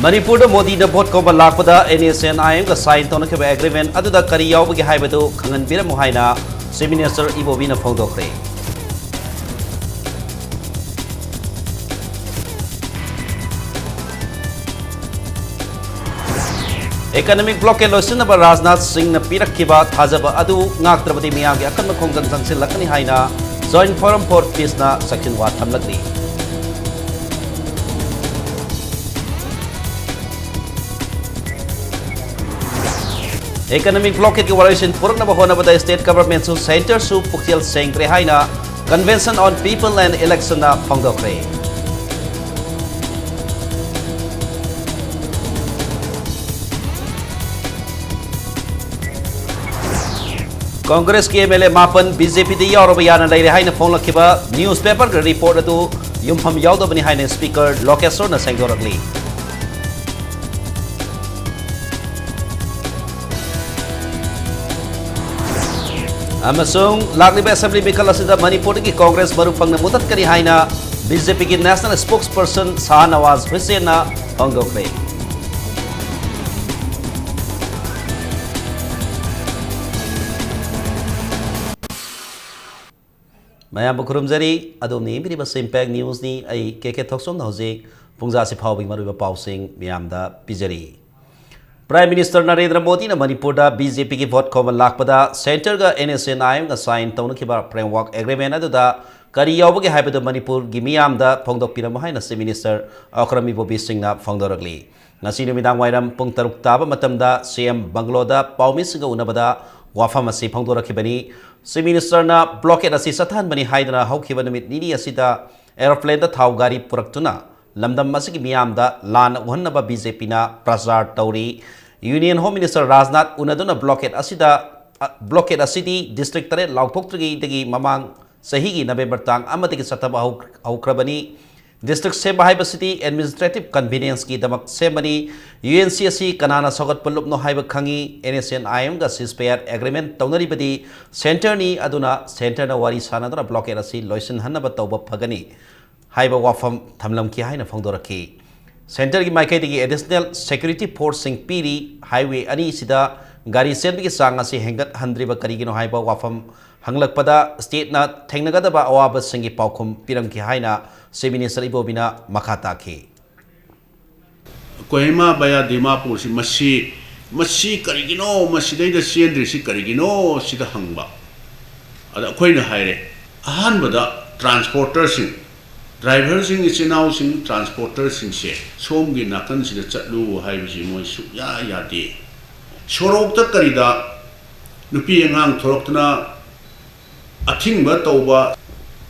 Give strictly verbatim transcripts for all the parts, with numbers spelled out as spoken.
ꯃꯅꯤꯄꯨꯔꯗ ꯃꯣꯗꯤꯅ ꯚꯣꯠ ꯈꯣꯝꯕ ꯂꯥꯛꯄꯗ NSCN-IM-ꯒ sign ꯇꯧꯅꯈꯤꯕ agreement ꯑꯗꯨꯗ ꯀꯔꯤ ꯌꯥꯎꯕꯒꯦ ꯍꯥꯏꯕꯗꯨ ꯈꯪꯍꯟꯕꯤꯔꯝꯃꯨ ꯍꯥꯏꯅ Chief Minister ꯏꯕꯣꯕꯤꯅ ꯐꯣꯡꯗꯣꯛꯈ꯭ꯔꯦ꯫ Economic blockade ꯂꯣꯏꯁꯤꯟꯅꯕ ꯔꯥꯖꯅꯥꯊ ꯁꯤꯡꯅ ꯄꯤꯔꯛꯈꯤꯕ ꯊꯥꯖꯕ ꯑꯗꯨ ꯉꯥꯛꯇ꯭ꯔꯕꯗꯤ ꯃꯤꯌꯥꯝꯒꯤ ꯑꯀꯟꯕ ꯈꯣꯡꯖꯪ ꯆꯪꯁꯤꯜꯂꯛꯀꯅꯤ ꯍꯥꯏꯅ Joint Forum for Peace-ꯅ ꯁꯛꯁꯤꯟ ꯋꯥ ꯊꯝꯂꯛꯂꯤ꯫ Economic blockade-ꯀꯤ ꯋꯥꯔꯣꯏꯁꯤꯟ ꯄꯨꯔꯛꯅꯕ ꯍꯣꯠꯅꯕꯗ state government-ꯁꯨ centre-ꯁꯨ ꯄꯨꯛꯆꯦꯜ ꯁꯦꯡꯗ꯭ꯔꯦ ꯍꯥꯏꯅ Convention on People and Election-ꯅ ꯐꯣꯡꯗꯣꯛꯈ꯭ꯔꯦ꯫ ꯀꯣꯡꯒ꯭ꯔꯦꯁꯀꯤ MLA ꯃꯥꯄꯟ BJP-ꯗ ꯌꯥꯎꯔꯕ ꯌꯥꯅ ꯂꯩꯔꯦ ꯍꯥꯏꯅ ꯐꯣꯡꯂꯛꯈꯤꯕ newspaper-ꯒꯤ report ꯑꯗꯨ ꯌꯨꯝꯐꯝ ꯌꯥꯎꯗꯕꯅꯤ ꯍꯥꯏꯅ Speaker ꯂꯣꯀꯦꯁꯣꯔꯅ ꯁꯦꯡꯗꯣꯔꯛꯂꯤ꯫ ꯑꯃꯁꯨꯡ ꯂꯥꯛꯂꯤꯕ assembly ꯃꯤꯈꯜ ꯑꯁꯤꯗ ꯃꯅꯤꯄꯨꯔꯗꯒꯤ ꯀꯣꯡꯒ꯭ꯔꯦꯁ ꯃꯔꯨ ꯐꯪꯅ ꯃꯨꯊꯠꯀꯅꯤ ꯍꯥꯏꯅ BJP-ꯒꯤ national spokesperson ꯁꯥꯍ ꯅꯋꯥꯖ ꯍꯨꯁꯦꯟꯅ ꯐꯣꯡꯗꯣꯛꯈ꯭ꯔꯦ꯫ ꯃꯌꯥꯝꯕꯨ ꯈꯨꯔꯨꯝꯖꯔꯤ꯫ ꯑꯗꯣꯝꯅ ꯌꯦꯡꯕꯤꯔꯤꯕꯁꯤ Impact News-ꯅꯤ꯫ ꯑꯩ ꯀꯦ ꯀꯦ ꯊꯣꯛꯆꯣꯝꯅ ꯍꯧꯖꯤꯛ ꯄꯨꯡꯖꯥꯁꯤ ꯐꯥꯎꯕꯒꯤ ꯃꯔꯨꯑꯣꯏꯕ ꯄꯥꯎꯁꯤꯡ ꯃꯤꯌꯥꯝꯗ ꯄꯤꯖꯔꯤ꯫ Prime Minister ꯅꯔꯦꯟꯗ꯭ꯔ ꯃꯣꯗꯤꯅ ꯃꯅꯤꯄꯨꯔꯗ BJP-ꯒꯤ ꯚꯣꯠ ꯈꯣꯝꯕ ꯂꯥꯛꯄꯗ centre-ꯒ NSCN-IM-ꯒ sign ꯇꯧꯅꯈꯤꯕ framework agreement ꯑꯗꯨꯗ ꯀꯔꯤ ꯌꯥꯎꯕꯒꯦ ꯍꯥꯏꯕꯗꯨ ꯃꯅꯤꯄꯨꯔꯒꯤ ꯃꯤꯌꯥꯝꯗ ꯐꯣꯡꯗꯣꯛꯄꯤꯔꯝꯃꯨ ꯍꯥꯏꯅ Chief Minister ꯑꯣꯀ꯭ꯔꯝ ꯏꯕꯣꯕꯤ ꯁꯤꯡꯅ ꯐꯣꯡꯗꯣꯔꯛꯂꯤ꯫ ꯉꯁꯤ ꯅꯨꯃꯤꯗꯥꯡ ꯋꯥꯏꯔꯝ ꯄꯨꯡ ꯇꯔꯨꯛ ꯇꯥꯕ ꯃꯇꯝꯗ CM ꯕꯪꯒꯂꯣꯗ ꯄꯥꯎꯃꯤꯁꯤꯡꯒ ꯎꯅꯕꯗ ꯋꯥꯐꯝ ꯑꯁꯤ ꯐꯣꯡꯗꯣꯔꯛꯈꯤꯕꯅꯤ꯫ Chief Minister-ꯅ blockade ꯑꯁꯤ ꯆꯠꯊꯍꯟꯕꯅꯤ ꯍꯥꯏꯗꯨꯅ ꯍꯧꯈꯤꯕ ꯅꯨꯃꯤꯠ ꯅꯤꯅꯤ ꯑꯁꯤꯗ aeroplane-ꯗ ꯊꯥꯎ ꯒꯥꯔꯤ ꯄꯨꯔꯛꯇꯨꯅ ꯂꯝꯗꯝ ꯑꯁꯤꯒꯤ ꯃꯤꯌꯥꯝꯗ ꯂꯥꯟꯅ ꯎꯍꯟꯅꯕ BJP-ꯅ ꯄ꯭ꯔꯆꯥꯔ ꯇꯧꯔꯤ꯫ Union Home Minister Rajnath ꯎꯅꯗꯨꯅ blockade ꯑꯁꯤꯗ, ꯑ, blockade ꯑꯁꯤꯗꯤ district ꯇꯔꯦꯠ ꯂꯥꯎꯊꯣꯛꯇ꯭ꯔꯤꯉꯩꯗꯒꯤ ꯃꯃꯥꯡ ꯆꯍꯤꯒꯤ November ꯇꯥꯡ ꯑꯃꯗꯒꯤ ꯆꯠꯊꯕ ꯍꯧ-, ꯍꯧꯈ꯭ꯔꯕꯅꯤ꯫ District ꯁꯦꯝꯕ ꯍꯥꯏꯕꯁꯤꯗꯤ administrative convenience-ꯀꯤꯗꯃꯛ ꯁꯦꯝꯕꯅꯤ꯫ UNC ꯑꯁꯤ ꯀꯅꯥꯅ ꯁꯧꯒꯠꯄ ꯂꯨꯞꯅꯣ ꯍꯥꯏꯕ ꯈꯪꯏ꯫ NSCN-IM-ꯒ ceasefire agreement ꯇꯧꯅꯔꯤꯕꯗꯤ centre-ꯅꯤ, ꯑꯗꯨꯅ centre-ꯅ ꯋꯥꯔꯤ ꯁꯥꯅꯗꯨꯅ blockade ꯑꯁꯤ ꯂꯣꯏꯁꯤꯟꯍꯟꯅꯕ ꯇꯧꯕ ꯐꯒꯅꯤ ꯍꯥꯏꯕ ꯋꯥꯐꯝ ꯊꯝꯂꯝꯈꯤ ꯍꯥꯏꯅ ꯐꯣꯡꯗꯣꯔꯛꯈꯤ꯫ ꯁꯦꯟꯇꯔꯒꯤ ꯃꯥꯏꯀꯩꯗꯒꯤ ꯑꯦꯗꯤꯁꯅꯦꯜ ꯁꯦꯀ꯭ꯌꯨꯔꯤꯇꯤ ꯐꯣꯔꯁꯁꯤꯡ ꯄꯤꯔꯤ꯫ ꯍꯥꯏꯋꯦ ꯑꯅꯤꯁꯤꯗ ꯒꯥꯔꯤ ꯆꯦꯟꯕꯒꯤ ꯆꯥꯡ ꯑꯁꯤ ꯍꯦꯟꯒꯠꯍꯟꯗ꯭ꯔꯤꯕ ꯀꯔꯤꯒꯤꯅꯣ ꯍꯥꯏꯕ ꯋꯥꯐꯝ ꯍꯪꯂꯛꯄꯗ, ꯁ꯭ꯇꯦꯠꯅ ꯊꯦꯡꯅꯒꯗꯕ ꯑꯋꯥꯕꯁꯤꯡꯒꯤ ꯄꯥꯎꯈꯨꯝ ꯄꯤꯔꯝꯈꯤ ꯍꯥꯏꯅ ꯆꯤꯐ ꯃꯤꯅꯤꯁꯇꯔ ꯏꯕꯣꯕꯤꯅ ꯃꯈꯥ ꯇꯥꯈꯤ꯫ ꯀꯣꯍꯤꯃꯥ ꯚꯌꯥ ꯗꯤꯃꯥꯄꯨꯔꯁꯤ, ꯃꯁꯤ, ꯃꯁꯤ ꯀꯔꯤꯒꯤꯅꯣ, ꯃꯁꯤꯗꯩꯗ ꯆꯦꯟꯗ꯭ꯔꯤꯁꯤ ꯀꯔꯤꯒꯤꯅꯣ ꯁꯤꯗ ꯍꯪꯕ꯫ ꯑꯗ ꯑꯩꯈꯣꯏꯅ ꯍꯥꯏꯔꯦ, ꯑꯍꯥꯟꯕꯗ ꯇ꯭ꯔꯥꯟꯁꯄꯣꯔꯇꯔꯁꯤꯡ, ꯗ꯭ꯔꯥꯏꯚꯔꯁꯤꯡ, ꯏꯆꯤꯟ ꯏꯅꯥꯎꯁꯤꯡ, ꯇ꯭ꯔꯥꯟꯁꯄꯣꯔꯇꯔꯁꯤꯡꯁꯦ ꯁꯣꯝꯒꯤ ꯅꯥꯀꯟꯁꯤꯗ ꯆꯠꯂꯨ ꯍꯥꯏꯕꯁꯤ ꯃꯣꯏ ꯁꯨꯛꯌꯥ ꯌꯥꯗꯦ꯫ ꯁꯣꯔꯣꯛꯇ ꯀꯔꯤꯗ ꯅꯨꯄꯤ ꯑꯉꯥꯡ ꯊꯣꯔꯛꯇꯅ ꯑꯊꯤꯡꯕ ꯇꯧꯕ,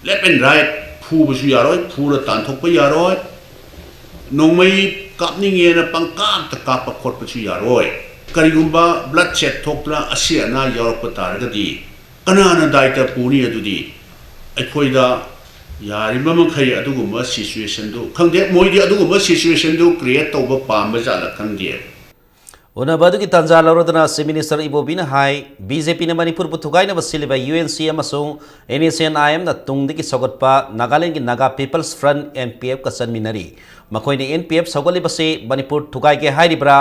left and right ꯐꯨꯕꯁꯨ ꯌꯥꯔꯣꯏ, ꯐꯨꯔ ꯇꯥꯟꯊꯣꯛꯄ ꯌꯥꯔꯣꯏ꯫ ꯅꯣꯡꯃꯩ ꯀꯥꯞꯅꯤꯡꯉꯦꯅ ꯄꯪꯀꯥꯞꯇ ꯀꯥꯞꯄ ꯈꯣꯠꯄꯁꯨ ꯌꯥꯔꯣꯏ꯫ ꯀꯔꯤꯒꯨꯝꯕ ꯕ꯭ꯂꯗ ꯁꯦꯠ ꯊꯣꯛꯇꯅ ꯑꯁꯤ ꯑꯅꯥ ꯌꯥꯎꯔꯛꯄ ꯇꯥꯔꯒꯗꯤ ꯀꯅꯥꯅ ꯗꯥꯏꯇ ꯄꯨꯅꯤ? ꯑꯗꯨꯗꯤ ꯑꯩꯈꯣꯏꯗ ꯌꯥꯔꯤꯕ ꯃꯈꯩ ꯑꯗꯨꯒꯨꯝꯕ ꯁꯤꯆꯨꯋꯦꯁꯟꯗꯨ, ꯈꯪꯗꯦ, ꯃꯣꯏꯗꯤ ꯑꯗꯨꯒꯨꯝꯕ ꯁꯤꯆꯨꯋꯦꯁꯟꯗꯨ ꯀ꯭ꯔꯤꯌꯦꯠ ꯇꯧꯕ ꯄꯥꯝꯕ ꯖꯥꯠꯂ ꯈꯪꯗꯦ꯫ ꯎꯅꯕ ꯑꯗꯨꯒꯤ ꯇꯥꯟꯖꯥ ꯂꯧꯔꯗꯨꯅ ꯆꯤꯐ ꯃꯤꯅꯤꯁꯇꯔ ꯏꯕꯣꯕꯤꯅ ꯍꯥꯏ, ꯕꯤ ꯖꯦ ꯄꯤꯅ ꯃꯅꯤꯄꯨꯔꯕꯨ ꯊꯨꯒꯥꯏꯅꯕ ꯁꯤꯜꯂꯤꯕ ꯌꯨ ꯑꯦꯟ ꯁꯤ ꯑꯃꯁꯨꯡ ꯑꯦꯟ ꯑꯦꯁ ꯑꯦꯟ ꯑꯥꯏ ꯑꯦꯝꯅ ꯇꯨꯡꯗꯒꯤ ꯁꯧꯒꯠꯄ ꯅꯥꯒꯥꯂꯦꯟꯒꯤ Naga peoples front, N P ꯑꯦꯐꯀ ꯆꯟꯃꯤꯟꯅꯔꯤ꯫ ꯃꯈꯣꯏꯅ ꯑꯦꯟ ꯄꯤ ꯑꯦꯐ ꯁꯧꯒꯠꯂꯤꯕꯁꯤ ꯃꯅꯤꯄꯨꯔ ꯊꯨꯒꯥꯏꯒꯦ ꯍꯥꯏꯔꯤꯕ꯭ꯔꯥ?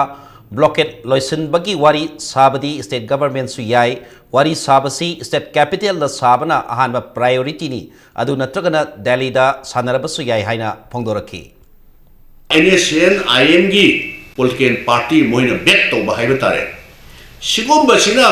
ꯕ꯭ꯂꯣꯀꯦꯠ ꯂꯣꯏꯁꯤꯟꯕꯒꯤ ꯋꯥꯔꯤ ꯁꯥꯕꯗꯤ ꯁ꯭ꯇꯦꯠ ꯒꯚꯔꯟꯃꯦꯟꯠꯁꯨ ꯌꯥꯏ꯫ ꯋꯥꯔꯤ ꯁꯥꯕꯁꯤ ꯁ꯭ꯇꯦꯠ ꯀꯦꯄꯤꯇꯦꯜꯗ ꯁꯥꯕꯅ ꯑꯍꯥꯟꯕ ꯄ꯭ꯔꯥꯏꯑꯣꯔꯤꯇꯤꯅꯤ꯫ ꯑꯗꯨ ꯅꯠꯇ꯭ꯔꯒꯅ ꯗꯦꯜꯂꯤꯗ ꯁꯥꯟꯅꯔꯕꯁꯨ ꯌꯥꯏ ꯍꯥꯏꯅ ꯐꯣꯡꯗꯣꯔꯛꯈꯤ꯫ ꯑꯦꯟ ꯑꯦꯁ ꯑꯦꯟ ꯑꯥꯏ ꯑꯦꯝꯒꯤ ꯄꯣꯂꯤꯇꯤꯀꯦꯜ ꯄꯥꯔꯇꯤ ꯃꯣꯏꯅ ꯕꯦꯛ ꯇꯧꯕ ꯍꯥꯏꯕ ꯇꯥꯔꯦ꯫ ꯁꯤꯒꯨꯝꯕꯁꯤꯅ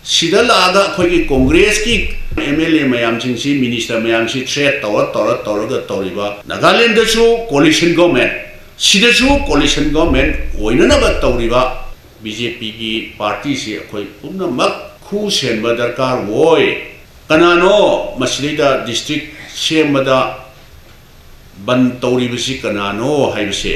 ꯁꯤꯗ ꯂꯥꯛꯑꯒ ꯑꯩꯈꯣꯏꯒꯤ ꯀꯣꯡꯒ꯭ꯔꯦꯁꯀꯤ ꯑꯦꯝ ꯑꯦꯜ ꯑꯦ ꯃꯌꯥꯝꯁꯤꯡꯁꯤ, ꯃꯤꯅꯤꯁꯇꯔ ꯃꯌꯥꯝꯁꯤ ꯊ꯭ꯔꯦꯠ ꯇꯧꯔ, ꯇꯧꯔ, ꯇꯧꯔꯒ ꯇꯧꯔꯤꯕ, ꯅꯥꯒꯥꯂꯦꯟꯗꯁꯨ ꯀꯣꯂꯤꯁꯟ ꯒꯣꯔꯃꯦꯟ, ꯁꯤꯗꯁꯨ ꯀꯣꯂꯤꯁꯟ ꯒꯣꯔꯃꯦꯟ ꯑꯣꯏꯅꯅꯕ ꯇꯧꯔꯤꯕ ꯕꯤ ꯖꯦ ꯄꯤꯒꯤ ꯄꯥꯔꯇꯤꯁꯤ ꯑꯩꯈꯣꯏ ꯄꯨꯝꯅꯃꯛ ꯈꯨ ꯁꯦꯟꯕ ꯗꯔꯀꯥꯔ ꯑꯣꯏ꯫ ꯀꯅꯥꯅꯣ ꯃꯁꯤꯗꯩꯗ ꯗꯤꯁꯇ꯭ꯔꯤꯛ ꯁꯦꯝꯕꯗ ꯕꯟ ꯇꯧꯔꯤꯕꯁꯤ ꯀꯅꯥꯅꯣ ꯍꯥꯏꯕꯁꯦ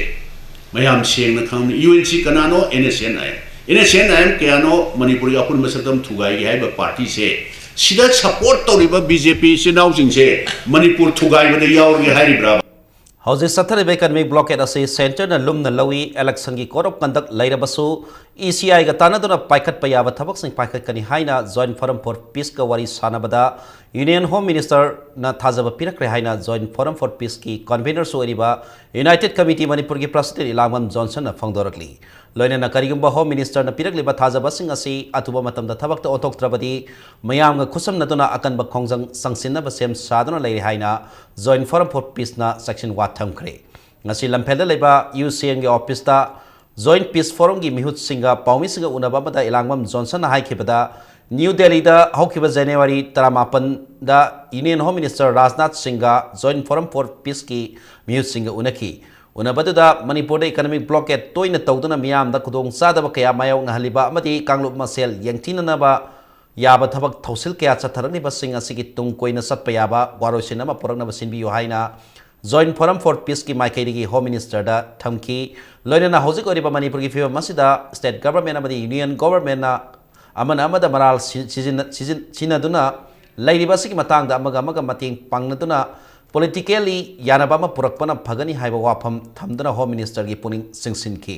ꯃꯌꯥꯝ ꯁꯦꯡꯅ ꯈꯪꯅꯤ꯫ ꯌꯨ ꯑꯦꯟ ꯁꯤ ꯀꯅꯥꯅꯣ? N S N I M. N S N I M ꯀꯌꯥꯅꯣ ꯃꯅꯤꯄꯨꯔꯒꯤ ꯑꯄꯨꯟꯕ ꯁꯛꯇꯝ ꯊꯨꯒꯥꯏꯒꯦ ꯍꯥꯏꯕ ꯄꯥꯔꯇꯤꯁꯦ? ꯁꯤꯗ ꯁꯄꯣꯔꯠ ꯇꯧꯔꯤꯕ ꯕꯤ ꯖꯦ ꯄꯤ ꯏꯆꯤꯟ ꯏꯅꯥꯎꯁꯤꯡꯁꯦ ꯃꯅꯤꯄꯨꯔ ꯊꯨꯒꯥꯏꯕꯗ ꯌꯥꯎꯔꯒꯦ ꯍꯥꯏꯔꯤꯕ꯭ꯔꯥ? ꯍꯧꯖꯤꯛ ꯆꯠꯊꯔꯤꯕ economic blockade ꯑꯁꯤ centreꯅ ꯂꯨꯝꯅ ꯂꯧꯏ꯫ Electionꯒꯤ code of conduct ꯂꯩꯔꯕꯁꯨ ECIꯒ ꯇꯥꯟꯅꯗꯨꯅ ꯄꯥꯏꯈꯠꯄ ꯌꯥꯕ ꯊꯕꯛꯁꯤꯡ ꯄꯥꯏꯈꯠꯀꯅꯤ ꯍꯥꯏꯅ Joint Forum for Peaceꯀ ꯋꯥꯔꯤ ꯁꯥꯟꯅꯕꯗ Union Home Ministerꯅ ꯊꯥꯖꯕ ꯄꯤꯔꯛꯈ꯭ꯔꯦ ꯍꯥꯏꯅ Joint Forum for Peaceꯀꯤ convenerꯁꯨ ꯑꯣꯏꯔꯤꯕ United Committee ꯃꯅꯤꯄꯨꯔꯒꯤ president ꯏꯂꯥꯡꯕꯝ ꯖꯣꯟꯁꯟꯅ ꯐꯣꯡꯗꯣꯔꯛꯂꯤ꯫ ꯂꯣꯏꯅꯅ ꯀꯔꯤꯒꯨꯝꯕ Home Ministerꯅ ꯄꯤꯔꯛꯂꯤꯕ ꯊꯥꯖꯕꯁꯤꯡ ꯑꯁꯤ ꯑꯊꯨꯕ ꯃꯇꯝꯗ ꯊꯕꯛꯇ ꯑꯣꯟꯊꯣꯛꯇ꯭ꯔꯕꯗꯤ ꯃꯤꯌꯥꯝꯒ ꯈꯨꯠꯁꯝꯅꯗꯨꯅ ꯑꯀꯟꯕ ꯈꯣꯡꯖꯪ ꯆꯪꯁꯤꯟꯅꯕ ꯁꯦꯝ ꯁꯥꯗꯨꯅ ꯂꯩꯔꯦ ꯍꯥꯏꯅ Joint Forum for Peaceꯅ ꯆꯦꯛꯁꯤꯟ ꯋꯥ ꯊꯝꯈ꯭ꯔꯦ꯫ ꯉꯁꯤ ꯂꯝꯐꯦꯜꯗ ꯂꯩꯕ UCNꯒꯤ officeꯇ Joint Peace Forumꯒꯤ ꯃꯤꯍꯨꯠꯁꯤꯡꯒ ꯄꯥꯎꯃꯤꯁꯤꯡꯒ ꯎꯅꯕ ꯑꯃꯗ ꯏꯂꯥꯡꯕꯝ ꯖꯣꯟꯁꯟꯅ ꯍꯥꯏꯈꯤꯕꯗ, New Delhiꯗ ꯍꯧꯈꯤꯕ January ꯇꯔꯥꯃꯥꯄꯟꯗ Union Home Minister Rajnath ꯁꯤꯡꯒ Joint Forum for Peaceꯀꯤ ꯃꯤꯍꯨꯠꯁꯤꯡꯒ ꯎꯅꯈꯤ꯫ ꯎꯅꯕꯗꯨꯗ ꯃꯅꯤꯄꯨꯔꯗ economic blockade ꯇꯣꯏꯅ ꯇꯧꯗꯨꯅ ꯃꯤꯌꯥꯝꯗ ꯈꯨꯗꯣꯡꯆꯥꯗꯕ ꯀꯌꯥ ꯃꯥꯌꯣꯛꯅꯍꯜꯂꯤꯕ ꯑꯃꯗꯤ ꯀꯥꯡꯂꯨꯞ ꯃꯁꯦꯜ ꯌꯦꯡꯊꯤꯅꯅꯕ ꯌꯥꯕ ꯊꯕꯛ ꯊꯧꯁꯤꯜ ꯀꯌꯥ ꯆꯠꯊꯔꯛꯂꯤꯕꯁꯤꯡ ꯑꯁꯤꯒꯤ ꯇꯨꯡ ꯀꯣꯏꯅ ꯆꯠꯄ ꯌꯥꯕ ꯋꯥꯔꯣꯏꯁꯤꯟ ꯑꯃ ꯄꯨꯔꯛꯅꯕ ꯁꯤꯟꯕꯤꯌꯨ ꯍꯥꯏꯅ Joint Forum for Peaceꯀꯤ ꯃꯥꯏꯀꯩꯗꯒꯤ Home Ministerꯗ ꯊꯝꯈꯤ꯫ ꯂꯣꯏꯅꯅ ꯍꯧꯖꯤꯛ ꯑꯣꯏꯔꯤꯕ ꯃꯅꯤꯄꯨꯔꯒꯤ ꯐꯤꯕꯝ ꯑꯁꯤꯗ state government ꯑꯃꯗꯤ Union Governmentꯅ ꯑꯃꯅ ꯑꯃꯗ ꯃꯔꯥꯜ ꯁꯤ-, ꯁꯤꯖꯤꯟꯅ-, ꯁꯤꯖꯤꯟ-, ꯁꯤꯟꯅꯗꯨꯅ ꯂꯩꯔꯤꯕ ꯑꯁꯤꯒꯤ ꯃꯇꯥꯡꯗ ꯑꯃꯒ ꯑꯃꯒ ꯃꯇꯦꯡ ꯄꯥꯡꯅꯗꯨꯅ politically ꯌꯥꯅꯕ ꯑꯃ ꯄꯨꯔꯛꯄꯅ ꯐꯒꯅꯤ ꯍꯥꯏꯕ ꯋꯥꯐꯝ ꯊꯝꯗꯨꯅ Home Ministerꯒꯤ ꯄꯨꯛꯅꯤꯡ ꯆꯤꯡꯁꯤꯟꯈꯤ꯫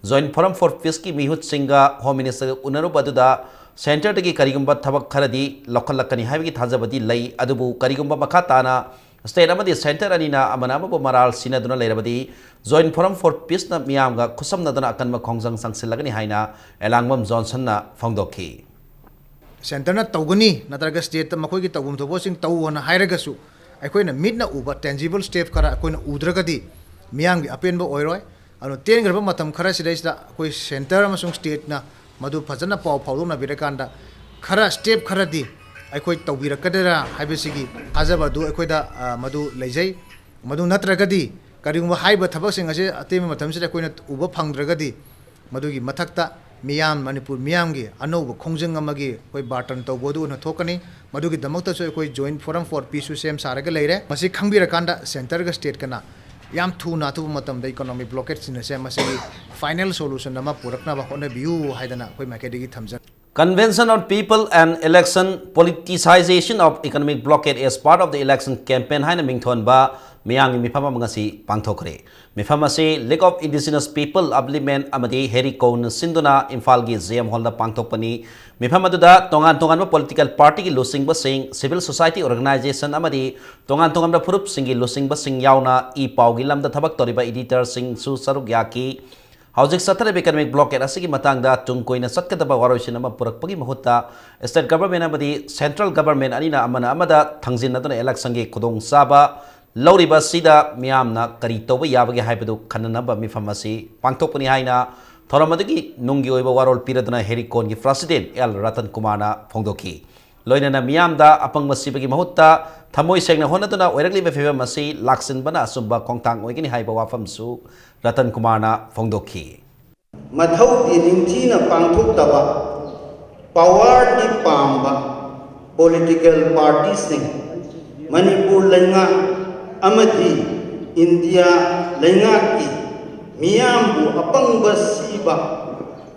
Joint Forum for Peaceꯀꯤ ꯃꯤꯍꯨꯠꯁꯤꯡꯒ Home Ministerꯒ ꯎꯅꯔꯨꯕ ꯑꯗꯨꯗ centreꯗꯒꯤ ꯀꯔꯤꯒꯨꯝꯕ ꯊꯕꯛ ꯈꯔꯗꯤ ꯂꯧꯈꯠꯂꯛꯀꯅꯤ ꯍꯥꯏꯕꯒꯤ ꯊꯥꯖꯕꯗꯤ ꯂꯩ, ꯑꯗꯨꯕꯨ ꯀꯔꯤꯒꯨꯝꯕ ꯃꯈꯥ ꯇꯥꯅ state ꯑꯃꯗꯤ centre ꯑꯅꯤꯅ ꯑꯃꯅ ꯑꯃꯕꯨ ꯃꯔꯥꯜ ꯁꯤꯟꯅꯗꯨꯅ ꯂꯩꯔꯕꯗꯤ Joint Forum for Peaceꯅ ꯃꯤꯌꯥꯝꯒ ꯈꯨꯠꯁꯝꯅꯗꯨꯅ ꯑꯀꯟꯕ ꯈꯣꯡꯖꯪ ꯆꯪꯁꯤꯜꯂꯒꯅꯤ ꯍꯥꯏꯅ ꯏꯂꯥꯡꯕꯝ ꯖꯣꯟꯁꯟꯅ ꯐꯣꯡꯗꯣꯛꯈꯤ꯫ Centreꯅ ꯇꯧꯒꯅꯤ ꯅꯠꯇ꯭ꯔꯒ stateꯇ ꯃꯈꯣꯏꯒꯤ ꯇꯧꯐꯝ ꯊꯣꯛꯄꯁꯤꯡ ꯇꯧꯑꯣꯅ ꯍꯥꯏꯔꯒꯁꯨ, ꯑꯩꯈꯣꯏꯅ ꯃꯤꯠꯅ ꯎꯕ tangible step ꯈꯔ ꯑꯩꯈꯣꯏꯅ ꯎꯗ꯭ꯔꯒꯗꯤ ꯃꯤꯌꯥꯝꯒꯤ ꯑꯄꯦꯟꯕ ꯑꯣꯏꯔꯣꯏ꯫ ꯑꯗꯨꯅ ꯇꯦꯟꯈ꯭ꯔꯕ ꯃꯇꯝ ꯈꯔꯁꯤꯗꯩꯁꯤꯗ ꯑꯩꯈꯣꯏ centre ꯑꯃꯁꯨꯡ stateꯅ ꯃꯗꯨ ꯐꯖꯅ ꯄꯥꯎ ꯐꯥꯎꯗꯣꯛꯅꯕꯤꯔꯀꯥꯟꯗ ꯈꯔ step ꯈꯔꯗꯤ ꯑꯩꯈꯣꯏ ꯇꯧꯕꯤꯔꯛꯀꯗ꯭ꯔꯥ ꯍꯥꯏꯕꯁꯤꯒꯤ ꯊꯥꯖꯕ ꯑꯗꯨ ꯑꯩꯈꯣꯏꯗ, ꯑ, ꯃꯗꯨ ꯂꯩꯖꯩ꯫ ꯃꯗꯨ ꯅꯠꯇ꯭ꯔꯒꯗꯤ ꯀꯔꯤꯒꯨꯝꯕ ꯍꯥꯏꯔꯤꯕ ꯊꯕꯛꯁꯤꯡ ꯑꯁꯤ ꯑꯇꯦꯟꯕ ꯃꯇꯝꯁꯤꯗ ꯑꯩꯈꯣꯏꯅ ꯎꯕ ꯐꯪꯗ꯭ꯔꯒꯗꯤ ꯃꯗꯨꯒꯤ ꯃꯊꯛꯇ ꯃꯤꯌꯥꯝ, ꯃꯅꯤꯄꯨꯔ ꯃꯤꯌꯥꯝꯒꯤ ꯑꯅꯧꯕ ꯈꯣꯡꯖꯪ ꯑꯃꯒꯤ ꯑꯩꯈꯣꯏ ꯕꯥꯔꯇꯟ ꯇꯧꯕ ꯑꯗꯨ ꯑꯣꯏꯅ ꯊꯣꯛꯀꯅꯤ꯫ ꯃꯗꯨꯒꯤꯗꯃꯛꯇꯁꯨ ꯑꯩꯈꯣꯏ Joint Forum for Peaceꯁꯨ ꯁꯦꯝ ꯁꯥꯔꯒ ꯂꯩꯔꯦ꯫ ꯃꯁꯤ ꯈꯪꯕꯤꯔꯀꯥꯟꯗ centreꯒ stateꯀꯅ ꯌꯥꯝ ꯊꯨꯅ ꯑꯊꯨꯕ ꯃꯇꯝꯗ economic blockadeꯁꯤꯡ ꯑꯁꯦ ꯃꯁꯤꯒꯤ final solution ꯑꯃ ꯄꯨꯔꯛꯅꯕ ꯍꯣꯠꯅꯕꯤꯌꯨ ꯍꯥꯏꯗꯅ ꯑꯩꯈꯣꯏ ꯃꯥꯏꯀꯩꯗꯒꯤ ꯊꯝꯖꯔꯤ꯫ Convention on People and Election, Politicization of Economic Blockade as Part of the Election Campaign ꯍꯥꯏꯅ ꯃꯤꯡꯊꯣꯟꯕ ꯃꯤꯌꯥꯝꯒꯤ ꯃꯤꯐꯝ ꯑꯃ ꯉꯁꯤ ꯄꯥꯡꯊꯣꯛꯈ꯭ꯔꯦ꯫ ꯃꯤꯐꯝ ꯑꯁꯤ League of Indigenous People Upliftment ꯑꯃꯗꯤ ꯍꯦꯔꯤ ꯀꯣꯟꯅ ꯁꯤꯟꯗꯨꯅ ꯏꯝꯐꯥꯜꯒꯤ J M Hall ꯗ ꯄꯥꯡꯊꯣꯛꯄꯅꯤ꯫ ꯃꯤꯐꯝ ꯑꯗꯨꯗ ꯇꯣꯉꯥꯟ ꯇꯣꯉꯥꯟꯕ political party ꯒꯤ ꯂꯨꯆꯤꯡꯕꯁꯤꯡ, civil society organization ꯑꯃꯗꯤ ꯇꯣꯉꯥꯟ ꯇꯣꯉꯥꯟꯕ ꯐꯨꯔꯨꯞꯁꯤꯡꯒꯤ ꯂꯨꯆꯤꯡꯕꯁꯤꯡ ꯌꯥꯎꯅ ꯏ ꯄꯥꯎꯒꯤ ꯂꯝꯗ ꯊꯕꯛ ꯇꯧꯔꯤꯕ editor ꯁꯤꯡꯁꯨ ꯁꯔꯨꯛ ꯌꯥꯈꯤ꯫ ꯍꯧꯖꯤꯛ ꯆꯠꯊꯔꯤꯕ economic blockade ꯑꯁꯤꯒꯤ ꯃꯇꯥꯡꯗ ꯇꯨꯡ ꯀꯣꯏꯅ ꯆꯠꯀꯗꯕ ꯋꯥꯔꯣꯏꯁꯤꯟ ꯑꯃ ꯄꯨꯔꯛꯄꯒꯤ ꯃꯍꯨꯠꯇ state government ꯑꯃꯗꯤ central government ꯑꯅꯤꯅ ꯑꯃꯅ ꯑꯃꯗ ꯊꯥꯡꯖꯤꯟꯅꯗꯨꯅ election ꯒꯤ ꯈꯨꯗꯣꯡꯆꯥꯕ ꯂꯧꯔꯤꯕ ꯑꯁꯤꯗ ꯃꯤꯌꯥꯝꯅ ꯀꯔꯤ ꯇꯧꯕ ꯌꯥꯕꯒꯦ ꯍꯥꯏꯕꯗꯨ ꯈꯟꯅꯅꯕ ꯃꯤꯐꯝ ꯑꯁꯤ ꯄꯥꯡꯊꯣꯛꯄꯅꯤ ꯍꯥꯏꯅ ꯊꯧꯔꯝ ꯑꯗꯨꯒꯤ ꯅꯨꯡꯒꯤ ꯑꯣꯏꯕ ꯋꯥꯔꯣꯜ ꯄꯤꯔꯗꯨꯅ ꯍꯦꯔꯤ ꯀꯣꯟꯒꯤ president L ꯔꯇꯟ ꯀꯨꯃꯥꯔꯅ ꯐꯣꯡꯗꯣꯛꯈꯤ꯫ ꯂꯣꯏꯅꯅ ꯃꯤꯌꯥꯝꯗ ꯑꯄꯪꯕ ꯁꯤꯕꯒꯤ ꯃꯍꯨꯠꯇ ꯊꯃꯣꯏ ꯁꯦꯡꯅ ꯍꯣꯠꯅꯗꯨꯅ ꯑꯣꯏꯔꯛꯂꯤꯕ ꯐꯤꯕꯝ ꯑꯁꯤ ꯂꯥꯛꯁꯤꯟꯕꯅ ꯑꯆꯨꯝꯕ ꯈꯣꯡꯊꯥꯡ ꯑꯣꯏꯒꯅꯤ ꯍꯥꯏꯕ ꯋꯥꯐꯝꯁꯨ ꯔꯇꯟ ꯀꯨꯃꯥꯔꯅ ꯐꯣꯡꯗꯣꯛꯈꯤ꯫ ꯃꯊꯧꯗꯤ ꯅꯤꯡꯊꯤꯅ ꯄꯥꯡꯊꯣꯛꯇꯕ, power ꯗꯤ ꯄꯥꯝꯕ political party ꯁꯤꯡ, ꯃꯅꯤꯄꯨꯔ ꯂꯩꯉꯥꯛ ꯑꯃꯗꯤ ꯏꯟꯗꯤꯌꯥ ꯂꯩꯉꯥꯛꯀꯤ ꯃꯤꯌꯥꯝꯕꯨ ꯑꯄꯪꯕ ꯁꯤꯕ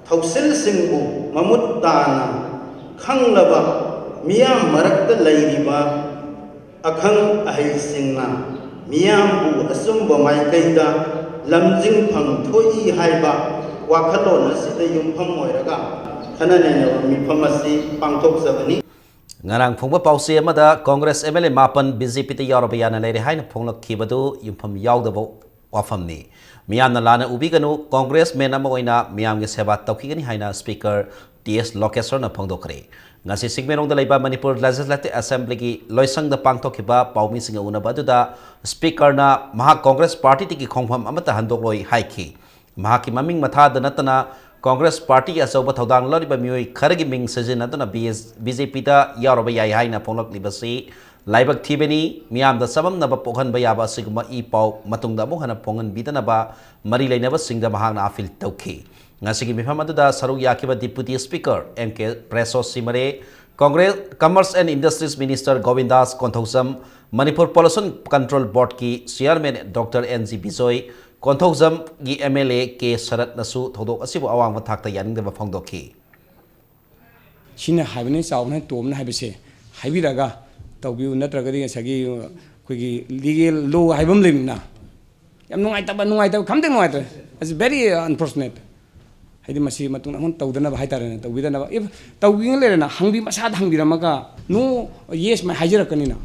ꯊꯧꯁꯤꯜꯁꯤꯡꯕꯨ ꯃꯃꯨꯠ ꯇꯥꯅ ꯈꯪꯂꯕ ꯃꯤꯌꯥꯝ ꯃꯔꯛꯇ ꯂꯩꯔꯤꯕ ꯑꯈꯪ ꯑꯍꯩꯁꯤꯡꯅ ꯃꯤꯌꯥꯝꯕꯨ ꯑꯆꯨꯝꯕ ꯃꯥꯏꯀꯩꯗ ꯂꯝꯖꯤꯡꯐꯝ ꯊꯣꯛꯏ ꯍꯥꯏꯕ ꯋꯥꯈꯜꯂꯣꯟ ꯑꯁꯤꯗ ꯌꯨꯝꯐꯝ ꯑꯣꯏꯔꯒ ꯈꯟꯅ ꯅꯩꯅꯕ ꯃꯤꯐꯝ ꯑꯁꯤ ꯄꯥꯡꯊꯣꯛꯆꯕꯅꯤ꯫ ꯉꯔꯥꯡ ꯐꯣꯡꯕ ꯄꯥꯎꯆꯦ ꯑꯃꯗ Congress M L A ꯃꯥꯄꯟ B J P ꯗ ꯌꯥꯎꯔꯕ ꯌꯥꯅ ꯂꯩꯔꯦ ꯍꯥꯏꯅ ꯐꯣꯡꯂꯛꯈꯤꯕꯗꯨ ꯌꯨꯝꯐꯝ ꯌꯥꯎꯗꯕ ꯋꯥꯐꯝꯅꯤ꯫ ꯃꯤꯌꯥꯝꯅ ꯂꯥꯟꯅ ꯎꯕꯤꯒꯅꯨ, Congressman ꯑꯃ ꯑꯣꯏꯅ ꯃꯤꯌꯥꯝꯒꯤ ꯁꯦꯕꯥ ꯇꯧꯈꯤꯒꯅꯤ ꯍꯥꯏꯅ Speaker T S ꯂꯣꯀꯦꯁ꯭ꯋꯔꯅ ꯐꯣꯡꯗꯣꯛꯈ꯭ꯔꯦ꯫ ꯉꯁꯤ ꯆꯤꯡꯃꯩꯔꯣꯡꯗ ꯂꯩꯕ ꯃꯅꯤꯄꯨꯔ Legislative Assembly ꯒꯤ ꯂꯣꯏꯁꯪꯗ ꯄꯥꯡꯊꯣꯛꯈꯤꯕ ꯄꯥꯎꯃꯤꯁꯤꯡꯒ ꯎꯅꯕ ꯑꯗꯨꯗ Speaker ꯅ ꯃꯍꯥꯛ Congress party ꯗꯒꯤ ꯈꯣꯡꯐꯝ ꯑꯃꯠꯇ ꯍꯟꯗꯣꯛꯂꯣꯏ ꯍꯥꯏꯈꯤ꯫ ꯃꯍꯥꯛꯀꯤ ꯃꯃꯤꯡ ꯃꯊꯥꯗ ꯅꯠꯇꯅ Congress party ꯒꯤ ꯑꯆꯧꯕ ꯊꯧꯗꯥꯡ ꯂꯧꯔꯤꯕ ꯃꯤꯑꯣꯏ ꯈꯔꯒꯤ ꯃꯤꯡ ꯁꯤꯖꯤꯟꯅꯗꯨꯅ B S, B J P ꯗ ꯌꯥꯎꯔꯕ ꯌꯥꯏ ꯍꯥꯏꯅ ꯐꯣꯡꯂꯛꯂꯤꯕꯁꯤ ꯂꯥꯏꯕꯛ ꯊꯤꯕꯅꯤ꯫ ꯃꯤꯌꯥꯝꯗ ꯆꯃꯝꯅꯕ ꯄꯣꯛꯍꯟꯕ ꯌꯥꯕ ꯑꯁꯤꯒꯨꯝꯕ ꯏ ꯄꯥꯎ ꯃꯇꯨꯡꯗ ꯑꯃꯨꯛ ꯍꯟꯅ ꯐꯣꯡꯍꯟꯕꯤꯗꯅꯕ ꯃꯔꯤ ꯂꯩꯅꯕꯁꯤꯡꯗ ꯃꯍꯥꯛꯅ appeal ꯇꯧꯈꯤ꯫ ꯉꯁꯤꯒꯤ ꯃꯤꯐꯝ ꯑꯗꯨꯗ ꯁꯔꯨꯛ ꯌꯥꯈꯤꯕ Deputy Speaker M K ꯄ꯭ꯔꯦꯁꯣ ꯁꯤꯃꯔꯦ, Congress, Commerce and Industries Minister ꯒꯣꯕꯤꯟꯗꯥꯁ Konthoujam, Manipur Pollution Control Board ꯀꯤ Chairman Doctor N G Bijoy, ꯀꯣꯟꯊꯧꯖꯝꯒꯤ M L A ꯀꯦ ꯁꯔꯠꯅꯁꯨ ꯊꯧꯗꯣꯛ ꯑꯁꯤꯕꯨ ꯑꯋꯥꯡꯕ ꯊꯥꯛꯇ ꯌꯥꯅꯤꯡꯗꯕ ꯐꯣꯡꯗꯣꯛꯈꯤ꯫ ꯁꯤꯅ ꯍꯥꯏꯕꯅꯤ, ꯆꯥꯎꯕꯅ ꯇꯣꯝꯅ ꯍꯥꯏꯕꯁꯦ ꯍꯥꯏꯕꯤꯔꯒ ꯇꯧꯕꯤꯌꯨ, ꯅꯠꯇ꯭ꯔꯒꯗꯤ ꯉꯁꯥꯏꯒꯤ ꯑꯩꯈꯣꯏꯒꯤ ꯂꯤꯒꯦꯜ ꯂꯣ ꯍꯥꯏꯕ ꯑꯃ ꯂꯩꯕꯅꯤꯅ, ꯌꯥꯝ ꯅꯨꯡꯉꯥꯏꯇꯕ, ꯅꯨꯡꯉꯥꯏꯇꯕ, ꯈꯝꯇꯪ ꯅꯨꯡꯉꯥꯏꯇ꯭ꯔꯦ꯫ It's very unfortunate. ꯍꯥꯏꯗꯤ ꯃꯁꯤ ꯃꯇꯨꯡꯗ ꯑꯃꯨꯛ ꯇꯧꯗꯅꯕ ꯍꯥꯏꯇꯥꯔꯦꯅꯦ, ꯇꯧꯕꯤꯗꯅꯕ꯫ If ꯇꯧꯕꯤꯅ ꯂꯩꯔꯦꯅ ꯍꯪꯕꯤ, ꯃꯁꯥꯗ ꯍꯪꯕꯤꯔꯝꯃꯒ "No, yes" ꯃꯥꯏ ꯍꯥꯏꯖꯔꯛꯀꯅꯤꯅ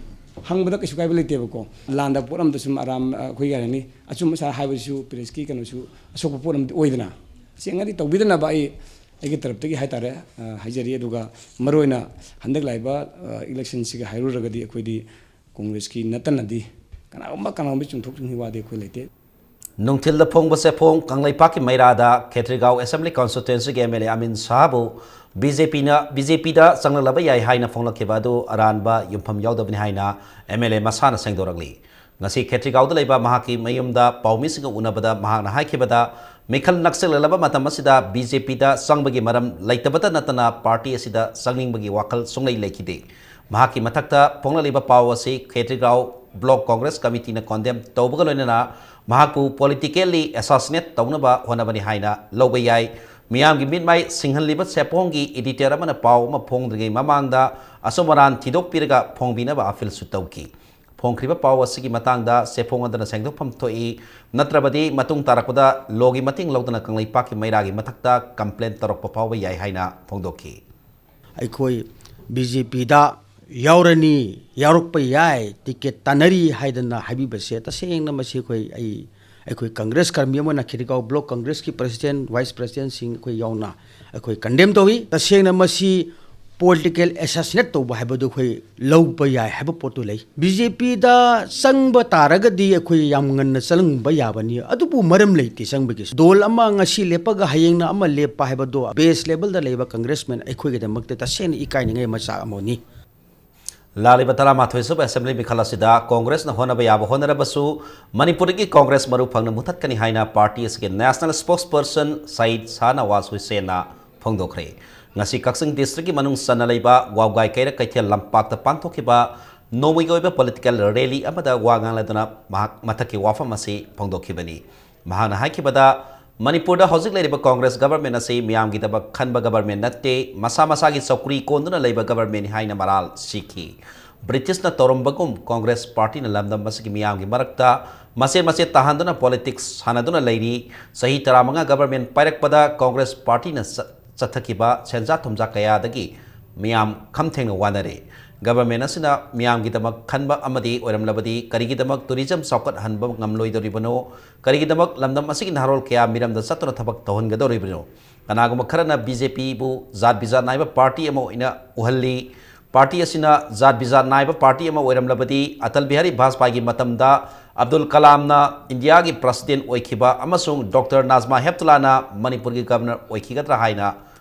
ꯍꯪꯕꯗ ꯀꯩꯁꯨ ꯀꯥꯏꯕ ꯂꯩꯇꯦꯕꯀꯣ꯫ ꯂꯥꯟꯗ ꯄꯣꯠ ꯑꯃꯗ ꯁꯨꯝ ꯑꯔꯥꯝ, ꯑꯩꯈꯣꯏ ꯀꯩ ꯍꯥꯏꯅꯤ, ꯑꯆꯨꯝꯕ ꯁꯥ ꯍꯥꯏꯕꯁꯤꯁꯨ ꯄ꯭ꯔꯦꯁꯀꯤ ꯀꯩꯅꯣꯁꯨ ꯑꯁꯣꯛꯄ ꯄꯣꯠ ꯑꯃꯗꯤ ꯑꯣꯏꯗꯅ, ꯇꯁꯦꯡꯅꯗꯤ ꯇꯧꯕꯤꯗꯅꯕ ꯑꯩ ꯑꯩꯒꯤ ꯇꯔꯞꯇꯒꯤ ꯍꯥꯏꯇꯥꯔꯦ, ꯑ, ꯍꯥꯏꯖꯔꯤ꯫ ꯑꯗꯨꯒ ꯃꯔꯨꯑꯣꯏꯅ ꯍꯟꯗꯛ ꯂꯥꯛꯏꯕ, ꯑ, ꯏꯂꯦꯛꯁꯟꯁꯤꯒ ꯍꯥꯏꯔꯨꯔꯒꯗꯤ ꯑꯩꯈꯣꯏꯗꯤ ꯀꯣꯡꯒ꯭ꯔꯦꯁꯀꯤ ꯅꯠꯇꯅꯗꯤ ꯀꯅꯥꯒꯨꯝꯕ ꯀꯅꯥꯒꯨꯝꯕ ꯆꯨꯝꯊꯣꯛ ꯆꯨꯝꯁꯤꯟꯒꯤ ꯋꯥꯗꯤ ꯑꯩꯈꯣꯏ ꯂꯩꯇꯦ꯫ ꯅꯨꯡꯊꯤꯜꯗ ꯐꯣꯡꯕ ꯆꯦꯐꯣꯡ꯫ ꯀꯪꯂꯩꯄꯥꯛꯀꯤ ꯃꯩꯔꯥꯗ ꯈꯦꯇ꯭ꯔꯤꯒꯥꯎ ꯑꯦꯁꯦꯝꯕ꯭ꯂꯤ ꯀꯟꯁꯇꯤꯇ꯭ꯋꯦꯟꯁꯤꯒꯤ ꯑꯦꯝ ꯑꯦꯜ ꯑꯦ ꯑꯃꯤꯟ ꯁꯥꯍꯕꯨ ꯕꯤ ꯖꯦ ꯄꯤꯅ, ꯕꯤ ꯖꯦ ꯄꯤꯗ ꯆꯪꯂꯛꯂꯕ ꯌꯥꯏ ꯍꯥꯏꯅ ꯐꯣꯡꯂꯛꯈꯤꯕ ꯑꯗꯨ ꯑꯔꯥꯟꯕ ꯌꯨꯝꯐꯝ ꯌꯥꯎꯗꯕꯅꯤ ꯍꯥꯏꯅ ꯑꯦꯝ ꯑꯦꯜ ꯑꯦ ꯃꯁꯥꯅ ꯁꯦꯡꯗꯣꯔꯛꯂꯤ꯫ ꯉꯁꯤ ꯈꯦꯇ꯭ꯔꯤꯒꯥꯎꯗ ꯂꯩꯕ ꯃꯍꯥꯛꯀꯤ ꯃꯌꯨꯝꯗ ꯄꯥꯎꯃꯤꯁꯤꯡꯒ ꯎꯅꯕꯗ ꯃꯍꯥꯛꯅ ꯍꯥꯏꯈꯤꯕꯗ, ꯃꯤꯈꯜ ꯅꯛꯁꯤꯜꯂꯛꯂꯕ ꯃꯇꯝ ꯑꯁꯤꯗ ꯕꯤ ꯖꯦ ꯄꯤꯗ ꯆꯪꯕꯒꯤ ꯃꯔꯝ ꯂꯩꯇꯕꯇ ꯅꯠꯇꯅ ꯄꯥꯔꯇꯤ ꯑꯁꯤꯗ ꯆꯪꯅꯤꯡꯕꯒꯤ ꯋꯥꯈꯜ ꯁꯨꯡꯂꯩ ꯂꯩꯈꯤꯗꯦ꯫ ꯃꯍꯥꯛꯀꯤ ꯃꯊꯛꯇ ꯐꯣꯡꯂꯛꯂꯤꯕ ꯄꯥꯎ ꯑꯁꯤ ꯈꯦꯇ꯭ꯔꯤꯒꯥꯎ ꯕ꯭ꯂꯣꯛ ꯀꯣꯡꯒ꯭ꯔꯦꯁ ꯀꯃꯤꯇꯤꯅ ꯀꯣꯟꯗꯦꯝ ꯇꯧꯕꯒ ꯂꯣꯏꯅꯅ ꯃꯍꯥꯛꯄꯨ ꯄꯣꯂꯤꯇꯤꯀꯦꯜꯂꯤ ꯑꯦꯁꯥꯁꯤꯅꯦꯠ ꯇꯧꯅꯕ ꯍꯣꯠꯅꯕꯅꯤ ꯍꯥꯏꯅ ꯂꯧꯕ ꯌꯥꯏ꯫ ꯃꯤꯌꯥꯝꯒꯤ ꯃꯤꯠꯃꯥꯏ ꯁꯤꯡꯍꯜꯂꯤꯕ ꯆꯦꯐꯣꯡꯒꯤ ꯏꯗꯤꯇꯔ ꯑꯃꯅ ꯄꯥꯎ ꯑꯃ ꯐꯣꯡꯗ꯭ꯔꯤꯉꯩ ꯃꯃꯥꯡꯗ ꯑꯆꯨꯝ ꯑꯔꯥꯟ ꯊꯤꯗꯣꯛꯄꯤꯔꯒ ꯐꯣꯡꯕꯤꯅꯕ ꯑꯄꯤꯜꯁꯨ ꯇꯧꯈꯤ꯫ ꯐꯣꯡꯈ꯭ꯔꯤꯕ ꯄꯥꯎ ꯑꯁꯤꯒꯤ ꯃꯇꯥꯡꯗ ꯆꯦꯐꯣꯡ ꯑꯗꯨꯅ ꯁꯦꯡꯗꯣꯛꯐꯝ ꯊꯣꯛꯏ, ꯅꯠꯇ꯭ꯔꯕꯗꯤ ꯃꯇꯨꯡ ꯇꯥꯔꯛꯄꯗ ꯂꯣꯒꯤ ꯃꯇꯦꯡ ꯂꯧꯗꯨꯅ ꯀꯪꯂꯩꯄꯥꯛꯀꯤ ꯃꯩꯔꯥꯒꯤ ꯃꯊꯛꯇ ꯀꯝꯄ꯭ꯂꯦꯟ ꯇꯧꯔꯛꯄ ꯐꯥꯎꯕ ꯌꯥꯏ ꯍꯥꯏꯅ ꯐꯣꯡꯗꯣꯛꯈꯤ꯫ ꯑꯩꯈꯣꯏ ꯕꯤ ꯖꯦ ꯄꯤꯗ ꯌꯥꯎꯔꯅꯤ, ꯌꯥꯎꯔꯛꯄ ꯌꯥꯏ, ꯇꯤꯀꯦꯠ ꯇꯥꯟꯅꯔꯤ ꯍꯥꯏꯗꯅ ꯍꯥꯏꯕꯤꯕꯁꯦ ꯇꯁꯦꯡꯅ ꯃꯁꯤ ꯑꯩꯈꯣꯏ, ꯑꯩ, ꯑꯩꯈꯣꯏ ꯀꯪꯒ꯭ꯔꯦꯁ ꯀꯔꯃꯤ ꯑꯃꯅ ꯈꯦꯇ꯭ꯔꯤꯒꯥꯎ ꯕ꯭ꯂꯣꯛ ꯀꯪꯒ꯭ꯔꯦꯁꯀꯤ ꯄ꯭ꯔꯁꯤꯗꯦꯟ, ꯚꯥꯏꯁ ꯄ꯭ꯔꯁꯤꯗꯦꯟꯁꯤꯡ ꯑꯩꯈꯣꯏ ꯌꯥꯎꯅ ꯑꯩꯈꯣꯏ ꯀꯟꯗꯦꯝ ꯇꯧꯏ꯫ ꯇꯁꯦꯡꯅ ꯃꯁꯤ ꯄꯣꯂꯤꯇꯤꯀꯦꯜ ꯑꯦꯁꯥꯁꯤꯅꯦꯠ ꯇꯧꯕ ꯍꯥꯏꯕꯗꯨ ꯑꯩꯈꯣꯏ ꯂꯧꯕ ꯌꯥꯏ ꯍꯥꯏꯕ ꯄꯣꯠꯇꯨ ꯂꯩ꯫ ꯕꯤ ꯖꯦ ꯄꯤꯗ ꯆꯪꯕ ꯇꯥꯔꯒꯗꯤ ꯑꯩꯈꯣꯏ ꯌꯥꯝ ꯉꯟꯅ ꯆꯪꯕ ꯌꯥꯕꯅꯤ, ꯑꯗꯨꯕꯨ ꯃꯔꯝ ꯂꯩꯇꯦ ꯆꯪꯕꯒꯤ꯫ ꯗꯣꯜ ꯑꯃ ꯉꯁꯤ ꯂꯦꯞꯄꯒ ꯍꯌꯦꯡꯅ ꯑꯃ ꯂꯦꯞꯄ ꯍꯥꯏꯕꯗꯣ ꯕꯦꯁ ꯂꯦꯚꯦꯜꯗ ꯂꯩꯕ ꯀꯪꯒ꯭ꯔꯦꯁꯃꯦꯟ ꯑꯩꯈꯣꯏꯒꯤꯗꯃꯛꯇ ꯇꯁꯦꯡꯅ ꯏꯀꯥꯏꯅꯤꯡꯉꯥꯏ ꯃꯆꯥꯛ ꯑꯃꯅꯤ꯫ ꯂꯥꯛꯂꯤꯕ ꯇꯔꯥꯃꯥꯊꯣꯏ ꯁꯨꯕ ꯑꯦꯁꯦꯝꯕ꯭ꯂꯤ ꯃꯤꯈꯜ ꯑꯁꯤꯗ ꯀꯣꯡꯒ꯭ꯔꯦꯁꯅ ꯍꯣꯠꯅꯕ ꯌꯥꯕ ꯍꯣꯠꯅꯔꯕꯁꯨ ꯃꯅꯤꯄꯨꯔꯗꯒꯤ ꯀꯣꯡꯒ꯭ꯔꯦꯁ ꯃꯔꯨ ꯐꯪꯅ ꯃꯨꯊꯠꯀꯅꯤ ꯍꯥꯏꯅ ꯄꯥꯔꯇꯤ ꯑꯁꯤꯒꯤ ꯅꯦꯁꯅꯦꯜ ꯁ꯭ꯄꯣꯛꯁꯄꯔꯁꯟ ꯁꯌꯤꯗ ꯁꯥꯍꯅꯋꯥꯖ ꯍꯨꯁꯦꯟꯅ ꯐꯣꯡꯗꯣꯛꯈ꯭ꯔꯦ꯫ ꯉꯁꯤ ꯀꯛꯆꯤꯡ ꯗꯤꯁꯇ꯭ꯔꯤꯛꯀꯤ ꯃꯅꯨꯡ ꯆꯟꯅ ꯂꯩꯕ ꯋꯥꯕꯒꯥꯏ ꯀꯩꯔꯛ ꯀꯩꯊꯦꯜ ꯂꯝꯄꯥꯛꯇ ꯄꯥꯡꯊꯣꯛꯈꯤꯕ ꯅꯣꯡꯃꯒꯤ ꯑꯣꯏꯕ ꯄꯣꯂꯤꯇꯤꯀꯦꯜ ꯔꯦꯂꯤ ꯑꯃꯗ ꯋꯥ ꯉꯥꯡꯂꯗꯨꯅ ꯃꯍꯥꯛ ꯃꯊꯛꯀꯤ ꯋꯥꯐꯝ ꯑꯁꯤ ꯐꯣꯡꯗꯣꯛꯈꯤꯕꯅꯤ꯫ ꯃꯍꯥꯛꯅ ꯍꯥꯏꯈꯤꯕꯗ, ꯃꯅꯤꯄꯨꯔꯗ ꯍꯧꯖꯤꯛ ꯂꯩꯔꯤꯕ ꯀꯣꯡꯒ꯭ꯔꯦꯁ ꯒꯕꯔꯃꯦꯟ ꯑꯁꯤ ꯃꯤꯌꯥꯝꯒꯤꯗꯃꯛ ꯈꯟꯕ ꯒꯕꯔꯃꯦꯟ ꯅꯠꯇꯦ, ꯃꯁꯥ ꯃꯁꯥꯒꯤ ꯆꯧꯀ꯭ꯔꯤ ꯀꯣꯟꯗꯨꯅ ꯂꯩꯕ ꯒꯕꯔꯃꯦꯟꯅꯤ ꯍꯥꯏꯅ ꯃꯔꯥꯜ ꯁꯤꯈꯤ꯫ ꯕ꯭ꯔꯤꯇꯤꯁꯅ ꯇꯧꯔꯝꯕꯒꯨꯝ ꯀꯣꯡꯒ꯭ꯔꯦꯁ ꯄꯥꯔꯇꯤꯅ ꯂꯝꯗꯝ ꯑꯁꯤꯒꯤ ꯃꯤꯌꯥꯝꯒꯤ ꯃꯔꯛꯇ ꯃꯆꯦꯠ ꯃꯆꯦꯠ ꯇꯥꯍꯟꯗꯨꯅ ꯄꯣꯂꯤꯇꯤꯛꯁ ꯁꯥꯟꯅꯗꯨꯅ ꯂꯩꯔꯤ꯫ ꯆꯍꯤ ꯇꯔꯥꯃꯉꯥ ꯒꯚꯔꯟꯃꯦꯟꯠ ꯄꯥꯏꯔꯛꯄꯗ ꯀꯣꯡꯒ꯭ꯔꯦꯁ ꯄꯥꯔꯇꯤꯅ ꯆ-, ꯆꯠꯊꯈꯤꯕ ꯁꯦꯟꯖꯥ ꯊꯨꯝꯖꯥ ꯀꯌꯥꯗꯒꯤ ꯃꯤꯌꯥꯝ ꯈꯝ ꯊꯦꯡꯅ ꯋꯥꯅꯔꯦ꯫ ꯒꯚꯔꯟꯃꯦꯟꯠ ꯑꯁꯤꯅ ꯃꯤꯌꯥꯝꯒꯤꯗꯃꯛ ꯈꯟꯕ ꯑꯃꯗꯤ ꯑꯣꯏꯔꯝꯂꯕꯗꯤ ꯀꯔꯤꯒꯤꯗꯃꯛ ꯇꯨꯔꯤꯖꯝ ꯆꯥꯎꯈꯠꯍꯟꯕ ꯉꯝꯂꯣꯏꯗꯧꯔꯤꯕꯅꯣ? ꯀꯔꯤꯒꯤꯗꯃꯛ ꯂꯝꯗꯝ ꯑꯁꯤꯒꯤ ꯅꯍꯥꯔꯣꯜ ꯀꯌꯥ ꯃꯤꯔꯝꯗ ꯆꯠꯇꯨꯅ ꯊꯕꯛ ꯇꯧꯍꯟꯒꯗꯧꯔꯤꯕꯅꯣ? ꯀꯅꯥꯒꯨꯝꯕ ꯈꯔꯅ ꯕꯤ ꯖꯦ ꯄꯤꯕꯨ ꯖꯥꯠ ꯕꯤꯖꯥꯠ ꯅꯥꯏꯕ ꯄꯥꯔꯇꯤ ꯑꯃ ꯑꯣꯏꯅ ꯎꯍꯜꯂꯤ꯫ ꯄꯥꯔꯇꯤ ꯑꯁꯤꯅ ꯖꯥꯠ ꯕꯤꯖꯥꯠ ꯅꯥꯏꯕ ꯄꯥꯔꯇꯤ ꯑꯃ ꯑꯣꯏꯔꯝꯂꯕꯗꯤ ꯑꯇꯜ ꯕꯤꯍꯥꯔꯤ ꯚꯥꯖꯄꯥꯏꯒꯤ ꯃꯇꯝꯗ ꯑꯕꯗꯨꯜ ꯀꯂꯥꯝꯅ ꯏꯟꯗꯤꯌꯥꯒꯤ ꯄ꯭ꯔꯁꯤꯗꯦꯟꯠ ꯑꯣꯏꯈꯤꯕ ꯑꯃꯁꯨꯡ ꯗꯣꯛꯇꯔ ꯅꯥꯖꯃꯥ ꯍꯦꯞꯇꯨꯂꯥꯅ ꯃꯅꯤꯄꯨꯔꯒꯤ ꯒꯕꯔꯅꯔ ꯑꯣꯏꯈꯤꯒꯗ꯭ꯔꯥ ꯍꯥꯏꯅ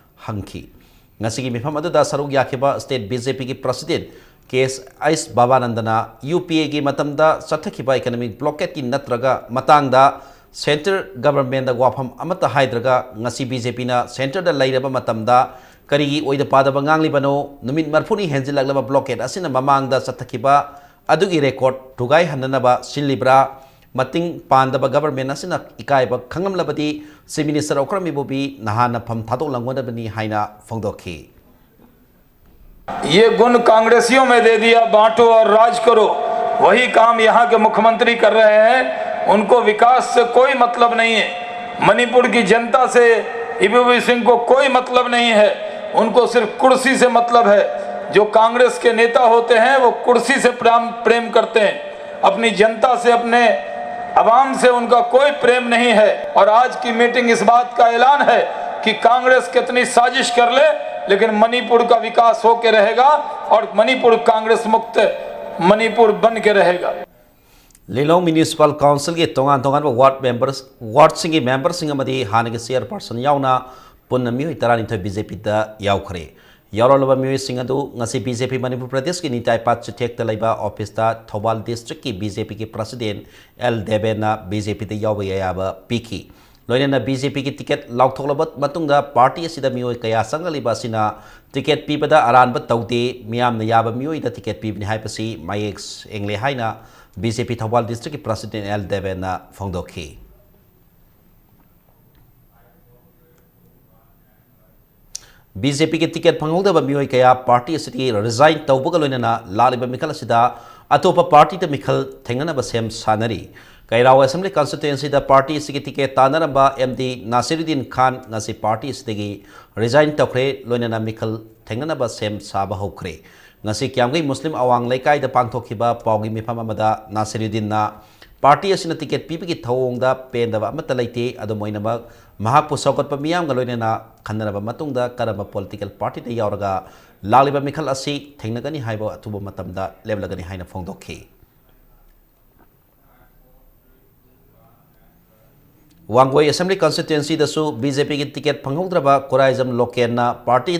ꯍꯪꯈꯤ꯫ ꯉꯁꯤꯒꯤ ꯃꯤꯐꯝ ꯑꯗꯨꯗ ꯁꯔꯨꯛ ꯌꯥꯈꯤꯕ ꯁ꯭ꯇꯦꯠ ꯕꯤ ꯖꯦ ꯄꯤꯒꯤ ꯄ꯭ꯔꯁꯤꯗꯦꯟꯠ ꯀꯦ ꯑꯦꯁ ꯕꯥꯕꯥꯅꯟꯗꯅ ꯌꯨ ꯄꯤ ꯑꯦꯒꯤ ꯃꯇꯝꯗ ꯆꯠꯊꯈꯤꯕ ꯏꯀꯅꯣꯃꯤꯛ ꯕ꯭ꯂꯣꯀꯦꯠꯀꯤ ꯅꯠꯇ꯭ꯔꯒ ꯃꯇꯥꯡꯗ ꯁꯦꯟꯇꯔ ꯒꯕꯔꯟꯃꯦꯟꯠꯗ ꯋꯥꯐꯝ ꯑꯃꯠꯇ ꯍꯥꯏꯗ꯭ꯔꯒ ꯉꯁꯤ ꯕꯤ ꯖꯦ ꯄꯤꯅ ꯁꯦꯟꯇꯔꯗ ꯂꯩꯔꯕ ꯃꯇꯝꯗ ꯀꯔꯤꯒꯤ ꯑꯣꯏꯗ ꯄꯥꯗꯕ ꯉꯥꯡꯂꯤꯕꯅꯣ? ꯅꯨꯃꯤꯠ ꯃꯔꯤꯐꯨꯅꯤ ꯍꯦꯟꯖꯤꯜꯂꯛꯂꯕ ꯕ꯭ꯂꯣꯀꯦꯠ ꯑꯁꯤꯅ ꯃꯃꯥꯡꯗ ꯆꯠꯊꯈꯤꯕ ꯑꯗꯨꯒꯤ ꯔꯦꯀꯣꯔꯗ ꯊꯨꯒꯥꯏꯍꯟꯅꯅꯕ ꯁꯤꯜꯂꯤꯕ꯭ꯔꯥ? ꯃꯇꯤꯡ ꯄꯥꯟꯗꯕ ꯒꯕꯔꯟꯃꯦꯟꯠ ꯑꯁꯤꯅ ꯏꯀꯥꯏꯕ ꯈꯪꯂꯝꯂꯕꯗꯤ ꯆꯤꯐ ꯃꯤꯅꯤꯁꯇꯔ ꯑꯣꯀ꯭ꯔꯝ ꯏꯕꯣꯕꯤ ꯅꯍꯥꯟꯅ ꯐꯝ ꯊꯥꯗꯣꯛꯂꯝꯒꯗꯕꯅꯤ ꯍꯥꯏꯅ ꯐꯣꯡꯗꯣꯛꯈꯤ꯫ ये गुण कांग्रेसियों में दे दिया, बांटो और राज करो। वही काम यहाँ के मुख्यमंत्री कर रहे हैं। उनको विकास से कोई मतलब नहीं है। मणिपुर की जनता से इबोबी सिंह को कोई मतलब नहीं है। उनको सिर्फ कुर्सी से मतलब है। जो कांग्रेस के नेता होते हैं, वो कुर्सी से प्रेम प्रेम करते हैं, अपनी जनता से, अपने आवाम से उनका कोई प्रेम नहीं है। और आज की मीटिंग इस बात का ऐलान है कि कांग्रेस कितनी साजिश कर ले, लेकिन मणिपुर का विकास होके रहेगा और मणिपुर कांग्रेस मुक्त मणिपुर बन के रहेगा। ꯂꯤꯂꯣꯡ ꯃ꯭ꯌꯨꯅꯤꯁꯤꯄꯥꯜ ꯀꯥꯎꯟꯁꯤꯜꯒꯤ ꯇꯣꯉꯥꯟ ꯇꯣꯉꯥꯟꯕ ꯋꯥꯔꯗ ꯃꯦꯝꯕꯔ, ꯋꯥꯔꯗꯁꯤꯡꯒꯤ ꯃꯦꯝꯕꯔꯁꯤꯡ ꯑꯃꯗꯤ ꯍꯥꯟꯅꯒꯤ ꯆꯦꯌꯔꯄꯥꯔꯁꯟ ꯌꯥꯎꯅ ꯄꯨꯟꯅ ꯃꯤꯑꯣꯏ ꯇꯔꯥꯅꯤꯊꯣꯏ ꯕꯤ ꯖꯦ ꯄꯤꯗ ꯌꯥꯎꯈ꯭ꯔꯦ꯫ ꯌꯥꯎꯔꯛꯂꯕ ꯃꯤꯑꯣꯏꯁꯤꯡ ꯑꯗꯨ ꯉꯁꯤ ꯕꯤ ꯖꯦ ꯄꯤ ꯃꯅꯤꯄꯨꯔ ꯄ꯭ꯔꯗꯦꯁꯀꯤ ꯅꯤꯇꯥꯏ ꯄꯥꯠ ꯆꯤꯊꯦꯛꯇ ꯂꯩꯕ ꯑꯣꯐꯤꯁꯇ ꯊꯧꯕꯥꯜ ꯗꯤꯁꯇ꯭ꯔꯤꯛꯀꯤ ꯕꯤ ꯖꯦ ꯄꯤꯒꯤ ꯄ꯭ꯔꯁꯤꯗꯦꯟ ꯑꯦꯜ ꯗꯦꯕꯦꯟꯅ ꯕꯤ ꯖꯦ ꯄꯤꯗ ꯌꯥꯎꯕꯒꯤ ꯑꯌꯥꯕ ꯄꯤꯈꯤ꯫ ꯂꯣꯏꯅꯅ ꯕꯤ ꯖꯦ ꯄꯤꯒꯤ ꯇꯤꯀꯦꯠ ꯂꯥꯎꯊꯣꯛꯂꯕ ꯃꯇꯨꯡꯗ ꯄꯥꯔꯇꯤ ꯑꯁꯤꯗ ꯃꯤꯑꯣꯏ ꯀꯌꯥ ꯆꯪꯂꯛꯂꯤꯕ ꯑꯁꯤꯅ ꯇꯤꯀꯦꯠ ꯄꯤꯕꯗ ꯑꯔꯥꯟꯕ ꯇꯧꯗꯦ, ꯃꯤꯌꯥꯝꯅ ꯌꯥꯕ ꯃꯤꯑꯣꯏꯗ ꯇꯤꯀꯦꯠ ꯄꯤꯕꯅꯤ ꯍꯥꯏꯕꯁꯤ ꯃꯌꯦꯛ ꯁꯦꯡꯂꯦ ꯍꯥꯏꯅ ꯕꯤ ꯖꯦ ꯄꯤ ꯊꯧꯕꯥꯜ ꯗꯤꯁꯇ꯭ꯔꯤꯛꯀꯤ ꯄ꯭ꯔꯁꯤꯗꯦꯟ ꯑꯦꯜ ꯗꯦꯕꯦꯟꯅ ꯐꯣꯡꯗꯣꯛꯈꯤ꯫ ꯕꯤ ꯖꯦ ꯄꯤꯒꯤ ꯇꯤꯀꯦꯠ ꯐꯪꯍꯧꯗꯕ ꯃꯤꯑꯣꯏ ꯀꯌꯥ ꯄꯥꯔꯇꯤ ꯑꯁꯤꯗꯒꯤ ꯔꯤꯖꯥꯏꯟ ꯇꯧꯕꯒ ꯂꯣꯏꯅꯅ ꯂꯥꯛꯂꯤꯕ ꯃꯤꯈꯜ ꯑꯁꯤꯗ ꯑꯇꯣꯞꯄ ꯄꯥꯔꯇꯤꯗ ꯃꯤꯈꯜ ꯊꯦꯡꯅꯅꯕ ꯁꯦꯝ ꯁꯥꯅꯔꯤ꯫ ꯀꯩꯔꯥꯎ ꯑꯦꯁꯦꯝꯕ꯭ꯂꯤ ꯀꯟꯁꯇꯤꯇ꯭ꯋꯦꯟꯁꯤꯗ ꯄꯥꯔꯇꯤ ꯑꯁꯤꯒꯤ ꯇꯤꯀꯦꯠ ꯇꯥꯟꯅꯔꯝꯕ ꯑꯦꯝ ꯗꯤ ꯅꯥꯁꯤꯔꯨꯗꯤꯟ ꯈꯥꯟ ꯉꯁꯤ ꯄꯥꯔꯇꯤ ꯑꯁꯤꯗꯒꯤ ꯔꯤꯖꯥꯏꯟ ꯇꯧꯈ꯭ꯔꯦ, ꯂꯣꯏꯅꯅ ꯃꯤꯈꯜ ꯊꯦꯡꯅꯅꯕ ꯁꯦꯝ ꯁꯥꯕ ꯍꯧꯈ꯭ꯔꯦ꯫ ꯉꯁꯤ ꯀꯤꯌꯥꯝꯒꯩ ꯃꯨꯁꯂꯤꯝ ꯑꯋꯥꯡ ꯂꯩꯀꯥꯏꯗ ꯄꯥꯡꯊꯣꯛꯈꯤꯕ ꯄꯥꯎꯒꯤ ꯃꯤꯐꯝ ꯑꯃꯗ ꯅꯥꯁꯤꯔꯨꯗꯤꯟꯅ ꯄꯥꯔꯇꯤ ꯑꯁꯤꯅ ꯇꯤꯀꯦꯠ ꯄꯤꯕꯒꯤ ꯊꯧꯑꯣꯡꯗ ꯄꯦꯟꯗꯕ ꯑꯃꯠꯇ ꯂꯩꯇꯦ, ꯑꯗꯨꯝ ꯑꯣꯏꯅꯃꯛ ꯃꯍꯥꯛꯄꯨ ꯁꯧꯒꯠꯄ ꯃꯤꯌꯥꯝꯒ ꯂꯣꯏꯅꯅ ꯈꯟꯅꯔꯕ ꯃꯇꯨꯡꯗ ꯀꯔꯝꯕ ꯄꯣꯂꯤꯇꯤꯀꯦꯜ ꯄꯥꯔꯇꯤꯗ ꯌꯥꯎꯔꯒ ꯂꯥꯛꯂꯤꯕ ꯃꯤꯈꯜ ꯑꯁꯤ ꯊꯦꯡꯅꯒꯅꯤ ꯍꯥꯏꯕ ꯑꯊꯨꯕ ꯃꯇꯝꯗ ꯂꯦꯞꯂꯒꯅꯤ ꯍꯥꯏꯅ ꯐꯣꯡꯗꯣꯛꯈꯤ꯫ ꯋꯥꯡꯒꯣꯏ ꯑꯦꯁꯦꯝꯕ꯭ꯂꯤ ꯀꯟꯁꯇꯤꯇ꯭ꯋꯦꯟꯁꯤꯗꯁꯨ ꯕꯤ ꯖꯦ ꯄꯤꯒꯤ ꯇꯤꯀꯦꯠ ꯐꯪꯍꯧꯗ꯭ꯔꯕ ꯀꯨꯔꯥꯏꯖꯝ ꯂꯣꯀꯦꯟꯅ ꯄꯥꯔꯇꯤ,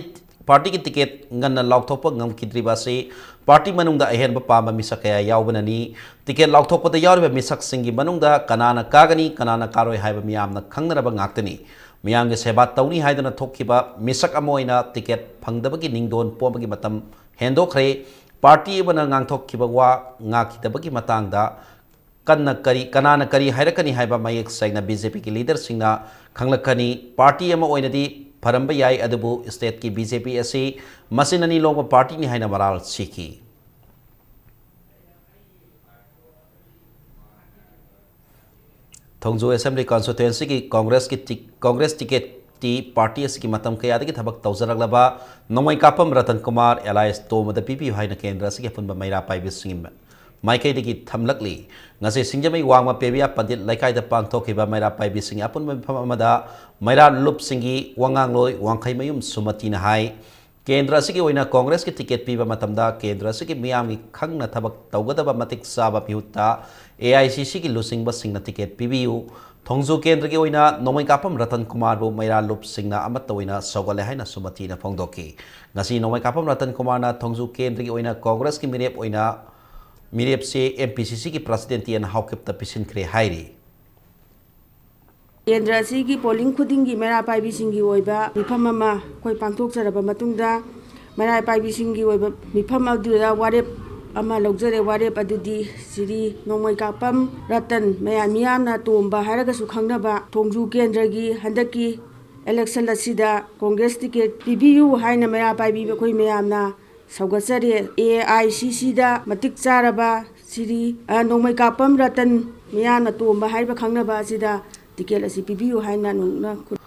ꯄꯥꯔꯇꯤꯒꯤ ꯇꯤꯀꯦꯠ ꯉꯟꯅ ꯂꯥꯎꯊꯣꯛꯄ ꯉꯝꯈꯤꯗ꯭ꯔꯤꯕ ꯑꯁꯤ ꯄꯥꯔꯇꯤ ꯃꯅꯨꯡꯗ ꯑꯍꯦꯟꯕ ꯄꯥꯝꯕ ꯃꯤꯁꯛ ꯀꯌꯥ ꯌꯥꯎꯕꯅꯅꯤ꯫ ꯇꯤꯀꯦꯠ ꯂꯥꯎꯊꯣꯛꯄꯗ ꯌꯥꯎꯔꯤꯕ ꯃꯤꯁꯛꯁꯤꯡꯒꯤ ꯃꯅꯨꯡꯗ ꯀꯅꯥꯅ ꯀꯥꯒꯅꯤ, ꯀꯅꯥꯅ ꯀꯥꯔꯣꯏ ꯍꯥꯏꯕ ꯃꯤꯌꯥꯝꯅ ꯈꯪꯅꯔꯕ ꯉꯥꯛꯇꯅꯤ꯫ ꯃꯤꯌꯥꯝꯒꯤ ꯁꯦꯕꯥ ꯇꯧꯅꯤ ꯍꯥꯏꯗꯨꯅ ꯊꯣꯛꯈꯤꯕ ꯃꯤꯁꯛ ꯑꯃ ꯑꯣꯏꯅ ꯇꯤꯀꯦꯠ ꯐꯪꯗꯕꯒꯤ ꯅꯤꯡꯗꯣꯟ ꯄꯣꯝꯕꯒꯤ ꯃꯇꯝ ꯍꯦꯟꯗꯣꯛꯈ꯭ꯔꯦ꯫ ꯄꯥꯔꯇꯤ ꯑꯃꯅ ꯉꯥꯡꯊꯣꯛꯈꯤꯕ ꯋꯥ ꯉꯥꯛꯈꯤꯗꯕꯒꯤ ꯃꯇꯥꯡꯗ ꯀꯟꯅ ꯀꯔꯤ, ꯀꯅꯥꯅ ꯀꯔꯤ ꯍꯥꯏꯔꯛꯀꯅꯤ ꯍꯥꯏꯕ ꯃꯌꯦꯛ ꯁꯦꯡꯅ ꯕꯤ ꯖꯦ ꯄꯤꯒꯤ ꯂꯤꯗꯔꯁꯤꯡꯅ ꯈꯪꯂꯛꯀꯅꯤ꯫ ꯄꯥꯔꯇꯤ ꯑꯃ ꯑꯣꯏꯅꯗꯤ ꯐꯔꯝꯕ ꯌꯥꯏ, ꯑꯗꯨꯕꯨ ꯁ꯭ꯇꯦꯠꯀꯤ ꯕꯤ ꯖꯦ ꯄꯤ ꯑꯁꯤ ꯃꯆꯤꯟ ꯑꯅꯤ ꯂꯣꯡꯕ ꯄꯥꯔꯇꯤꯅꯤ ꯍꯥꯏꯅ ꯃꯔꯥꯜ ꯁꯤꯈꯤ꯫ ꯊꯣꯡꯖꯨ ꯑꯦꯁꯦꯝꯕ꯭ꯂꯤ ꯀꯟꯁꯇꯤꯇ꯭ꯋꯦꯟꯁꯤꯒꯤ ꯀꯣꯡꯒ꯭ꯔꯦꯁꯀꯤ ꯇꯤ-, ꯀꯣꯡꯒ꯭ꯔꯦꯁ ꯇꯤꯀꯦꯠꯇꯤ ꯄꯥꯔꯇꯤ ꯑꯁꯤꯒꯤ ꯃꯇꯝ ꯀꯌꯥꯗꯒꯤ ꯊꯕꯛ ꯇꯧꯖꯔꯛꯂꯕ ꯅꯣꯡꯃꯩ ꯀꯥꯞꯄꯝ ꯔꯇꯟ ꯀꯨꯃꯥꯔ ꯑꯦꯂꯥꯏꯁ ꯇꯣꯝꯕꯗ ꯄꯤꯕꯤꯌꯨ ꯍꯥꯏꯅ ꯀꯦꯟꯗ꯭ꯔ ꯑꯁꯤꯒꯤ ꯑꯄꯨꯟꯕ ꯃꯩꯔꯥ ꯄꯥꯏꯕꯤꯁꯤꯡꯒꯤ ꯃꯥꯏꯀꯩꯗꯒꯤ ꯊꯝꯂꯛꯂꯤ꯫ ꯉꯁꯤ ꯁꯤꯡꯖꯃꯩ ꯋꯥꯡꯃ ꯄꯦꯕꯤꯌꯥ ꯄꯟꯗꯤꯠ ꯂꯩꯀꯥꯏꯗ ꯄꯥꯡꯊꯣꯛꯈꯤꯕ ꯃꯩꯔꯥ ꯄꯥꯏꯕꯤꯁꯤꯡꯒꯤ ꯑꯄꯨꯟꯕ ꯃꯤꯐꯝ ꯑꯃꯗ ꯃꯩꯔꯥ ꯂꯨꯞꯁꯤꯡꯒꯤ ꯋꯥꯉꯥꯡꯂꯣꯏ ꯋꯥꯡꯈꯩꯃꯌꯨꯝ ꯁꯨꯃꯇꯤꯅ ꯍꯥꯏ, ꯀꯦꯟꯗ꯭ꯔ ꯑꯁꯤꯒꯤ ꯑꯣꯏꯅ ꯀꯣꯡꯒ꯭ꯔꯦꯁꯀꯤ ꯇꯤꯀꯦꯠ ꯄꯤꯕ ꯃꯇꯝꯗ ꯀꯦꯟꯗ꯭ꯔ ꯑꯁꯤꯒꯤ ꯃꯤꯌꯥꯝꯒꯤ ꯈꯪꯅ ꯊꯕꯛ ꯇꯧꯒꯗꯕ ꯃꯇꯤꯛ ꯆꯥꯕ ꯃꯤꯍꯨꯠꯇ ꯑꯦ ꯑꯥꯏ ꯁꯤ ꯁꯤꯒꯤ ꯂꯨꯆꯤꯡꯕꯁꯤꯡꯅ ꯇꯤꯀꯦꯠ ꯄꯤꯕꯤꯌꯨ꯫ ꯊꯣꯡꯖꯨ ꯀꯦꯟꯗ꯭ꯔꯒꯤ ꯑꯣꯏꯅ ꯅꯣꯡꯃꯩ ꯀꯥꯞꯄꯝ ꯔꯇꯟ ꯀꯨꯃꯥꯔꯕꯨ ꯃꯩꯔꯥ ꯂꯨꯞꯁꯤꯡꯅ ꯑꯃꯠꯇ ꯑꯣꯏꯅ ꯁꯧꯒꯠꯂꯦ ꯍꯥꯏꯅ ꯁꯨꯃꯇꯤꯅ ꯐꯣꯡꯗꯣꯛꯈꯤ꯫ ꯉꯁꯤ ꯅꯣꯡꯃꯩ ꯀꯥꯞꯄꯝ ꯔꯇꯟ ꯀꯨꯃꯥꯔꯅ ꯊꯣꯡꯖꯨ ꯀꯦꯟꯗ꯭ꯔꯒꯤ ꯑꯣꯏꯅ ꯀꯣꯡꯒ꯭ꯔꯦꯁꯀꯤ ꯃꯤꯔꯦꯞ ꯑꯣꯏꯅ, ꯃꯤꯔꯦꯞꯁꯦ ꯑꯦꯝ ꯄꯤ ꯁꯤ ꯁꯤꯒꯤ ꯄ꯭ꯔꯁꯤꯗꯦꯟ ꯇꯤ ꯑꯦꯟ ꯍꯥꯎꯀꯤꯞꯇ ꯄꯤꯁꯤꯟꯈ꯭ꯔꯦ ꯍꯥꯏꯔꯤ꯫ ꯀꯦꯟꯗ꯭ꯔ ꯑꯁꯤꯒꯤ ꯄꯣꯂꯤꯡ ꯈꯨꯗꯤꯡꯒꯤ ꯃꯩꯔꯥ ꯄꯥꯏꯕꯤꯁꯤꯡꯒꯤ ꯑꯣꯏꯕ ꯃꯤꯐꯝ ꯑꯃ ꯑꯩꯈꯣꯏ ꯄꯥꯡꯊꯣꯛꯆꯔꯕ ꯃꯇꯨꯡꯗ, ꯃꯩꯔꯥ ꯄꯥꯏꯕꯤꯁꯤꯡꯒꯤ ꯑꯣꯏꯕ ꯃꯤꯐꯝ ꯑꯗꯨꯗ ꯋꯥꯔꯦꯞ ꯑꯃ ꯂꯧꯖꯔꯦ꯫ ꯋꯥꯔꯦꯞ ꯑꯗꯨꯗꯤ ꯁ꯭ꯔꯤ ꯅꯣꯡꯃꯩ ꯀꯥꯞꯄꯝ ꯔꯇꯟ, ꯃꯌꯥꯝ ꯃꯤꯌꯥꯝꯅ ꯇꯣꯝꯕ ꯍꯥꯏꯔꯒꯁꯨ ꯈꯪꯅꯕ, ꯊꯣꯡꯖꯨ ꯀꯦꯟꯗ꯭ꯔꯒꯤ ꯍꯟꯗꯛꯀꯤ ꯏꯂꯦꯛꯁꯟ ꯑꯁꯤꯗ ꯀꯣꯡꯒ꯭ꯔꯦꯁ ꯇꯤꯀꯦꯠ ꯄꯤꯕꯤꯌꯨ ꯍꯥꯏꯅ ꯃꯩꯔꯥ ꯄꯥꯏꯕꯤꯕ ꯑꯩꯈꯣꯏ ꯃꯌꯥꯝꯅ ꯁꯧꯒꯠꯆꯔꯤ꯫ ꯑꯦ ꯑꯥꯏ ꯁꯤ ꯁꯤꯗ ꯃꯇꯤꯛ ꯆꯥꯔꯕ ꯁꯤꯔꯤ, ꯑ, ꯅꯣꯡꯃꯩꯀꯥꯞꯄꯝ ꯔꯇꯟ, ꯃꯤꯌꯥꯝꯅ ꯇꯣꯝꯕ ꯍꯥꯏꯕ ꯈꯪꯅꯕ ꯑꯁꯤꯗ ꯇꯤꯀꯦꯠ ꯑꯁꯤ ꯄꯤꯕꯤꯌꯨ ꯍꯥꯏꯅ ꯅꯣꯡꯅ ꯈꯨ-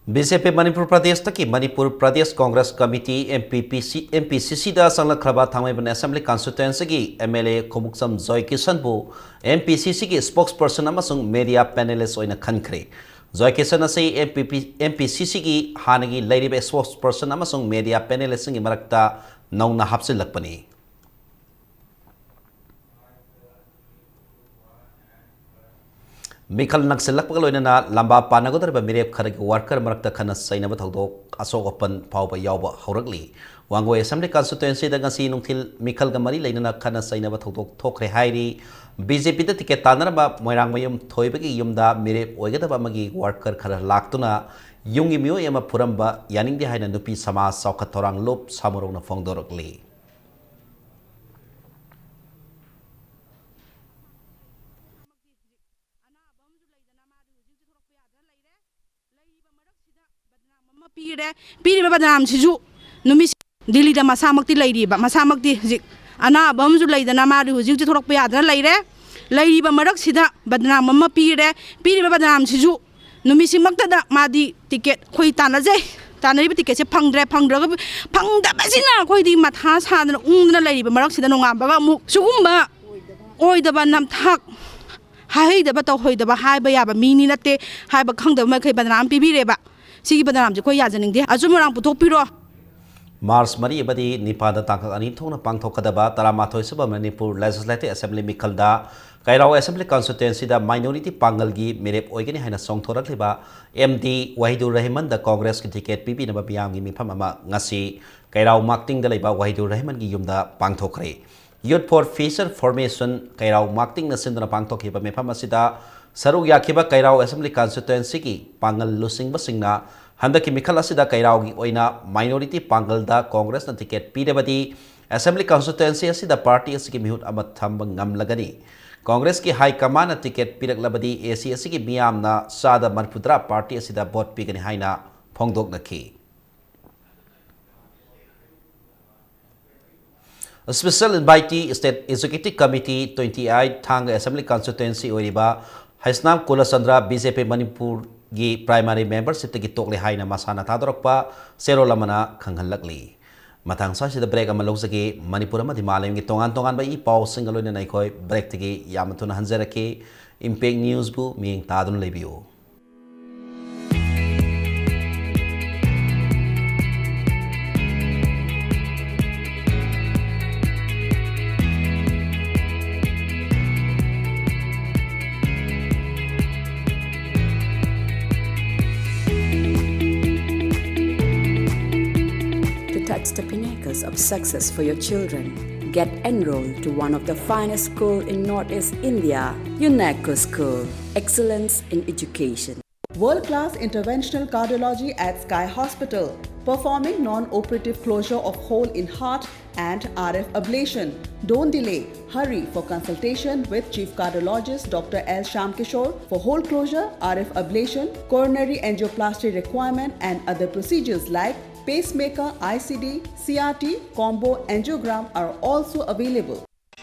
ꯕꯤ ꯖꯦ ꯄꯤ ꯃꯅꯤꯄꯨꯔ ꯄ꯭ꯔꯗꯦꯁꯇꯒꯤ Manipur Pradesh Congress committee, M P P C, M P C ꯁꯤꯗ ꯆꯪꯂꯛꯈ꯭ꯔꯕ ꯊꯥꯡꯃꯩꯕꯟ ꯑꯦꯁꯦꯝꯕ꯭ꯂꯤ ꯀꯟꯁꯇꯤꯇ꯭ꯋꯦꯟꯁꯤꯒꯤ ꯑꯦꯝ ꯑꯦꯜ ꯑꯦ ꯈꯣꯡꯎꯞꯆꯝ ꯖꯣꯏꯀꯤꯁꯟꯕꯨ ꯑꯦꯝ ꯄꯤ ꯁꯤ ꯁꯤꯒꯤ ꯁ꯭ꯄꯣꯛꯁ ꯄꯔꯁꯟ ꯑꯃꯁꯨꯡ ꯃꯦꯗꯤꯌꯥ ꯄꯦꯅꯦꯂꯤꯁ ꯑꯣꯏꯅ ꯈꯟꯈ꯭ꯔꯦ꯫ ꯖꯣꯏꯀꯤꯁꯟ ꯑꯁꯤ ꯑꯦꯝ ꯄꯤ ꯄꯤ, ꯑꯦꯝ ꯄꯤ ꯁꯤ ꯁꯤꯒꯤ ꯍꯥꯟꯅꯒꯤ ꯂꯩꯔꯤꯕ ꯁ꯭ꯄꯣꯛꯁ ꯄꯔꯁꯟ ꯑꯃꯁꯨꯡ ꯃꯦꯗꯤꯌꯥ ꯄꯦꯅꯦꯂꯤꯁꯁꯤꯡꯒꯤ ꯃꯔꯛꯇ ꯅꯧꯅ ꯍꯥꯞꯆꯤꯜꯂꯛꯄꯅꯤ꯫ ꯃꯤꯈꯜ ꯅꯛꯁꯤꯜꯂꯛꯄꯒ ꯂꯣꯏꯅꯅ ꯂꯝꯕꯥ ꯄꯥꯟꯅꯒꯗꯧꯔꯤꯕ ꯃꯤꯔꯦꯞ ꯈꯔꯒꯤ ꯋꯥꯔꯀꯔ ꯃꯔꯛꯇ ꯈꯠꯅ ꯆꯩꯅꯕ ꯊꯧꯗꯣꯛ, ꯑꯁꯣꯛ ꯑꯄꯟ ꯐꯥꯎꯕ ꯌꯥꯎꯕ ꯍꯧꯔꯛꯂꯤ꯫ ꯋꯥꯡꯒꯣꯏ ꯑꯦꯁꯦꯝꯕ꯭ꯂꯤ ꯀꯟꯁꯇꯤꯇ꯭ꯋꯦꯟꯁꯤꯗ ꯉꯁꯤ ꯅꯨꯡꯊꯤꯜ ꯃꯤꯈꯜꯒ ꯃꯔꯤ ꯂꯩꯅꯅ ꯈꯠꯅ ꯆꯩꯅꯕ ꯊꯧꯗꯣꯛ ꯊꯣꯛꯈ꯭ꯔꯦ ꯍꯥꯏꯔꯤ꯫ ꯕꯤ ꯖꯦ ꯄꯤꯗ ꯇꯤꯀꯦꯠ ꯇꯥꯟꯅꯔꯝꯕ ꯃꯣꯏꯔꯥꯡꯃꯌꯨꯝ ꯊꯣꯏꯕꯒꯤ ꯌꯨꯝꯗ ꯃꯤꯔꯦꯞ ꯑꯣꯏꯒꯗꯕ ꯑꯃꯒꯤ ꯋꯥꯔꯀꯔ ꯈꯔ ꯂꯥꯛꯇꯨꯅ ꯌꯨꯝꯒꯤ ꯃꯤꯑꯣꯏ ꯑꯃ ꯐꯨꯔꯝꯕ ꯌꯥꯅꯤꯡꯗꯦ ꯍꯥꯏꯅ ꯅꯨꯄꯤ ꯁꯃꯥꯖ ꯆꯥꯎꯈꯠ ꯊꯧꯔꯥꯡ ꯂꯨꯞ ꯁꯥꯃꯨꯔꯧꯅ ꯐꯣꯡꯗꯣꯔꯛꯂꯤ꯫ ꯑꯃ ꯄꯤꯔꯦ꯫ ꯄꯤꯔꯤꯕ ꯕꯗꯅꯥꯝꯁꯤꯁꯨ ꯅꯨꯃꯤꯠ ꯗꯤꯜꯂꯤꯗ ꯃꯁꯥꯃꯛꯇꯤ ꯂꯩꯔꯤꯕ, ꯃꯁꯥꯃꯛꯇꯤ ꯍꯧꯖꯤꯛ ꯑꯅꯥꯕ ꯑꯃꯁꯨ ꯂꯩꯗꯅ ꯃꯥꯗꯤ ꯍꯧꯖꯤꯛ ꯍꯧꯖꯤꯛ ꯊꯣꯛꯂꯛꯄ ꯌꯥꯗꯅ ꯂꯩꯔꯦ꯫ ꯂꯩꯔꯤꯕ ꯃꯔꯛꯁꯤꯗ ꯕꯗꯅꯥꯝ ꯑꯃ ꯄꯤꯔꯦ꯫ ꯄꯤꯔꯤꯕ ꯕꯗꯅꯥꯝꯁꯤꯁꯨ ꯅꯨꯃꯤꯠꯁꯤꯃꯛꯇꯗ ꯃꯥꯗꯤ ꯇꯤꯀꯦꯠ ꯑꯩꯈꯣꯏ ꯇꯥꯟꯅꯖꯩ꯫ ꯇꯥꯟꯅꯔꯤꯕ ꯇꯤꯀꯦꯠꯁꯦ ꯐꯪꯗ꯭ꯔꯦ꯫ ꯐꯪꯗ꯭ꯔꯒ, ꯐꯪꯗꯕꯁꯤꯅ ꯑꯩꯈꯣꯏꯗꯤ ꯃꯊꯥ ꯁꯥꯗꯅ ꯎꯪꯗꯅ ꯂꯩꯔꯤꯕ ꯃꯔꯛꯁꯤꯗ ꯅꯣꯡꯉꯥꯟꯕꯒ ꯑꯃꯨꯛ ꯁꯤꯒꯨꯝꯕ ꯑꯣꯏꯗꯕ ꯅꯝꯊꯥꯛ, ꯍꯥꯏꯍꯩꯗꯕ ꯇꯧꯍꯩꯗꯕ ꯍꯥꯏꯕ ꯌꯥꯕ ꯃꯤꯅꯤ ꯅꯠꯇꯦ ꯍꯥꯏꯕ ꯈꯪꯗꯕ ꯃꯈꯩ ꯕꯗꯅꯥꯝ ꯄꯤꯕꯤꯔꯦꯕ꯫ ꯁꯤꯒꯤ ꯕꯗꯅꯥꯝꯁꯦ ꯑꯩꯈꯣꯏ ꯌꯥꯖꯅꯤꯡꯗꯦ꯫ ꯑꯆꯨꯝ ꯑꯔꯥꯟ ꯄꯨꯊꯣꯛꯄꯤꯔꯣ꯫ ꯃꯥꯔꯆ ꯃꯔꯤ ꯑꯃꯗꯤ ꯅꯤꯄꯥꯟꯗ ꯇꯥꯡꯀꯛ ꯑꯅꯤ ꯊꯣꯛꯅ ꯄꯥꯡꯊꯣꯛꯀꯗꯕ ꯇꯔꯥꯃꯥꯊꯣꯏ ꯁꯨꯕ ꯃꯅꯤꯄꯨꯔ ꯂꯦꯖꯤꯁꯂꯦꯇꯤꯚ ꯑꯦꯁꯦꯝꯕ꯭ꯂꯤ ꯃꯤꯈꯜꯗ ꯀꯩꯔꯥꯎ ꯑꯦꯁꯦꯝꯕ꯭ꯂꯤ ꯀꯟꯁꯇꯤꯇ꯭ꯋꯦꯟꯁꯤꯗ ꯃꯥꯏꯅꯣꯔꯤꯇꯤ ꯄꯥꯡꯒꯜꯒꯤ ꯃꯤꯔꯦꯞ ꯑꯣꯏꯒꯅꯤ ꯍꯥꯏꯅ ꯆꯣꯡꯊꯣꯔꯛꯂꯤꯕ ꯑꯦꯝ ꯗꯤ ꯋꯥꯍꯤꯗꯨꯔ ꯔꯍꯤꯃꯟꯗ ꯀꯣꯡꯒ꯭ꯔꯦꯁꯀꯤ ꯇꯤꯀꯦꯠ ꯄꯤꯕꯤꯅꯕ ꯃꯤꯌꯥꯝꯒꯤ ꯃꯤꯐꯝ ꯑꯃ ꯉꯁꯤ ꯀꯩꯔꯥꯎ ꯃꯥꯛꯇꯤꯡꯗ ꯂꯩꯕ ꯋꯥꯍꯤꯗꯨꯔ ꯔꯍꯤꯃꯟꯒꯤ ꯌꯨꯝꯗ ꯄꯥꯡꯊꯣꯛꯈ꯭ꯔꯦ꯫ Youth for Future Formation ꯀꯩꯔꯥꯎ ꯃꯥꯛꯇꯤꯡꯅ ꯁꯤꯟꯗꯨꯅ ꯄꯥꯡꯊꯣꯛꯈꯤꯕ ꯃꯤꯐꯝ ꯑꯁꯤꯗ ꯁꯔꯨꯛ ꯌꯥꯈꯤꯕ ꯀꯩꯔꯥꯎ ꯑꯦꯁꯦꯝꯕ꯭ꯂꯤ ꯀꯟꯁꯇꯤꯇ꯭ꯋꯦꯟꯁꯤꯒꯤ ꯄꯥꯡꯒꯜ ꯂꯨꯆꯤꯡꯕꯁꯤꯡꯅ ꯍꯟꯗꯛꯀꯤ ꯃꯤꯈꯜ ꯑꯁꯤꯗ ꯀꯩꯔꯥꯎꯒꯤ ꯑꯣꯏꯅ ꯃꯥꯏꯅꯣꯔꯤꯇꯤ ꯄꯥꯡꯒꯜꯗ ꯀꯣꯡꯒ꯭ꯔꯦꯁꯅ ꯇꯤꯀꯦꯠ ꯄꯤꯔꯕꯗꯤ ꯑꯦꯁꯦꯝꯕ꯭ꯂꯤ ꯀꯟꯁꯇꯤꯇ꯭ꯋꯦꯟꯁꯤ ꯑꯁꯤꯗ ꯄꯥꯔꯇꯤ ꯑꯁꯤꯒꯤ ꯃꯤꯍꯨꯠ ꯑꯃ ꯊꯝꯕ ꯉꯝꯂꯒꯅꯤ꯫ ꯀꯣꯡꯒ꯭ꯔꯦꯁꯀꯤ ꯍꯥꯏ ꯀꯃꯥꯟꯅ ꯇꯤꯀꯦꯠ ꯄꯤꯔꯛꯂꯕꯗꯤ ꯑꯦ ꯁꯤ ꯑꯁꯤꯒꯤ ꯃꯤꯌꯥꯝꯅ ꯆꯥꯗ ꯃꯔꯤꯐꯨꯇꯔꯥ ꯄꯥꯔꯇꯤ ꯑꯁꯤꯗ ꯚꯣꯠ ꯄꯤꯒꯅꯤ ꯍꯥꯏꯅ ꯐꯣꯡꯗꯣꯛꯅꯈꯤ꯫ Special Invitee, State Executive Committee, twenty eight ꯊꯥꯡꯒ Assembly Constituency ꯑꯣꯏꯔꯤꯕ ꯍꯩꯁꯅꯥꯝ ꯀꯨꯂꯆꯟꯗ꯭ꯔ ꯕꯤ ꯖꯦ ꯄꯤ ꯃꯅꯤꯄꯨꯔꯒꯤ primary membershipꯇꯒꯤ ꯇꯣꯛꯂꯦ ꯍꯥꯏꯅ ꯃꯁꯥꯅ ꯊꯥꯗꯣꯔꯛꯄ ꯆꯦꯔꯣꯜ ꯑꯃꯅ ꯈꯪꯍꯜꯂꯛꯂꯤ꯫ ꯃꯇꯥꯡ ꯁ꯭ꯋꯥꯏꯁꯤꯗ break ꯑꯃ ꯂꯧꯖꯒꯦ꯫ ꯃꯅꯤꯄꯨꯔ ꯑꯃꯗꯤ ꯃꯥꯂꯦꯝꯒꯤ ꯇꯣꯉꯥꯟ ꯇꯣꯉꯥꯟꯕ ꯏ ꯄꯥꯎꯁꯤꯡꯒ ꯂꯣꯏꯅꯅ ꯑꯩꯈꯣꯏ breakꯇꯒꯤ ꯌꯥꯝꯅ ꯊꯨꯅ ꯍꯟꯖꯔꯛꯀꯦ꯫ Impact Newsꯕꯨ ꯃꯤꯠꯌꯦꯡ ꯇꯥꯗꯨꯅ ꯂꯩꯕꯤꯌꯨ꯫ To touch the pinnacles of success for your children, get enrolled to one of the finest school in Northeast India, UNACO School. Excellence in education. World-class interventional cardiology at Sky Hospital, performing non-operative closure of hole in heart and R F ablation. Don't delay. Hurry for consultation with Chief Cardiologist Doctor L Shyamkishore for hole closure, R F ablation, coronary angioplasty requirement, and other procedures like pacemaker, I C D, C R T, combo angiogram are also available.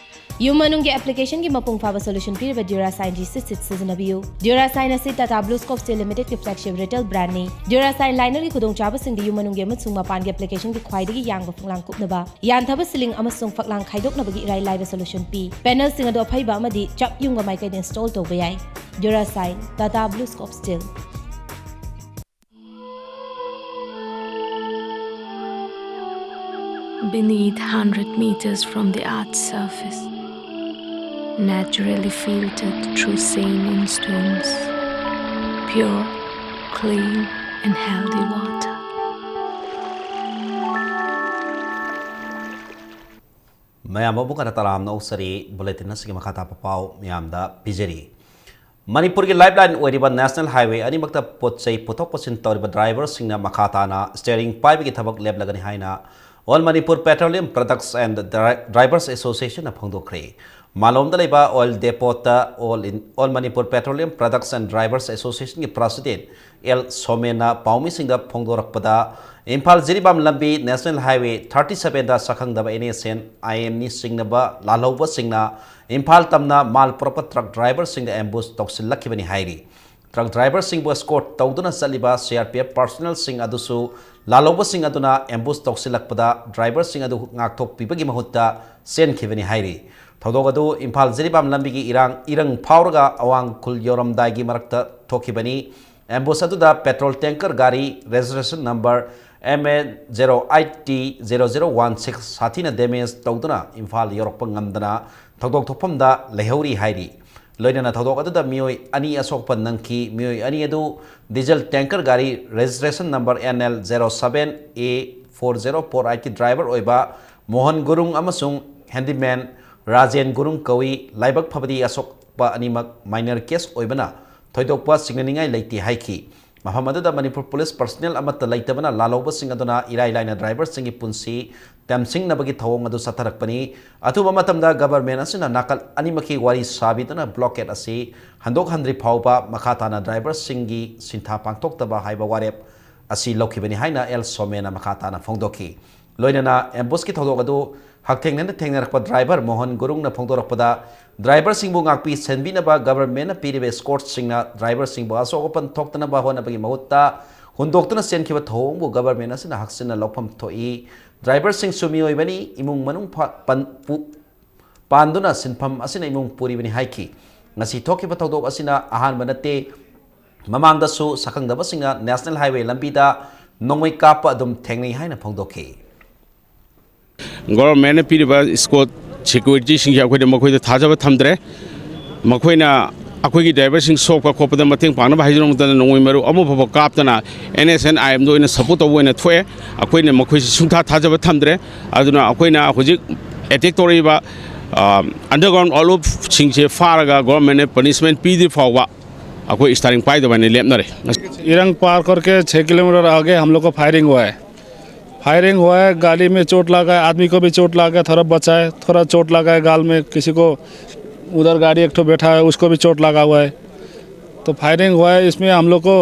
ꯌꯨꯝ ꯃꯅꯨꯡꯒꯤ applicationꯒꯤ ꯃꯄꯨꯡ ꯐꯥꯕ solution ꯄꯤꯔꯤꯕ Durasine G six six ꯁꯤꯖꯤꯟꯅꯕꯤꯌꯨ꯫ Durasine ꯑꯁꯤ Tata BlueScope Steel Limitedꯀꯤ flagship retail brandꯅꯤ꯫ Durasine linerꯒꯤ ꯈꯨꯗꯣꯡꯆꯥꯕꯁꯤꯡꯗꯤ ꯌꯨꯝ ꯃꯅꯨꯡꯒꯤ ꯑꯃꯁꯨꯡ ꯃꯄꯥꯟꯒꯤ applicationꯒꯤ ꯈ꯭ꯋꯥꯏꯗꯒꯤ ꯌꯥꯡꯕ ꯐꯛꯂꯥꯡ ꯀꯨꯞꯅꯕ, ꯌꯥꯟꯊꯕ ceiling ꯑꯃꯁꯨꯡ ꯐꯛꯂꯥꯡ ꯈꯥꯏꯗꯣꯛꯅꯕꯒꯤ ꯏꯔꯥꯏ ꯂꯥꯏꯕ solution ꯄꯤ꯫ Panelꯁꯤꯡ ꯑꯗꯨ ꯑꯐꯩꯕ ꯑꯃꯗꯤ ꯆꯞ ꯌꯨꯡꯕ ꯃꯥꯏꯀꯩꯗ install ꯇꯧꯕ ꯌꯥꯏ꯫ Durasine, Tata BlueScope Steel. Beneath hundred meters from the earth's surface, naturally filtered through saline stones, pure, clean, and healthy water. ꯃꯌꯥꯝ ꯑꯃꯨꯛ ꯍꯟꯅ ꯇꯔꯥꯝꯅ ꯑꯣꯛꯆꯔꯤ꯫ Bulletin ꯑꯁꯤꯒꯤ ꯃꯈꯥ ꯇꯥꯕ ꯄꯥꯎ ꯃꯌꯥꯝꯗ ꯄꯤꯖꯔꯤ꯫ ꯃꯅꯤꯄꯨꯔꯒꯤ lifeline ꯑꯣꯏꯔꯤꯕ National Highway ꯑꯅꯤꯃꯛꯇ ꯄꯣꯠ ꯆꯩ ꯄꯨꯊꯣꯛ ꯄꯨꯁꯤꯟ ꯇꯧꯔꯤꯕ driverꯁꯤꯡꯅ ꯃꯈꯥ ꯇꯥꯅ steering ꯄꯥꯏꯕꯒꯤ ꯊꯕꯛ ꯂꯦꯞꯂꯒꯅꯤ ꯍꯥꯏꯅ All Manipur Petroleum Products and Dri- Drivers Association ꯅ ꯐꯣꯡꯗꯣꯛꯈ꯭ꯔꯦ꯫ ꯃꯥꯂꯣꯝꯗ ꯂꯩꯕ oil depot ꯇ All, in, All Manipur Petroleum Products and Drivers Association ꯒꯤ president ꯑꯦꯜ ꯁꯣꯃꯦꯟꯅ ꯄꯥꯎꯃꯤꯁꯤꯡꯗ ꯐꯣꯡꯗꯣꯔꯛꯄꯗ, ꯏꯝꯐꯥꯜ ꯖꯤꯔꯤꯕꯥꯝ ꯂꯝꯕꯤ National Highway thirty seven the ꯁꯛꯈꯪꯗꯕ N S N I M ꯅꯤ ꯆꯤꯡꯅꯕ ꯂꯥꯜꯍꯧꯕꯁꯤꯡꯅ ꯏꯝꯐꯥꯜ ꯇꯝꯅ ꯃꯥꯜ ꯄꯨꯔꯛꯄ truck driver ꯁꯤꯡꯗ ambush ꯇꯧꯁꯤꯜꯂꯛꯈꯤꯕꯅꯤ ꯍꯥꯏꯔꯤ꯫ Truck driver ꯁꯤꯡꯕꯨ escort ꯇꯧꯗꯨꯅ ꯆꯠꯂꯤꯕ C R P F personnel ꯁꯤꯡ ꯑꯗꯨꯁꯨ ꯂꯥꯜꯍꯧꯕꯁꯤꯡ ꯑꯗꯨꯅ ambush ꯇꯧꯁꯤꯜꯂꯛꯄꯗ driver ꯁꯤꯡ ꯑꯗꯨ ꯉꯥꯛꯊꯣꯛꯄꯤꯕꯒꯤ ꯃꯍꯨꯠꯇ ꯆꯦꯟꯈꯤꯕꯅꯤ ꯍꯥꯏꯔꯤ꯫ ꯊꯧꯗꯣꯛ ꯑꯗꯨ ꯏꯝꯐꯥꯜ ꯖꯤꯔꯤꯕꯥꯝ ꯂꯝꯕꯤꯒꯤ ꯏꯔꯥꯡ, ꯏꯔꯪ ꯐꯥꯎꯔꯒ ꯑꯋꯥꯡ ꯈꯨꯜ ꯌꯧꯔꯝꯗꯥꯏꯒꯤ ꯃꯔꯛꯇ ꯊꯣꯛꯈꯤꯕꯅꯤ꯫ Ambush ꯑꯗꯨꯗ petrol tanker ꯒꯥꯔꯤ registration number M A zero eight T zero zero one six ꯁꯥꯊꯤꯅ damage ꯇꯧꯗꯨꯅ ꯏꯝꯐꯥꯜ ꯌꯧꯔꯛꯄ ꯉꯝꯗꯅ ꯊꯧꯗꯣꯛ ꯊꯣꯛꯐꯝꯗ ꯂꯩꯍꯧꯔꯤ ꯍꯥꯏꯔꯤ꯫ ꯂꯣꯏꯅꯅ ꯊꯧꯗꯣꯛ ꯑꯗꯨꯗ ꯃꯤꯑꯣꯏ ꯑꯅꯤ ꯑꯁꯣꯛꯄ ꯅꯪꯈꯤ꯫ ꯃꯤꯑꯣꯏ ꯑꯅꯤ ꯑꯗꯨ diesel tanker ꯒꯥꯔꯤ registration number N L zero seven A four zero four eight ꯀꯤ driver ꯑꯣꯏꯕ ꯃꯣꯍꯟ ꯒꯨꯔꯨꯡ ꯑꯃꯁꯨꯡ handyman ꯔꯥꯖꯦꯟ ꯒꯨꯔꯨꯡ ꯀꯧꯏ꯫ ꯂꯥꯏꯕꯛ ꯐꯕꯗꯤ ꯑꯁꯣꯛꯄ ꯑꯅꯤꯃꯛ minor case ꯑꯣꯏꯕꯅ ꯊꯣꯏꯗꯣꯛꯄ ꯆꯤꯡꯅꯅꯤꯡꯉꯥꯏ ꯂꯩꯇꯦ ꯍꯥꯏꯈꯤ꯫ ꯃꯐꯝ ꯑꯗꯨꯗ ꯃꯅꯤꯄꯨꯔ police personnel ꯑꯃꯠꯇ ꯂꯩꯇꯕꯅ ꯂꯥꯜꯍꯧꯕꯁꯤꯡ ꯑꯗꯨꯅ ꯏꯔꯥꯏ ꯂꯥꯏꯅ driver ꯁꯤꯡꯒꯤ ꯄꯨꯟꯁꯤ ꯇꯝꯁꯤꯡꯅꯕꯒꯤ ꯊꯧꯑꯣꯡ ꯑꯗꯨ ꯆꯠꯊꯔꯛꯄꯅꯤ꯫ ꯑꯊꯨꯕ ꯃꯇꯝꯗ government ꯑꯁꯤꯅ ꯅꯥꯀꯜ ꯑꯅꯤꯃꯛꯀꯤ ꯋꯥꯔꯤ ꯁꯥꯕꯤꯗꯨꯅ blockade ꯑꯁꯤ ꯍꯟꯗꯣꯛꯍꯟꯗ꯭ꯔꯤ ꯐꯥꯎꯕ ꯃꯈꯥ ꯇꯥꯅ driver ꯁꯤꯡꯒꯤ ꯁꯤꯟꯊꯥ ꯄꯥꯡꯊꯣꯛꯇꯕ ꯍꯥꯏꯕ ꯋꯥꯔꯦꯞ ꯑꯁꯤ ꯂꯧꯈꯤꯕꯅꯤ ꯍꯥꯏꯅ ꯑꯦꯜ ꯁꯣꯃꯦꯟꯅ ꯃꯈꯥ ꯇꯥꯅ ꯐꯣꯡꯗꯣꯛꯈꯤ꯫ ꯂꯣꯏꯅꯅ ambush ꯀꯤ ꯊꯧꯗꯣꯛ ꯑꯗꯨ ꯍꯛꯊꯦꯡꯅꯅ ꯊꯦꯡꯅꯔꯛꯄ driver ꯃꯣꯍꯟ ꯒꯨꯔꯨꯡꯅ ꯐꯣꯡꯗꯣꯔꯛꯄꯗ, driver ꯁꯤꯡꯕꯨ ꯉꯥꯛꯄꯤ ꯁꯦꯟꯕꯤꯅꯕ government ꯅ ꯄꯤꯔꯤꯕ escort ꯁꯤꯡꯅ driver ꯁꯤꯡꯕꯨ ꯑꯁꯣꯛ ꯑꯄꯟ ꯊꯣꯛꯇꯅꯕ ꯍꯣꯠꯅꯕꯒꯤ ꯃꯍꯨꯠꯇ ꯍꯨꯟꯗꯣꯛꯇꯨꯅ ꯆꯦꯟꯈꯤꯕ ꯊꯧꯑꯣꯡꯕꯨ government ꯑꯁꯤꯅ ꯍꯛꯆꯤꯟꯅ ꯂꯧꯐꯝ ꯊꯣꯛꯏ꯫ Driver ꯁꯤꯡꯁꯨ ꯃꯤꯑꯣꯏꯕꯅꯤ, ꯏꯃꯨꯡ ꯃꯅꯨꯡ ꯐ-, ꯄꯟ-, ꯄꯨ-, ꯄꯥꯟꯗꯨꯅ ꯁꯤꯟꯐꯝ ꯑꯁꯤꯅ ꯏꯃꯨꯡ ꯄꯨꯔꯤꯕꯅꯤ ꯍꯥꯏꯈꯤ꯫ ꯉꯁꯤ ꯊꯣꯛꯈꯤꯕ ꯊꯧꯗꯣꯛ ꯑꯁꯤꯅ ꯑꯍꯥꯟꯕ ꯅꯠꯇꯦ꯫ ꯃꯃꯥꯡꯗꯁꯨ ꯁꯛꯈꯪꯗꯕꯁꯤꯡꯅ National Highway ꯂꯝꯕꯤꯗ ꯅꯣꯡꯃꯩ ꯀꯥꯞꯄ ꯑꯗꯨꯝ ꯊꯦꯡꯅꯩ ꯍꯥꯏꯅ ꯐꯣꯡꯗꯣꯛꯈꯤ꯫ Government ꯅ ꯄꯤꯔꯤꯕ escort security ꯁꯤꯡꯁꯦ ꯑꯩꯈꯣꯏꯅ ꯃꯈꯣꯏꯗ ꯊꯥꯖꯕ ꯊꯝꯗ꯭ꯔꯦ꯫ ꯃꯈꯣꯏꯅ ꯑꯩꯈꯣꯏꯒꯤ driver ꯁꯤꯡ ꯁꯣꯛꯄ ꯈꯣꯠꯄꯗ ꯃꯇꯦꯡ ꯄꯥꯡꯅꯕ ꯍꯥꯏꯖꯔꯨ ꯃꯇꯝꯗ ꯅꯣꯡꯃꯩ ꯃꯔꯨ ꯑꯃꯐꯥꯎꯕ ꯀꯥꯞꯇꯅ N S N I M ꯗ ꯑꯣꯏꯅ support ꯇꯧꯕ ꯑꯣꯏꯅ ꯊꯣꯛꯑꯦ꯫ ꯑꯩꯈꯣꯏꯅ ꯃꯈꯣꯏꯁꯤ ꯁꯨꯡꯊꯥ ꯊꯥꯖꯕ ꯊꯝꯗ꯭ꯔꯦ꯫ ꯑꯗꯨꯅ ꯑꯩꯈꯣꯏꯅ ꯍꯧꯖꯤꯛ attack ꯇꯧꯔꯛꯏꯕ, ꯑ, underground warlord ꯁꯤꯡꯁꯦ ꯐꯥꯔꯒ government ꯅ punishment ꯄꯤꯗ꯭ꯔꯤ ꯐꯥꯎꯕ ꯑꯩꯈꯣꯏ steering ꯄꯥꯏꯗꯕ ꯍꯥꯏꯅ ꯂꯦꯞꯅꯔꯦ꯫ इरंग पार करके छः किलोमीटर आगे हम लोग को फायरिंग हुआ है। फायरिंग हुआ है, गाड़ी में चोट लगा है, आदमी को भी चोट लगा है, थोड़ा बचा है, थोड़ा चोट लगा है गाल में, किसी को उधर गाड़ी एक ठो बैठा है, उसको भी चोट लगा हुआ है। तो फायरिंग हुआ है, इसमें हम लोग को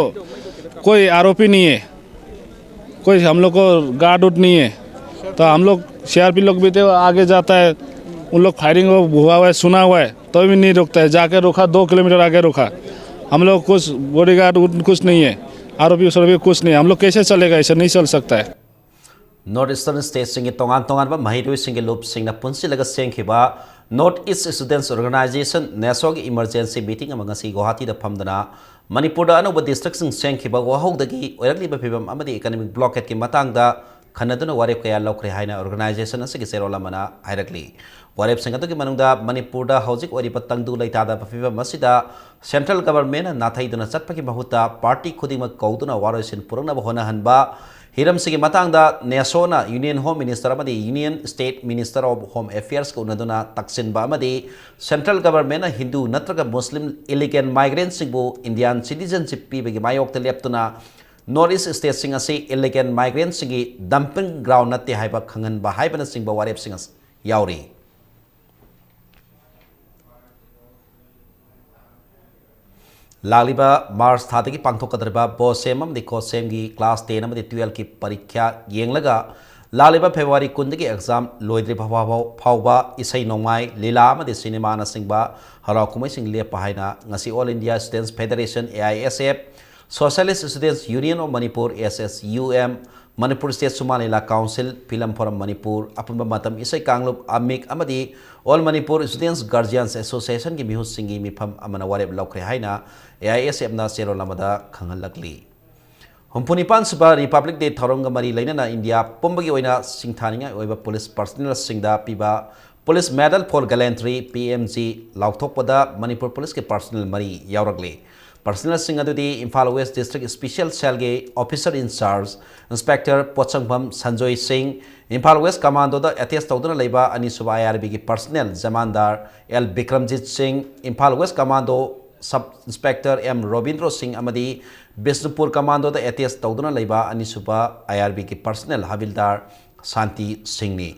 कोई आरोपी नहीं है, कोई हम लोग को गार्ड उड नहीं है। तो हम लोग सीआरपी लोग भी थे, आगे जाता है, उन लोग फायरिंग हुआ हुआ है, सुना हुआ है, तो भी नहीं रुकता है, जाके रुका, दो किलोमीटर आगे रुका। हम लोग कुछ बॉडीगार्ड उड कुछ नहीं है, आरोपी उसरोपी कुछ नहीं है। हम लोग कैसे चलेगा, ऐसे नहीं चल सकता है। ꯅꯣꯔꯠ ꯏꯁꯇꯔꯟ ꯁ꯭ꯇꯦꯠꯁꯤꯡꯒꯤ ꯇꯣꯉꯥꯟ ꯇꯣꯉꯥꯟꯕ ꯃꯍꯩꯔꯣꯏꯁꯤꯡꯒꯤ ꯂꯨꯞꯁꯤꯡꯅ ꯄꯨꯟꯁꯤꯜꯂꯒ ꯁꯦꯝꯈꯤꯕ ꯅꯣꯔꯠ ꯏꯁ ꯁ꯭ꯇꯨꯗꯦꯟꯠꯁ ꯑꯣꯔꯒꯅꯥꯏꯖꯦꯁꯟ, ꯅꯦꯁꯣꯒꯤ ꯏꯃꯔꯖꯦꯟꯁꯤ ꯃꯤꯇꯤꯡ ꯑꯃ ꯉꯁꯤ ꯒꯨꯋꯥꯍꯥꯇꯤꯗ ꯐꯝꯗꯨꯅ ꯃꯅꯤꯄꯨꯔꯗ ꯑꯅꯧꯕ ꯗꯤꯁꯇ꯭ꯔꯤꯛꯁꯤꯡ ꯁꯦꯝꯈꯤꯕ ꯋꯥꯍꯧꯗꯒꯤ ꯑꯣꯏꯔꯛꯂꯤꯕ ꯐꯤꯕꯝ ꯑꯃꯗꯤ ꯏꯀꯅꯣꯃꯤꯛ ꯕ꯭ꯂꯣꯀꯦꯠꯀꯤ ꯃꯇꯥꯡꯗ ꯈꯟꯅꯗꯨꯅ ꯋꯥꯔꯦꯞ ꯀꯌꯥ ꯂꯧꯈ꯭ꯔꯦ ꯍꯥꯏꯅ ꯑꯣꯔꯒꯅꯥꯏꯖꯦꯁꯟ ꯑꯁꯤꯒꯤ ꯆꯦꯔꯣꯜ ꯑꯃꯅ ꯍꯥꯏꯔꯛꯂꯤ꯫ ꯋꯥꯔꯦꯞꯁꯤꯡ ꯑꯗꯨꯒꯤ ꯃꯅꯨꯡꯗ ꯃꯅꯤꯄꯨꯔꯗ ꯍꯧꯖꯤꯛ ꯑꯣꯏꯔꯤꯕ ꯇꯪꯗꯨ ꯂꯩꯇꯥꯗꯕ ꯐꯤꯕꯝ ꯑꯁꯤꯗ ꯁꯦꯟꯇ꯭ꯔꯦꯜ ꯒꯚꯔꯟꯃꯦꯟꯠꯅ ꯅꯥꯊꯩꯗꯨꯅ ꯆꯠꯄꯒꯤ ꯃꯍꯨꯠꯇ ꯄꯥꯔꯇꯤ ꯈꯨꯗꯤꯡꯃꯛ ꯀꯧꯗꯨꯅ ꯋꯥꯔꯣꯏꯁꯤꯟ ꯄꯨꯔꯛꯅꯕ ꯍꯣꯠꯅꯍꯟꯕ, ꯍꯤꯔꯝꯁꯤꯒꯤ ꯃꯇꯥꯡꯗ ꯅꯦꯁꯣꯅ ꯌꯨꯅꯤꯌꯟ ꯍꯣꯝ ꯃꯤꯅꯤꯁꯇꯔ ꯑꯃꯗꯤ union state minister of home ꯑꯦꯐꯤꯌꯔꯁꯀ ꯎꯅꯗꯨꯅ ꯇꯛꯁꯤꯟꯕ ꯑꯃꯗꯤ ꯁꯦꯟꯇ꯭ꯔꯦꯜ ꯒꯚꯔꯟꯃꯦꯟꯠꯅ ꯍꯤꯟꯗꯨ ꯅꯠꯇ꯭ꯔꯒ ꯃꯨꯁꯂꯤꯝ ꯏꯂꯤꯒꯦꯜ ꯃꯥꯏꯒ꯭ꯔꯦꯟꯠꯁꯤꯡꯕꯨ ꯏꯟꯗꯤꯌꯥꯟ ꯁꯤꯇꯤꯖꯟꯁꯤꯞ ꯄꯤꯕꯒꯤ ꯃꯥꯌꯣꯛꯇ ꯂꯦꯞꯇꯨꯅ ꯅꯣꯔꯠ ꯏꯁ ꯁ꯭ꯇꯦꯠꯁꯤꯡ ꯑꯁꯤ ꯏꯂꯤꯒꯦꯜ ꯃꯥꯏꯒ꯭ꯔꯦꯟꯠꯁꯤꯡꯒꯤ ꯗꯝꯄꯤꯡ ꯒ꯭ꯔꯥꯎꯟ ꯅꯠꯇꯦ ꯍꯥꯏꯕ ꯈꯪꯍꯟꯕ ꯍꯥꯏꯕꯅꯆꯤꯡꯕ ꯋꯥꯔꯦꯞꯁꯤꯡ ꯑꯁꯤ ꯌꯥꯎꯔꯤ꯫ ꯂꯥꯛꯂꯤꯕ ꯃꯥꯔꯆ ꯊꯥꯗꯒꯤ ꯄꯥꯡꯊꯣꯛꯀꯗꯧꯔꯤꯕ ꯕꯣꯁꯦꯝ ꯑꯃꯗꯤ ꯀꯣꯁꯦꯝꯒꯤ ꯀ꯭ꯂꯥꯁ ꯇꯦꯟ ꯑꯃꯗꯤ ꯇꯨꯌꯦꯜꯐꯀꯤ ꯄꯔꯤꯈ꯭ꯌꯥ ꯌꯦꯡꯂꯒ ꯂꯥꯛꯂꯤꯕ ꯐꯦꯕ꯭ꯔꯨꯋꯥꯔꯤ ꯀꯨꯟꯗꯒꯤ ꯑꯦꯛꯖꯥꯝ ꯂꯣꯏꯗ꯭ꯔꯤꯕ ꯐꯥꯎꯕ ꯐꯥꯎꯕ ꯏꯁꯩ ꯅꯣꯡꯃꯥꯏ, ꯂꯤꯂꯥ ꯑꯃꯗꯤ ꯁꯤꯅꯦꯃꯥꯅꯆꯤꯡꯕ ꯍꯔꯥꯎ ꯀꯨꯝꯍꯩꯁꯤꯡ ꯂꯦꯞꯄ ꯍꯥꯏꯅ ꯉꯁꯤ all India students federation, A I S F, Socialist Students Union of Manipur, S S U M, Manipur state ꯁꯨꯃꯥ ꯂꯤꯂꯥ ꯀꯥꯎꯟꯁꯤꯜ, ꯐꯤꯂꯝ ꯐꯣꯔꯝ ꯃꯅꯤꯄꯨꯔ, ꯑꯄꯨꯟꯕ ꯃꯇꯝ ꯏꯁꯩ ꯀꯥꯡꯂꯨꯞ ꯑꯃꯤꯛ ꯑꯃꯗꯤ ꯑꯣꯜ ꯃꯅꯤꯄꯨꯔ ꯁ꯭ꯇꯨꯗꯦꯟꯠꯁ ꯒꯥꯔꯖꯤꯌꯥꯟꯁ ꯑꯦꯁꯣꯁꯤꯌꯦꯁꯟꯒꯤ ꯃꯤꯍꯨꯠꯁꯤꯡꯒꯤ ꯃꯤꯐꯝ ꯑꯃꯅ ꯋꯥꯔꯦꯞ ꯂꯧꯈ꯭ꯔꯦ ꯍꯥꯏꯅ ꯑꯦ ꯑꯥꯏ ꯑꯦꯁ ꯑꯦꯐꯅ ꯆꯦꯔꯣꯜ ꯑꯃꯗ ꯈꯪꯍꯜꯂꯛꯂꯤ꯫ ꯍꯨꯝꯐꯨ ꯅꯤꯄꯥꯟ ꯁꯨꯕ ꯔꯤꯄꯕ꯭ꯂꯤꯛ ꯗꯦ ꯊꯧꯔꯝꯒ ꯃꯔꯤ ꯂꯩꯅꯅ ꯏꯟꯗꯤꯌꯥ ꯄꯨꯝꯕꯒꯤ ꯑꯣꯏꯅ ꯁꯤꯡꯊꯥꯅꯤꯡꯉꯥꯏ ꯑꯣꯏꯕ ꯄꯨꯂꯤꯁ ꯄꯔꯁꯅꯦꯜꯁꯤꯡꯗ ꯄꯤꯕ Police Medal for Gallantry, P M G, ꯂꯥꯎꯊꯣꯛꯄꯗ Manipur ꯄꯨꯂꯤꯁꯀꯤ ꯄꯔꯁꯅꯦꯜ ꯃꯔꯤ ꯌꯥꯎꯔꯛꯂꯤ꯫ ꯄꯔꯁꯅꯦꯜꯁꯤꯡ ꯑꯗꯨꯗꯤ ꯏꯝꯐꯥꯜ ꯋꯦꯁ ꯗꯤꯁꯇ꯭ꯔꯤꯛ ꯁ꯭ꯄꯤꯁꯦꯜ ꯁꯦꯜꯒꯤ ꯑꯣꯐꯤꯁꯔ ꯏꯟꯆꯥꯔꯖ ꯏꯟꯁꯄꯦꯛꯇꯔ ꯄꯣꯠꯁꯪꯐꯝ ꯁꯟꯖꯣꯏ ꯁꯤꯡ, ꯏꯝꯐꯥꯜ ꯋꯦꯁ ꯀꯃꯥꯟꯗꯣꯗ ꯑꯦꯇꯦꯆ ꯇꯧꯗꯨꯅ ꯂꯩꯕ ꯑꯅꯤꯁꯨꯕ ꯑꯥꯏ ꯑꯥꯔ ꯕꯤꯒꯤ personnel jamadar L Bikramjit Singh, Imphal west commando Sub Inspector M Robindro Singh ꯑꯃꯗꯤ ꯕꯤꯁꯅꯨꯄꯨꯔ ꯀꯃꯥꯟꯗꯣꯗ ꯑꯦꯇꯦꯆ ꯇꯧꯗꯨꯅ ꯂꯩꯕ ꯑꯅꯤꯁꯨꯕ ꯑꯥꯏ ꯑꯥꯔ ꯕꯤꯒꯤ ꯄꯔꯁꯅꯦꯜ ꯍꯕꯤꯜꯗꯥꯔ ꯁꯥꯟꯇꯤ ꯁꯤꯡꯅꯤ꯫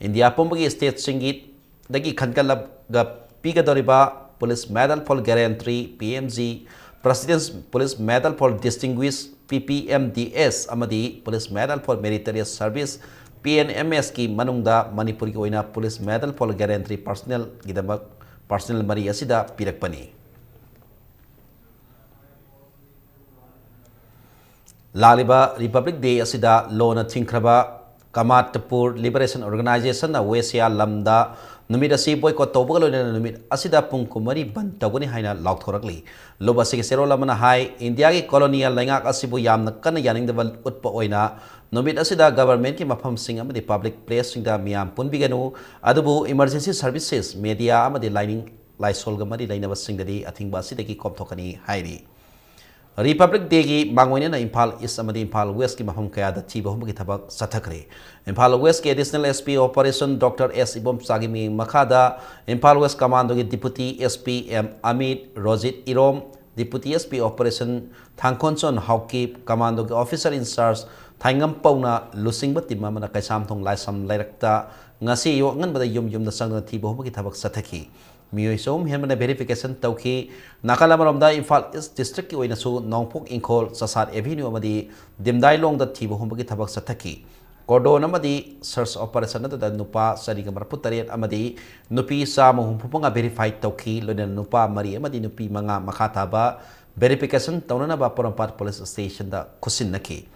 ꯏꯟꯗꯤꯌꯥ ꯄꯨꯝꯕꯒꯤ ꯁ꯭ꯇꯦꯠꯁꯤꯡꯒꯤ ꯗꯒꯤ ꯈꯟꯒꯠꯂꯒ ꯄꯤꯒꯗꯧꯔꯤꯕ Police Medal for Gallantry, P M G, President's Police Medal for Distinguished, P P M D S, ꯑꯃꯗꯤ Police Medal for Meritorious Service, P N M S ꯀꯤ ꯃꯅꯨꯡꯗ ꯃꯅꯤꯄꯨꯔꯒꯤ ꯑꯣꯏꯅ Police Medal for Gallantry ꯄꯔꯁꯅꯦꯜꯒꯤꯗꯃꯛ personnel ꯃꯔꯤ ꯑꯁꯤꯗ ꯄꯤꯔꯛꯄꯅꯤ꯫ ꯂꯥꯛꯂꯤꯕ Republic Day ꯑꯁꯤꯗ ꯂꯣꯅ ꯊꯤꯡꯈ꯭ꯔꯕ ꯀꯃꯥꯇꯄꯨꯔ ꯂꯤꯕꯔꯦꯁꯟ ꯑꯣꯔꯒꯅꯥꯏꯖꯦꯁꯟꯅ ꯋꯦꯁꯤꯌꯥ ꯂꯝꯗ ꯅꯨꯃꯤꯠ ꯑꯁꯤ ꯕꯣꯏꯀꯣꯠ ꯇꯧꯕꯒ ꯂꯣꯏꯅꯅ ꯅꯨꯃꯤꯠ ꯑꯁꯤꯗ ꯄꯨꯡ ꯀꯨꯟꯃꯔꯤ ꯕꯟ ꯇꯧꯒꯅꯤ ꯍꯥꯏꯅ ꯂꯥꯎꯊꯣꯔꯛꯂꯤ꯫ ꯂꯨꯞ ꯑꯁꯤꯒꯤ ꯆꯦꯔꯣꯜ ꯑꯃꯅ ꯍꯥꯏ, ꯏꯟꯗꯤꯌꯥꯒꯤ ꯀꯣꯂꯣꯅꯤꯌꯦꯜ ꯂꯩꯉꯥꯛ ꯑꯁꯤꯕꯨ ꯌꯥꯝꯅ ꯀꯟꯅ ꯌꯥꯅꯤꯡꯗꯕ ꯎꯠꯄ ꯑꯣꯏꯅ ꯅꯨꯃꯤꯠ ꯑꯁꯤꯗ ꯒꯕꯔꯃꯦꯟꯠꯀꯤ ꯃꯐꯝꯁꯤꯡ ꯑꯃꯗꯤ ꯄꯕ꯭ꯂꯤꯛ ꯄ꯭ꯂꯦꯁꯁꯤꯡꯗ ꯃꯤꯌꯥꯝ ꯄꯨꯟꯕꯤꯒꯅꯨ, ꯑꯗꯨꯕꯨ ꯏꯃꯔꯖꯦꯟꯁꯤ ꯁꯔꯚꯤꯁꯦꯁ, ꯃꯦꯗꯤꯌꯥ ꯑꯃꯗꯤ ꯂꯥꯏꯅꯤꯡ ꯂꯥꯏꯁꯣꯜꯒ ꯃꯔꯤ ꯂꯩꯅꯕꯁꯤꯡꯗꯗꯤ ꯑꯊꯤꯡꯕ ꯑꯁꯤꯗꯒꯤ ꯀꯣꯝꯊꯣꯛꯀꯅꯤ ꯍꯥꯏꯔꯤ꯫ Republic Day ꯒꯤ ꯃꯥꯡꯑꯣꯏꯅꯅ ꯏꯝꯐꯥꯜ ꯏꯁ ꯑꯃꯗꯤ ꯏꯝꯐꯥꯜ ꯋꯦꯁꯀꯤ ꯃꯐꯝ ꯀꯌꯥꯗ ꯊꯤꯕ ꯍꯨꯝꯕꯒꯤ ꯊꯕꯛ ꯆꯠꯊꯈ꯭ꯔꯦ꯫ ꯏꯝꯐꯥꯜ ꯋꯦꯁꯀꯤ additional S P operation doctor S ꯏꯕꯣꯝꯆꯥꯒꯤ ꯃꯤꯠꯌꯦꯡ ꯃꯈꯥꯗ ꯏꯝꯐꯥꯜ ꯋꯦꯁ ꯀꯃꯥꯟꯗꯣꯒꯤ deputy S P M Amit Rojit Irom, deputy S P operation Thangkhonchon Haokip, ꯀꯃꯥꯟꯗꯣꯒꯤ ꯑꯣꯐꯤꯁꯔ ꯏꯟꯆꯥꯔꯖ ꯊꯥꯏꯉꯝꯄꯧꯅ ꯂꯨꯆꯤꯡꯕ ꯇꯤꯝ ꯑꯃꯅ ꯀꯩꯁꯥꯝꯊꯣꯡ ꯂꯥꯏꯁ꯭ꯔꯝ ꯂꯩꯔꯛꯇ ꯉꯁꯤ ꯑꯌꯨꯛ ꯑꯉꯟꯕꯗ ꯌꯨꯝ ꯌꯨꯝꯗ ꯆꯪꯗꯨꯅ ꯊꯤꯕ ꯍꯨꯝꯕꯒꯤ ꯊꯕꯛ ꯆꯠꯊꯈꯤ꯫ ꯃꯤꯑꯣꯏ ꯆꯍꯨꯝ ꯍꯦꯟꯕꯅ ꯚꯦꯔꯤꯐꯤꯀꯦꯁꯟ ꯇꯧꯈꯤ꯫ ꯅꯥꯀꯜ ꯑꯃꯔꯣꯝꯗ ꯏꯝꯐꯥꯜ ꯏꯁ ꯗꯤꯁꯇ꯭ꯔꯤꯛꯀꯤ ꯑꯣꯏꯅꯁꯨ ꯅꯣꯡꯄꯣꯛ ꯏꯪꯈꯣꯜ, ꯆꯁꯥꯠ ꯑꯦꯚꯤꯅ꯭ꯌꯨ ꯑꯃꯗꯤ ꯗꯤꯝꯗꯥꯏꯂꯣꯡꯗ ꯊꯤꯕ ꯍꯨꯝꯕꯒꯤ ꯊꯕꯛ ꯆꯠꯊꯈꯤ꯫ ꯀꯣꯔꯗꯣꯟ ꯑꯃꯗꯤ ꯁꯔꯆ ꯑꯣꯄꯔꯦꯁꯟ ꯑꯗꯨꯗ ꯅꯨꯄꯥ ꯆꯅꯤꯒ ꯃꯔꯐꯨ ꯇꯔꯦꯠ ꯑꯃꯗꯤ ꯅꯨꯄꯤ ꯆꯥꯝꯃ ꯍꯨꯝꯐꯨ ꯃꯉꯥ ꯚꯦꯔꯤꯐꯥꯏ ꯇꯧꯈꯤ꯫ ꯂꯣꯏꯅꯅ ꯅꯨꯄꯥ ꯃꯔꯤ ꯑꯃꯗꯤ ꯅꯨꯄꯤ ꯃꯉꯥ ꯃꯈꯥ ꯇꯥꯕ ꯚꯦꯔꯤꯐꯤꯀꯦꯁꯟ ꯇꯧꯅꯅꯕ ꯄꯣꯔꯣꯝꯄꯥꯠ ꯄꯨꯂꯤꯁ ꯁ꯭ꯇꯦꯁꯟꯗ ꯈꯨꯠꯁꯤꯟꯅꯈꯤ꯫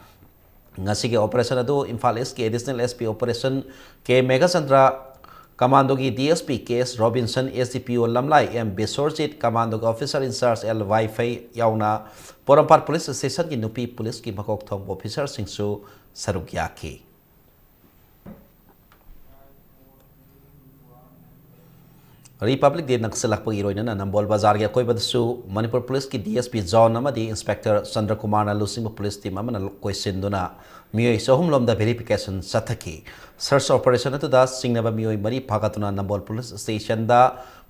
ꯉꯁꯤꯒꯤ ꯑꯣꯄꯔꯦꯁꯟ ꯑꯗꯨ ꯏꯝꯐꯥꯜ ꯏꯁꯀꯤ ꯑꯦꯗꯤꯁꯅꯦꯜ ꯑꯦꯁ ꯄꯤ ꯑꯣꯄꯔꯦꯁꯟ ꯀꯦ Meghachandra, ꯀꯃꯥꯟꯗꯣꯒꯤ D S P K ꯑꯦꯁ ꯔꯣꯕꯤꯟꯁꯟ, ꯑꯦꯁ ꯗꯤ ꯄꯤ ꯑꯣ ꯂꯝꯂꯥꯏ ꯑꯦꯝ ꯕꯤꯁ꯭ꯋꯔꯖꯤꯠ, ꯀꯃꯥꯟꯗꯣꯒꯤ ꯑꯣꯐꯤꯁꯔ ꯏꯟꯆꯥꯔꯖ ꯑꯦꯜ ꯋꯥꯏꯐꯩ ꯌꯥꯎꯅ ꯄꯣꯔꯣꯝꯄꯥꯠ ꯄꯨꯂꯤꯁ ꯁ꯭ꯇꯦꯁꯟꯒꯤ ꯅꯨꯄꯤ ꯄꯨꯂꯤꯁꯀꯤ ꯃꯀꯣꯛ ꯊꯣꯡꯕ ꯑꯣꯐꯤꯁꯔꯁꯤꯡꯁꯨ ꯁꯔꯨꯛ ꯌꯥꯈꯤ꯫ ꯔꯤꯄꯕ꯭ꯂꯤꯛ ꯗꯦ ꯅꯛꯁꯤꯜꯂꯛꯄꯒꯤ ꯏꯔꯣꯏꯅꯅ ꯅꯝꯕꯣꯜ ꯕꯖꯥꯔꯒꯤ ꯑꯀꯣꯏꯕꯗꯁꯨ ꯃꯅꯤꯄꯨꯔ ꯄꯨꯂꯤꯁꯀꯤ ꯗꯤ ꯑꯦꯁ ꯄꯤ ꯖꯣꯟ ꯑꯃꯗꯤ ꯏꯟꯁꯄꯦꯛꯇꯔ ꯆꯟꯗ꯭ꯔꯀꯨꯃꯥꯔꯅ ꯂꯨꯆꯤꯡꯕ ꯄꯨꯂꯤꯁ ꯇꯤꯝ ꯑꯃꯅ ꯀꯣꯏꯁꯤꯟꯗꯨꯅ ꯃꯤꯑꯣꯏ ꯆꯍꯨꯝ ꯂꯣꯝꯗ ꯚꯦꯔꯤꯐꯤꯀꯦꯁꯟ ꯆꯠꯊꯈꯤ꯫ ꯁꯔꯆ ꯑꯣꯄꯔꯦꯁꯟ ꯑꯗꯨꯗ ꯆꯤꯡꯅꯕ ꯃꯤꯑꯣꯏ ꯃꯔꯤ ꯐꯥꯒꯠꯇꯨꯅ ꯅꯝꯕꯣꯜ ꯄꯨꯂꯤꯁ ꯁ꯭ꯇꯦꯁꯟꯗ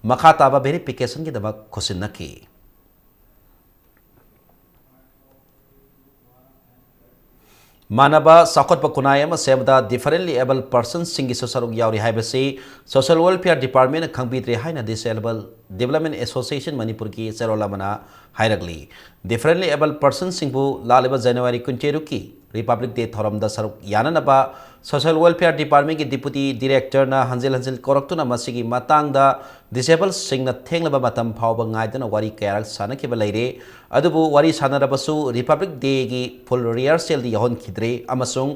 ꯃꯈꯥ ꯇꯥꯕ ꯚꯦꯔꯤꯐꯤꯀꯦꯁꯟꯒꯤꯗꯃꯛ ꯈꯨꯠꯁꯤꯟꯅꯈꯤ꯫ ꯃꯥꯟꯅꯕ ꯆꯥꯎꯈꯠꯄ ꯈꯨꯟꯅꯥꯏ ꯑꯃ ꯁꯦꯝꯕꯗ differently abled personꯁꯤꯡꯒꯤꯁꯨ ꯁꯔꯨꯛ ꯌꯥꯎꯔꯤ ꯍꯥꯏꯕꯁꯤ Social Welfare Departmentꯅ ꯈꯪꯕꯤꯗ꯭ꯔꯦ ꯍꯥꯏꯅ Disabled Development Association ꯃꯅꯤꯄꯨꯔꯒꯤ ꯆꯦꯔꯣꯜ ꯑꯃꯅ ꯍꯥꯏꯔꯛꯂꯤ꯫ Differently abled personꯁꯤꯡꯕꯨ ꯂꯥꯛꯂꯤꯕ January ꯀꯨꯟꯇꯔꯨꯛꯀꯤ Republic Day ꯊꯧꯔꯝꯗ ꯁꯔꯨꯛ ꯌꯥꯅꯅꯕ Social Welfare Departmentꯀꯤ Deputy Directorꯅ ꯍꯟꯖꯤꯜ ꯍꯟꯖꯤꯜ ꯀꯧꯔꯛꯇꯨꯅ ꯃꯁꯤꯒꯤ ꯃꯇꯥꯡꯗ disablesꯁꯤꯡꯅ ꯊꯦꯡꯂꯕ ꯃꯇꯝ ꯐꯥꯎꯕ ꯉꯥꯏꯗꯨꯅ ꯋꯥꯔꯤ ꯀꯌꯥꯔꯛ ꯁꯥꯟꯅꯈꯤꯕ ꯂꯩꯔꯦ꯫ ꯑꯗꯨꯕꯨ ꯋꯥꯔꯤ ꯁꯥꯟꯅꯔꯕꯁꯨ Republic Dayꯒꯤ full rehearsalꯗꯤ ꯌꯥꯎꯍꯟꯈꯤꯗ꯭ꯔꯦ ꯑꯃꯁꯨꯡ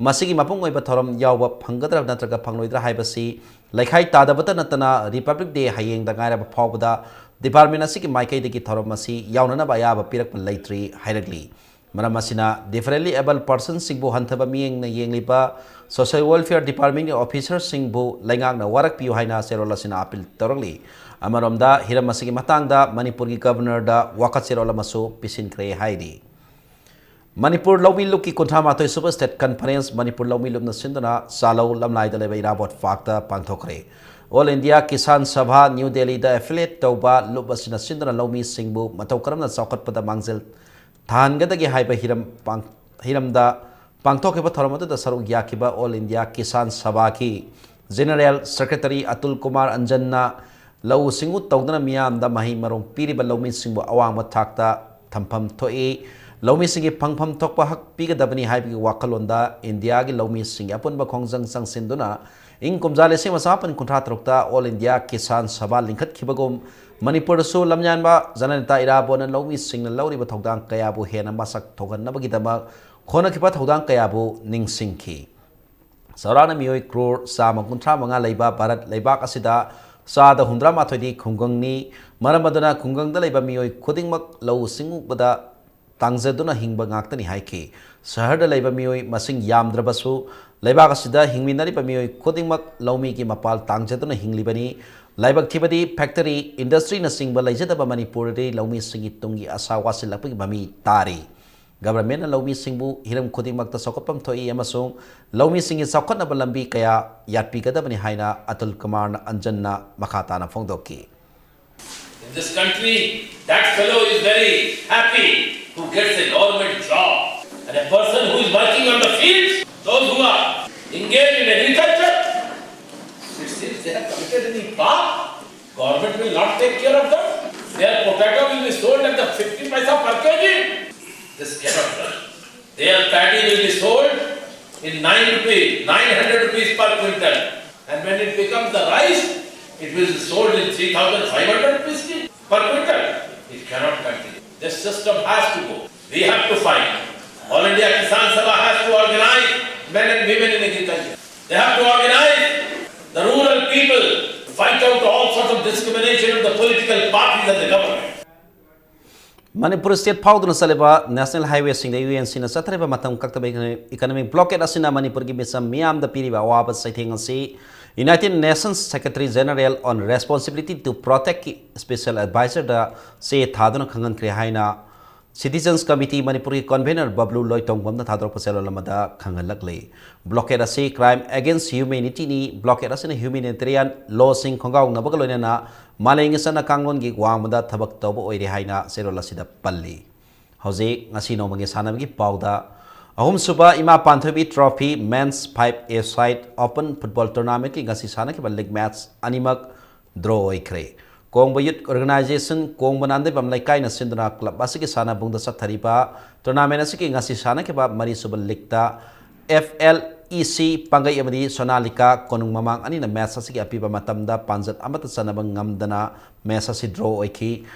ꯃꯁꯤꯒꯤ ꯃꯄꯨꯡ ꯑꯣꯏꯕ ꯊꯧꯔꯝ ꯌꯥꯎꯕ ꯐꯪꯒꯗ꯭ꯔꯥ ꯅꯠꯇ꯭ꯔꯒ ꯐꯪꯂꯣꯏꯗ꯭ꯔꯥ ꯍꯥꯏꯕꯁꯤ ꯂꯩꯈꯥꯏ ꯇꯥꯗꯕꯇ ꯅꯠꯇꯅ Republic Day ꯍꯌꯦꯡꯗ ꯉꯥꯏꯔꯕ ꯐꯥꯎꯕꯗ department ꯑꯁꯤꯒꯤ ꯃꯥꯏꯀꯩꯗꯒꯤ ꯊꯧꯔꯝ ꯑꯁꯤ ꯌꯥꯎꯅꯅꯕ ꯑꯌꯥꯕ ꯄꯤꯔꯛꯄ ꯂꯩꯇ꯭ꯔꯤ ꯍꯥꯏꯔꯛꯂꯤ꯫ ꯃꯔꯝ ꯑꯁꯤꯅ differently abled personꯁꯤꯡꯕꯨ ꯍꯟꯊꯕ ꯃꯤꯠꯌꯦꯡꯅ ꯌꯦꯡꯂꯤꯕ Social Welfare Departmentꯀꯤ officerꯁꯤꯡꯕꯨ ꯂꯩꯉꯥꯛꯅ ꯋꯥꯔꯛꯄꯤꯌꯨ ꯍꯥꯏꯅ ꯆꯦꯔꯣꯜ ꯑꯁꯤꯅ appeal ꯇꯧꯔꯛꯂꯤ꯫ ꯑꯃꯔꯣꯝꯗ ꯍꯤꯔꯝ ꯑꯁꯤꯒꯤ ꯃꯇꯥꯡꯗ ꯃꯅꯤꯄꯨꯔꯒꯤ Governorꯗ ꯋꯥꯀꯠ ꯆꯦꯔꯣꯜ ꯑꯃꯁꯨ ꯄꯤꯁꯤꯟꯈ꯭ꯔꯦ ꯍꯥꯏꯔꯤ꯫ ꯃꯅꯤꯄꯨꯔ ꯂꯧꯃꯤ ꯂꯨꯞꯀꯤ ꯀꯨꯟꯊ꯭ꯔꯥ ꯃꯥꯊꯣꯏ ꯁꯨꯕ State Conference ꯃꯅꯤꯄꯨꯔ ꯂꯧꯃꯤ ꯂꯨꯞꯅ ꯁꯤꯟꯗꯨꯅ ꯆꯥꯂꯧ ꯂꯝꯂꯥꯏꯗ ꯂꯩꯕ ꯏꯔꯥꯕꯣꯠ ꯄꯥꯔꯛꯇ ꯄꯥꯡꯊꯣꯛꯈ꯭ꯔꯦ꯫ All India Kisan Sabha New Delhiꯗ affiliate ꯇꯧꯕ ꯂꯨꯞ ꯑꯁꯤꯅ ꯁꯤꯟꯗꯨꯅ ꯂꯧꯃꯤꯁꯤꯡꯕꯨ ꯃꯇꯧ ꯀꯔꯝꯅ ꯆꯥꯎꯈꯠꯄꯗ ꯃꯥꯡꯖꯤꯜ ꯊꯥꯍꯟꯒꯗꯒꯦ ꯍꯥꯏꯕ ꯍꯤꯔꯝ ꯄꯥꯡ-, ꯍꯤꯔꯝꯗ ꯄꯥꯡꯊꯣꯛꯈꯤꯕ ꯊꯧꯔꯝ ꯑꯗꯨꯗ ꯁꯔꯨꯛ ꯌꯥꯈꯤꯕ All India Kisan Sabhaꯒꯤ General Secretary Atul Kumar ꯑꯟꯖꯟꯅ ꯂꯧꯎ ꯁꯤꯡꯎ ꯇꯧꯗꯨꯅ ꯃꯤꯌꯥꯝꯗ ꯃꯍꯩ ꯃꯔꯣꯡ ꯄꯤꯔꯤꯕ ꯂꯧꯃꯤꯁꯤꯡꯕꯨ ꯑꯋꯥꯡꯕ ꯊꯥꯛꯇ ꯊꯝꯐꯝ ꯊꯣꯛꯏ, ꯂꯧꯃꯤꯁꯤꯡꯒꯤ ꯐꯪꯐꯝ ꯊꯣꯛꯄ ꯍꯛ ꯄꯤꯒꯗꯕꯅꯤ ꯍꯥꯏꯕꯒꯤ ꯋꯥꯈꯜꯂꯣꯟꯗ ꯏꯟꯗꯤꯌꯥꯒꯤ ꯂꯧꯃꯤꯁꯤꯡꯒꯤ ꯑꯄꯨꯟꯕ ꯈꯣꯡꯖꯪ ꯆꯪꯁꯤꯟꯗꯨꯅ ꯏꯪ ꯀꯨꯝꯖꯥ ꯂꯤꯁꯤꯡ ꯑꯃ ꯆꯃꯥꯄꯟ ꯀꯨꯟꯊ꯭ꯔꯥ ꯇꯔꯨꯛꯇ All India Kisan Sabha ꯂꯤꯡꯈꯠꯈꯤꯕꯒꯨꯝ ꯃꯅꯤꯄꯨꯔꯗꯁꯨ ꯂꯝꯌꯥꯟꯕ ꯖꯅꯅꯦꯇꯥ ꯏꯔꯥꯕꯣꯠꯅ ꯂꯧꯃꯤꯁꯤꯡꯅ ꯂꯧꯔꯤꯕ ꯊꯧꯗꯥꯡ ꯀꯌꯥꯕꯨ ꯍꯦꯟꯅ ꯃꯁꯛ ꯊꯣꯛꯍꯟꯅꯕꯒꯤꯗꯃꯛ ꯍꯣꯠꯅꯈꯤꯕ ꯊꯧꯗꯥꯡ ꯀꯌꯥꯕꯨ ꯅꯤꯡꯁꯤꯡꯈꯤ꯫ ꯆꯥꯎꯔꯥꯛꯅ ꯃꯤꯑꯣꯏ ꯀ꯭ꯔꯣꯔ ꯆꯥꯝꯃ ꯀꯨꯟꯊ꯭ꯔꯥ ꯃꯉꯥ ꯂꯩꯕ ꯚꯥꯔꯠ ꯂꯩꯕꯥꯛ ꯑꯁꯤꯗ ꯆꯥꯗ ꯍꯨꯝꯗ꯭ꯔꯥ ꯃꯥꯊꯣꯏꯗꯤ ꯈꯨꯡꯒꯪꯅꯤ꯫ ꯃꯔꯝ ꯑꯗꯨꯅ ꯈꯨꯡꯒꯪꯗ ꯂꯩꯕ ꯃꯤꯑꯣꯏ ꯈꯨꯗꯤꯡꯃꯛ ꯂꯧꯎ ꯁꯤꯡꯎꯕꯗ ꯇꯥꯡꯖꯗꯨꯅ ꯍꯤꯡꯕ ꯉꯥꯛꯇꯅꯤ ꯍꯥꯏꯈꯤ꯫ ꯁꯍꯔꯗ ꯂꯩꯕ ꯃꯤꯑꯣꯏ ꯃꯁꯤꯡ ꯌꯥꯝꯗ꯭ꯔꯕꯁꯨ ꯂꯩꯕꯥꯛ ꯑꯁꯤꯗ ꯍꯤꯡꯃꯤꯟꯅꯔꯤꯕ ꯃꯤꯑꯣꯏ ꯈꯨꯗꯤꯡꯃꯛ ꯂꯧꯃꯤꯒꯤ ꯃꯄꯥꯜ ꯇꯥꯡꯖꯗꯨꯅ ꯍꯤꯡꯂꯤꯕꯅꯤ꯫ ꯂꯥꯏꯕꯛ ꯊꯤꯕꯗꯤ factory, industryꯅꯆꯤꯡꯕ ꯂꯩꯖꯗꯕ ꯃꯅꯤꯄꯨꯔꯗꯗꯤ ꯂꯧꯃꯤꯁꯤꯡꯒꯤ ꯇꯨꯡꯒꯤ ꯑꯁꯥ ꯋꯥꯁꯤꯜꯂꯛꯄꯒꯤ ꯃꯃꯤ ꯇꯥꯔꯤ꯫ Governmentꯅ ꯂꯧꯃꯤꯁꯤꯡꯕꯨ ꯍꯤꯔꯝ ꯈꯨꯗꯤꯡꯃꯛꯇ ꯆꯥꯎꯈꯠꯐꯝ ꯊꯣꯛꯏ ꯑꯃꯁꯨꯡ ꯂꯧꯃꯤꯁꯤꯡꯒꯤ ꯆꯥꯎꯈꯠꯅꯕ ꯂꯝꯕꯤ ꯀꯌꯥ ꯌꯥꯠꯄꯤꯒꯗꯕꯅꯤ ꯍꯥꯏꯅ ꯑꯇꯨꯜ ꯀꯨꯃꯥꯔꯅ ꯑꯟꯖꯟꯅ ꯃꯈꯥ ꯇꯥꯅ ꯐꯣꯡꯗꯣꯛꯈꯤ꯫ In this country, that fellow is very happy who gets a government job. The person who is working on the fields, those who are engaged in agriculture, it seems they have committed any pap. Government will not take care of them. Their potato will be sold at the fifty paisa per kg. This cannot run. Their paddy will be sold in nine rupees, nine hundred rupees per quintal. And when it becomes the rice, it will be sold in three thousand five hundred rupees per quintal. It cannot continue. This system has to go. We have to fight. All India Kisan Sabha has to organize men and women in agriculture. They have to organize the rural people, fight out all sorts of discrimination of the political parties and the government. Manipur state ꯐꯥꯎꯗꯨꯅ ꯆꯠꯂꯤꯕ national ꯍꯥꯏꯋꯦꯁꯤꯡꯗ U N ꯁꯤꯅ ꯆꯠꯊꯔꯤꯕ ꯃꯇꯝ ꯀꯛꯇꯕ ꯏꯀꯅꯣꯃꯤꯛ blockade ꯑꯁꯤꯅ ꯃꯅꯤꯄꯨꯔꯒꯤ ꯃꯤꯆꯝ ꯃꯤꯌꯥꯝꯗ ꯄꯤꯔꯤꯕ ꯑꯋꯥꯕ ꯆꯩꯊꯦꯡ ꯑꯁꯤ United Nations Secretary General on Responsibility to Protectꯀꯤ ꯁ꯭ꯄꯦꯁꯦꯜ ꯑꯦꯗꯚꯥꯏꯖꯔꯗ ꯆꯦ ꯊꯥꯗꯨꯅ ꯈꯪꯍꯟꯈ꯭ꯔꯦ ꯍꯥꯏꯅ ꯁꯤꯇꯤꯖꯟꯁ ꯀꯃꯤꯇꯤ ꯃꯅꯤꯄꯨꯔꯒꯤ ꯀꯟꯚꯦꯅꯔ ꯕꯕ꯭ꯂꯨ ꯂꯣꯏꯇꯣꯡꯕꯝꯅ ꯊꯥꯗꯣꯔꯛꯄ ꯆꯦꯔꯣꯜ ꯑꯃꯗ ꯈꯪꯍꯜꯂꯛꯂꯤ꯫ ꯕ꯭ꯂꯣꯀꯦꯠ ꯑꯁꯤ ꯀ꯭ꯔꯥꯏꯝ ꯑꯦꯒꯦꯟꯁ ꯍ꯭ꯌꯨꯃꯦꯅꯤꯇꯤꯅꯤ꯫ ꯕ꯭ꯂꯣꯀꯦꯠ ꯑꯁꯤꯅ ꯍ꯭ꯌꯨꯃꯦꯅꯤꯇꯦꯔꯤꯌꯥꯟ ꯂꯣꯁꯤꯡ ꯈꯣꯡꯒꯥꯎꯅꯕꯒ ꯂꯣꯏꯅꯅ ꯃꯥꯂꯦꯝꯒꯤ ꯆꯠꯅ ꯀꯥꯡꯂꯣꯟꯒꯤ ꯋꯥꯡꯃꯗ ꯊꯕꯛ ꯇꯧꯕ ꯑꯣꯏꯔꯦ ꯍꯥꯏꯅ ꯆꯦꯔꯣꯜ ꯑꯁꯤꯗ ꯄꯜꯂꯤ꯫ ꯍꯧꯖꯤꯛ ꯉꯁꯤ ꯅꯣꯡꯃꯒꯤ ꯁꯥꯟꯅꯕꯒꯤ ꯄꯥꯎꯗ ꯑꯍꯨꯝꯁꯨꯕ ꯏꯃꯥ ꯄꯥꯟꯊꯣꯏꯕꯤ ꯇ꯭ꯔꯣꯐꯤ ꯃꯦꯟꯁ ꯐꯥꯏꯚ ꯑꯦ ꯁꯥꯏꯠ ꯑꯣꯄꯟ ꯐꯨꯠꯕꯣꯜ ꯇꯣꯔꯅꯥꯃꯦꯟꯠꯀꯤ ꯉꯁꯤ ꯁꯥꯟꯅꯈꯤꯕ ꯂꯤꯒ ꯃꯦꯠꯆ ꯑꯅꯤꯃꯛ ꯗ꯭ꯔꯣ ꯑꯣꯏꯈ꯭ꯔꯦ꯫ ꯀꯣꯡꯕ ꯌꯨꯠ ꯑꯣꯔꯒꯅꯥꯏꯖꯦꯁꯟ ꯀꯣꯡꯕ ꯅꯥꯟꯗꯩꯕꯝ ꯂꯩꯀꯥꯏꯅ ꯁꯤꯟꯗꯨꯅ ꯀ꯭ꯂꯕ ꯑꯁꯤꯒꯤ ꯁꯥꯟꯅꯕꯨꯡꯗ ꯆꯠꯊꯔꯤꯕ ꯇꯣꯔꯅꯥꯃꯦꯟꯠ ꯑꯁꯤꯒꯤ ꯉꯁꯤ ꯁꯥꯟꯅꯈꯤꯕ ꯃꯔꯤꯁꯨꯕ ꯂꯤꯒꯇ ꯑꯦꯐ ꯑꯦꯜ ꯏ ꯁꯤ ꯄꯥꯡꯒꯩ ꯑꯃꯗꯤ ꯁꯣꯅꯥꯂꯤꯀꯥ ꯀꯣꯅꯨꯡ ꯃꯃꯥꯡ ꯑꯅꯤꯅ ꯃꯦꯠꯆ ꯑꯁꯤꯒꯤ ꯑꯄꯤꯕ ꯃꯇꯝꯗ ꯄꯥꯟꯖꯜ ꯑꯃꯠꯇ ꯆꯟꯅꯕ ꯉꯝꯗꯅ ꯃꯦꯠꯆ ꯑꯁꯤ ꯗ꯭ꯔꯣ ꯑꯣꯏꯈꯤ꯫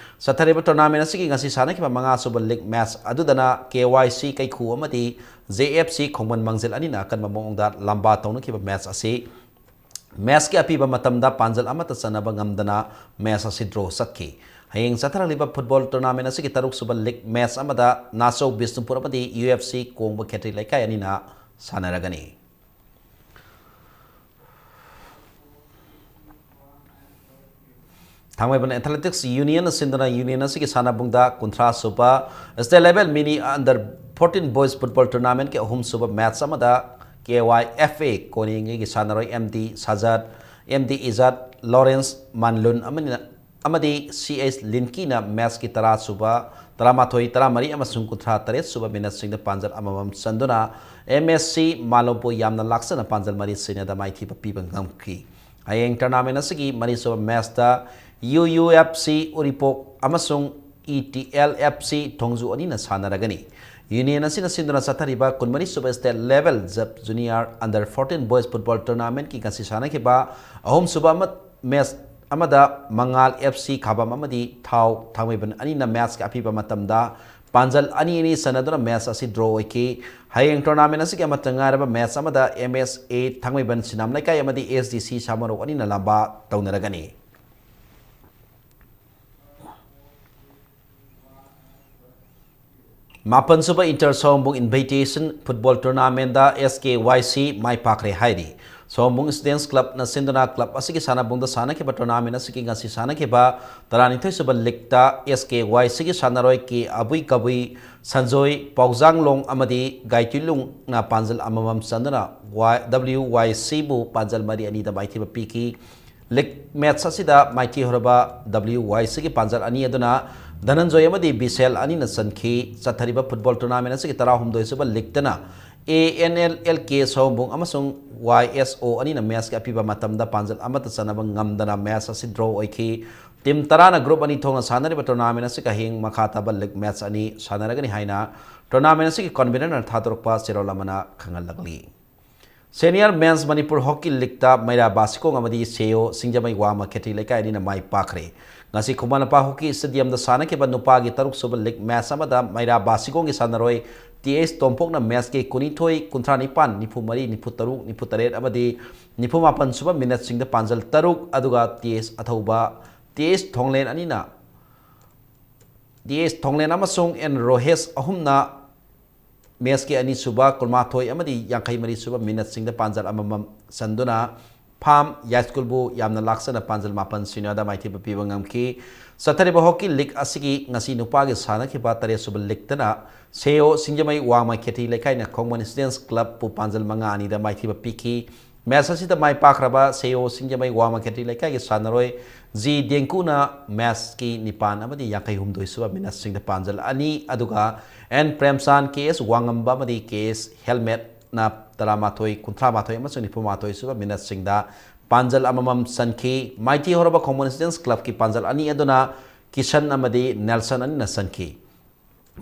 ꯆꯠꯊꯔꯤꯕ ꯇꯣꯔꯅꯥꯃꯦꯟꯠ ꯑꯁꯤꯒꯤ ꯉꯁꯤ ꯁꯥꯟꯅꯈꯤꯕ ꯃꯉꯥꯁꯨꯕ ꯂꯤꯒ ꯃꯦꯠꯆ ꯑꯗꯨꯗꯅ ꯀꯦ ꯋꯥꯏ ꯁꯤ ꯀꯩꯈꯨ ꯑꯃꯗꯤ ꯖꯦ ꯑꯦꯐ ꯁꯤ ꯈꯣꯡꯕꯟ ꯃꯥꯡꯖꯤꯜ ꯑꯅꯤꯅ ꯑꯀꯟꯕ ꯃꯑꯣꯡꯗ ꯂꯝꯕꯥ ꯇꯧꯅꯈꯤꯕ ꯃꯦꯠꯆ ꯑꯁꯤ ꯃꯦꯠꯆꯀꯤ ꯑꯄꯤꯕ ꯃꯇꯝꯗ ꯄꯥꯟꯖꯜ ꯑꯃꯠꯇ ꯆꯟꯅꯕ ꯉꯝꯗꯅ ꯃꯦꯠꯆ ꯑꯁꯤ ꯗ꯭ꯔꯣ ꯆꯠꯈꯤ꯫ ꯍꯌꯦꯡ ꯆꯠꯊꯔꯛꯂꯤꯕ ꯐꯨꯠꯕꯣꯜ ꯇꯣꯔꯅꯥꯃꯦꯟꯠ ꯑꯁꯤꯒꯤ ꯇꯔꯨꯛꯁꯨꯕ ꯂꯤꯒ ꯃꯦꯠꯆ ꯑꯃꯗ ꯅꯥꯆꯧ ꯕꯤꯁꯅꯨꯄꯨꯔ ꯑꯃꯗꯤ ꯌꯨ ꯑꯦꯐ ꯁꯤ ꯀꯣꯡꯕ ꯈꯦꯇ꯭ꯔꯤ ꯂꯩꯀꯥꯏ ꯑꯅꯤꯅ ꯁꯥꯟꯅꯔꯒꯅꯤ꯫ ꯊꯥꯡꯃꯩꯕꯟ ꯑꯦꯊꯂꯦꯇꯤꯛꯁ ꯌꯨꯅꯤꯌꯟꯅ ꯁꯤꯟꯗꯨꯅ ꯌꯨꯅꯤꯌꯟ ꯑꯁꯤꯒꯤ ꯁꯥꯟꯅꯕꯨꯡꯗ ꯀꯨꯟꯊ꯭ꯔꯥ ꯁꯨꯕ state level mini under fourteen boys football ꯇꯣꯔꯅꯥꯃꯦꯟꯠꯀꯤ ꯑꯍꯨꯝꯁꯨꯕ ꯃꯦꯠꯆ ꯑꯃꯗ ꯀꯦ ꯋꯥꯏ ꯑꯦꯐ ꯑꯦ ꯀꯣꯅꯦꯡꯒꯩꯒꯤ ꯁꯥꯟꯅꯔꯣꯏ M D Sajad, M D Izad, Lawrence Manlun ꯑꯃꯅ ꯑꯃꯗꯤ ꯁꯤ ꯑꯩꯆ ꯂꯤꯟꯀꯤꯅ ꯃꯦꯠꯁꯀꯤ ꯇꯔꯥ ꯁꯨꯕ, ꯇꯔꯥꯃꯥꯊꯣꯏ, ꯇꯔꯥꯃꯔꯤ ꯑꯃꯁꯨꯡ ꯀꯨꯟꯊ꯭ꯔꯥ ꯇꯔꯦꯠ ꯁꯨꯕ ꯃꯤꯅꯠꯁꯤꯡꯗ ꯄꯥꯟꯖꯜ ꯑꯃꯃꯝ ꯆꯟꯗꯨꯅ ꯑꯦꯝ ꯑꯦꯁ ꯁꯤ ꯃꯥꯂꯣꯝꯕꯨ ꯌꯥꯝꯅ ꯂꯥꯛꯆꯅ ꯄꯥꯟꯖꯜ ꯃꯔꯤ ꯁꯤꯅꯣꯗ ꯃꯥꯏꯊꯤꯕ ꯄꯤꯕ ꯉꯝꯈꯤ꯫ ꯍꯌꯦꯡ ꯇꯣꯔꯅꯥꯃꯦꯟ ꯑꯁꯤꯒꯤ ꯃꯔꯤꯁꯨꯕ ꯃꯦꯠꯁꯇ ꯌꯨ ꯌꯨ ꯑꯦꯐ ꯁꯤ ꯎꯔꯤꯄꯣꯛ ꯑꯃꯁꯨꯡ E T L F C ꯊꯣꯡꯖꯨ ꯑꯅꯤꯅ ꯁꯥꯟꯅꯔꯒꯅꯤ꯫ ꯌꯨꯅꯤꯌꯟ ꯑꯁꯤꯅ ꯁꯤꯟꯗꯨꯅ ꯆꯠꯊꯔꯤꯕ ꯀꯨꯟꯃꯔꯤ ꯁꯨꯕ ꯁ꯭ꯇꯦꯠ ꯂꯦꯚꯦꯜ ꯖꯕ junior under fourteen boys football ꯇꯣꯔꯅꯥꯃꯦꯟꯠꯀꯤ ꯉꯁꯤ ꯁꯥꯟꯅꯈꯤꯕ ꯑꯍꯨꯝꯁꯨꯕ ꯑꯃ, ꯃꯦꯠꯁ ꯑꯃꯗ ꯃꯉꯥꯜ ꯑꯦꯐ ꯁꯤ ꯈꯥꯕꯝ ꯑꯃꯗꯤ ꯊꯥꯎ ꯊꯥꯡꯃꯩꯕꯟ ꯑꯅꯤꯅ ꯃꯦꯠꯁꯀꯤ ꯑꯄꯤꯕ ꯃꯇꯝꯗ ꯄꯥꯟꯖꯜ ꯑꯅꯤ ꯑꯅꯤ ꯁꯥꯟꯅꯗꯨꯅ ꯃꯦꯠꯁ ꯑꯁꯤ ꯗ꯭ꯔꯣ ꯑꯣꯏꯈꯤ꯫ ꯍꯌꯦꯡ ꯇꯣꯔꯅꯥꯃꯦꯟ ꯑꯁꯤꯒꯤ ꯑꯃꯠꯇ ꯉꯥꯏꯔꯕ ꯃꯦꯠꯁ ꯑꯃꯗ ꯑꯦꯝ ꯑꯦꯁ ꯑꯦ ꯊꯥꯡꯃꯩꯕꯟ ꯁꯤꯅꯥꯝ ꯂꯩꯀꯥꯏ ꯑꯃꯗꯤ ꯑꯦꯁ ꯗꯤ ꯁꯤ ꯁꯥꯃꯔꯣꯛ ꯑꯅꯤꯅ ꯂꯝꯕꯥ ꯇꯧꯅꯔꯒꯅꯤ꯫ ꯃꯥꯄꯟꯁꯨꯕ ꯏꯟꯇꯔ ꯁꯣꯝꯕꯨꯡ ꯏꯟꯚꯤꯇꯦꯁꯟ ꯐꯨꯠꯕꯣꯜ ꯇꯣꯔꯅꯥꯃꯦꯟꯗ ꯑꯦꯁ ꯀꯦ ꯋꯥꯏ ꯁꯤ ꯃꯥꯏ ꯄꯥꯛꯈ꯭ꯔꯦ ꯍꯥꯏꯔꯤ꯫ ꯁꯣꯝꯕꯨꯡ ꯁ꯭ꯇꯨꯗꯦꯟꯠꯁ ꯀ꯭ꯂꯕꯅ ꯁꯤꯟꯗꯨꯅ ꯀ꯭ꯂꯕ ꯑꯁꯤꯒꯤ ꯁꯥꯟꯅꯕꯨꯡꯗ ꯁꯥꯟꯅꯈꯤꯕ ꯇꯣꯔꯅꯥꯃꯦꯟ ꯑꯁꯤꯒꯤ ꯉꯁꯤ ꯁꯥꯟꯅꯈꯤꯕ ꯇꯔꯥꯅꯤꯊꯣꯏꯁꯨꯕ ꯂꯤꯒꯇ ꯑꯦꯁ ꯀꯦ ꯋꯥꯏ ꯁꯤꯒꯤ ꯁꯥꯟꯅꯔꯣꯏ ꯀꯦ ꯑꯕꯨꯏ ꯀꯕꯨꯏ, ꯁꯟꯖꯣꯏ ꯄꯥꯎꯖꯥꯡꯂꯣꯡ ꯑꯃꯗꯤ ꯒꯥꯏꯇꯨꯏꯂꯨꯡꯅ ꯄꯥꯟꯖꯜ ꯑꯃꯃꯝ ꯆꯟꯗꯨꯅ ꯋꯥꯏ-, ꯗꯕ꯭ꯂꯤꯎ ꯋꯥꯏ ꯁꯤꯕꯨ ꯄꯥꯟꯖꯜ ꯃꯔꯤ ꯑꯅꯤꯗ ꯃꯥꯏꯊꯤꯕ ꯄꯤꯈꯤ꯫ ꯂꯤꯒ ꯃꯦꯠꯁ ꯑꯁꯤꯗ ꯃꯥꯏꯊꯤꯍꯧꯔꯕ ꯗꯕ꯭ꯂꯤꯎ ꯋꯥꯏ ꯁꯤꯒꯤ ꯄꯥꯟꯖꯜ ꯑꯅꯤ ꯑꯗꯨꯅ ꯙꯅꯟꯖꯣꯏ ꯑꯃꯗꯤ ꯕꯤꯁꯦꯜ ꯑꯅꯤꯅ ꯆꯟꯈꯤ꯫ ꯆꯠꯊꯔꯤꯕ ꯐꯨꯠꯕꯣꯜ ꯇꯣꯔꯅꯥꯃꯦꯟ ꯑꯁꯤꯒꯤ ꯇꯔꯥꯍꯨꯝꯗꯣꯏꯁꯨꯕ ꯂꯤꯒꯇꯅ ꯑꯦ ꯑꯦꯟ ꯑꯦꯜ ꯑꯦꯜ ꯀꯦ ꯁꯑꯣꯝꯕꯨꯡ ꯑꯃꯁꯨꯡ ꯋꯥꯏ ꯑꯦꯁ ꯑꯣ ꯑꯅꯤꯅ ꯃꯦꯠꯁꯀꯤ ꯑꯄꯤꯕ ꯃꯇꯝꯗ ꯄꯥꯟꯖꯜ ꯑꯃꯠꯇ ꯆꯟꯅꯕ ꯉꯝꯗꯅ ꯃꯦꯠꯁ ꯑꯁꯤ ꯗ꯭ꯔꯣ ꯑꯣꯏꯈꯤ꯫ ꯇꯤꯝ ꯇꯔꯥꯅ ꯒ꯭ꯔꯨꯞ ꯑꯅꯤ ꯊꯣꯛꯅ ꯁꯥꯟꯅꯔꯤꯕ ꯇꯣꯔꯅꯥꯃꯦꯟ ꯑꯁꯤꯒ ꯍꯌꯦꯡ ꯃꯈꯥ ꯇꯥꯕ ꯂꯤꯒ ꯃꯦꯠꯁ ꯑꯅꯤ ꯁꯥꯟꯅꯔꯒꯅꯤ ꯍꯥꯏꯅ ꯇꯣꯔꯅꯥꯃꯦꯟ ꯑꯁꯤꯒꯤ ꯀꯟꯚꯤꯅꯔꯅ ꯊꯥꯗꯣꯔꯛꯄ ꯆꯦꯔꯣꯜ ꯑꯃꯅ ꯈꯪꯍꯜꯂꯛꯂꯤ꯫ ꯁꯦꯅꯤꯌꯔ ꯃꯦꯟꯁ ꯃꯅꯤꯄꯨꯔ ꯍꯣꯀꯤ ꯂꯤꯒꯇ ꯃꯩꯔꯥ ꯕꯥꯁꯤꯈꯣꯡ ꯑꯃꯗꯤ ꯁꯦꯌꯣ ꯁꯤꯡꯖꯃꯩ ꯋꯥꯡꯃ ꯈꯦꯇ꯭ꯔꯤ ꯂꯩꯀꯥꯏ ꯑꯅꯤꯅ ꯃꯥꯏ ꯄꯥꯛꯈ꯭ꯔꯦ꯫ ꯉꯁꯤ ꯈꯨꯃꯟ ꯂꯝꯄꯥꯛ ꯍꯣꯀꯤ ꯁ꯭ꯇꯦꯗꯤꯌꯝꯗ ꯁꯥꯟꯅꯈꯤꯕ ꯅꯨꯄꯥꯒꯤ ꯇꯔꯨꯛꯁꯨꯕ ꯂꯤꯒ ꯃꯦꯠꯁ ꯑꯃꯗ ꯃꯩꯔꯥ ꯕꯥꯁꯤꯈꯣꯡꯒꯤ ꯁꯥꯟꯅꯔꯣꯏ ꯇꯤ ꯑꯦꯁ ꯇꯣꯝꯄꯣꯛꯅ ꯃꯦꯠꯁꯀꯤ ꯀꯨꯟꯅꯤꯊꯣꯏ, ꯀꯨꯟꯊ꯭ꯔꯥ ꯅꯤꯄꯥꯟ, ꯅꯤꯐꯨ ꯃꯔꯤ, ꯅꯤꯐꯨ ꯇꯔꯨꯛ, ꯅꯤꯐꯨ ꯇꯔꯦꯠ ꯑꯃꯗꯤ ꯅꯤꯐꯨ ꯃꯥꯄꯟ ꯁꯨꯕ ꯃꯤꯅꯠꯁꯤꯡꯗ ꯄꯥꯟꯖꯜ ꯇꯔꯨꯛ, ꯑꯗꯨꯒ ꯇꯤ ꯑꯦꯁ ꯑꯊꯧꯕ, ꯇꯤ ꯑꯦꯁ ꯊꯣꯡꯂꯦꯟ ꯑꯅꯤꯅ, ꯇꯤ ꯑꯦꯁ ꯊꯣꯡꯂꯦꯟ ꯑꯃꯁꯨꯡ ꯑꯦꯟ ꯔꯣꯍꯦꯁ ꯑꯍꯨꯝꯅ ꯃꯦꯠꯁꯀꯤ ꯑꯅꯤꯁꯨꯕ, ꯀꯨꯟꯃꯥꯊꯣꯏ ꯑꯃꯗꯤ ꯌꯥꯡꯈꯩ ꯃꯔꯤ ꯁꯨꯕ ꯃꯤꯅꯠꯁꯤꯡꯗ ꯄꯥꯟꯖꯜ ꯑꯃꯃꯝ ꯆꯟꯗꯨꯅ ꯐꯥꯝ ꯌꯥꯏꯁ꯭ꯀꯨꯜꯕꯨ ꯌꯥꯝꯅ ꯂꯥꯛꯆꯅ ꯄꯥꯟꯖꯜ ꯃꯥꯄꯟ ꯁꯤꯅꯣꯗ ꯃꯥꯏꯊꯤꯕ ꯄꯤꯕ ꯉꯝꯈꯤ꯫ ꯆꯠꯊꯔꯤꯕ ꯍꯣꯀꯤ ꯂꯤꯒ ꯑꯁꯤꯒꯤ ꯉꯁꯤ ꯅꯨꯄꯥꯒꯤ ꯁꯥꯟꯅꯈꯤꯕ ꯇꯔꯦꯠꯁꯨꯕ ꯂꯤꯒꯇꯅ ꯁꯦꯌꯣ ꯁꯤꯡꯖꯃꯩ ꯋꯥꯡꯃ ꯈꯦꯇ꯭ꯔꯤ ꯂꯩꯀꯥꯏꯅ ꯈꯣꯡꯃꯟ ꯁ꯭ꯇꯨꯗꯦꯟꯠꯁ ꯀ꯭ꯂꯕꯄꯨ ꯄꯥꯟꯖꯜ ꯃꯉꯥ ꯑꯅꯤꯗ ꯃꯥꯏꯊꯤꯕ ꯄꯤꯈꯤ꯫ ꯃꯦꯠꯆ ꯑꯁꯤꯗ ꯃꯥꯏ ꯄꯥꯛꯈ꯭ꯔꯕ ꯁꯦꯌꯣ ꯁꯤꯡꯖꯃꯩ ꯋꯥꯃ ꯈꯦꯇ꯭ꯔꯤ ꯂꯩꯀꯥꯏꯒꯤ ꯁꯥꯟꯅꯔꯣꯏ ꯖꯤ ꯗꯦꯡꯀꯨꯅ ꯃꯦꯠꯆꯀꯤ ꯅꯤꯄꯥꯟ ꯑꯃꯗꯤ ꯌꯥꯡꯈꯩ ꯍꯨꯝꯗꯣꯏ ꯁꯨꯕ ꯃꯤꯅꯠꯁꯤꯡꯗ ꯄꯥꯟꯖꯜ ꯑꯅꯤ, ꯑꯗꯨꯒ ꯑꯦꯟ ꯄ꯭ꯔꯦꯝꯆꯥꯟ, ꯀꯦ ꯑꯦꯁ ꯋꯥꯉꯝꯕ ꯑꯃꯗꯤ ꯀꯦ ꯑꯦꯁ ꯍꯦꯜꯃꯦꯠꯅ ꯇꯔꯥꯃꯥꯊꯣꯏ, ꯀꯨꯟꯊ꯭ꯔꯥ ꯃꯥꯊꯣꯏ ꯑꯃꯁꯨꯡ ꯅꯤꯐꯨ ꯃꯥꯊꯣꯏ ꯁꯨꯕ ꯃꯤꯅꯠꯁꯤꯡꯗ ꯄꯥꯟꯖꯜ ꯑꯃꯃꯝ ꯆꯟꯈꯤ꯫ ꯃꯥꯏꯊꯤ ꯍꯧꯔꯕ ꯈꯣꯡꯕꯣꯟ ꯁ꯭ꯇꯨꯗꯦꯟꯠꯁ ꯀ꯭ꯂꯕꯀꯤ ꯄꯥꯟꯖꯜ ꯑꯅꯤ ꯑꯗꯨꯅ ꯀꯤꯁꯟ ꯑꯃꯗꯤ ꯅꯦꯜꯁꯟ ꯑꯅꯤꯅ ꯆꯟꯈꯤ꯫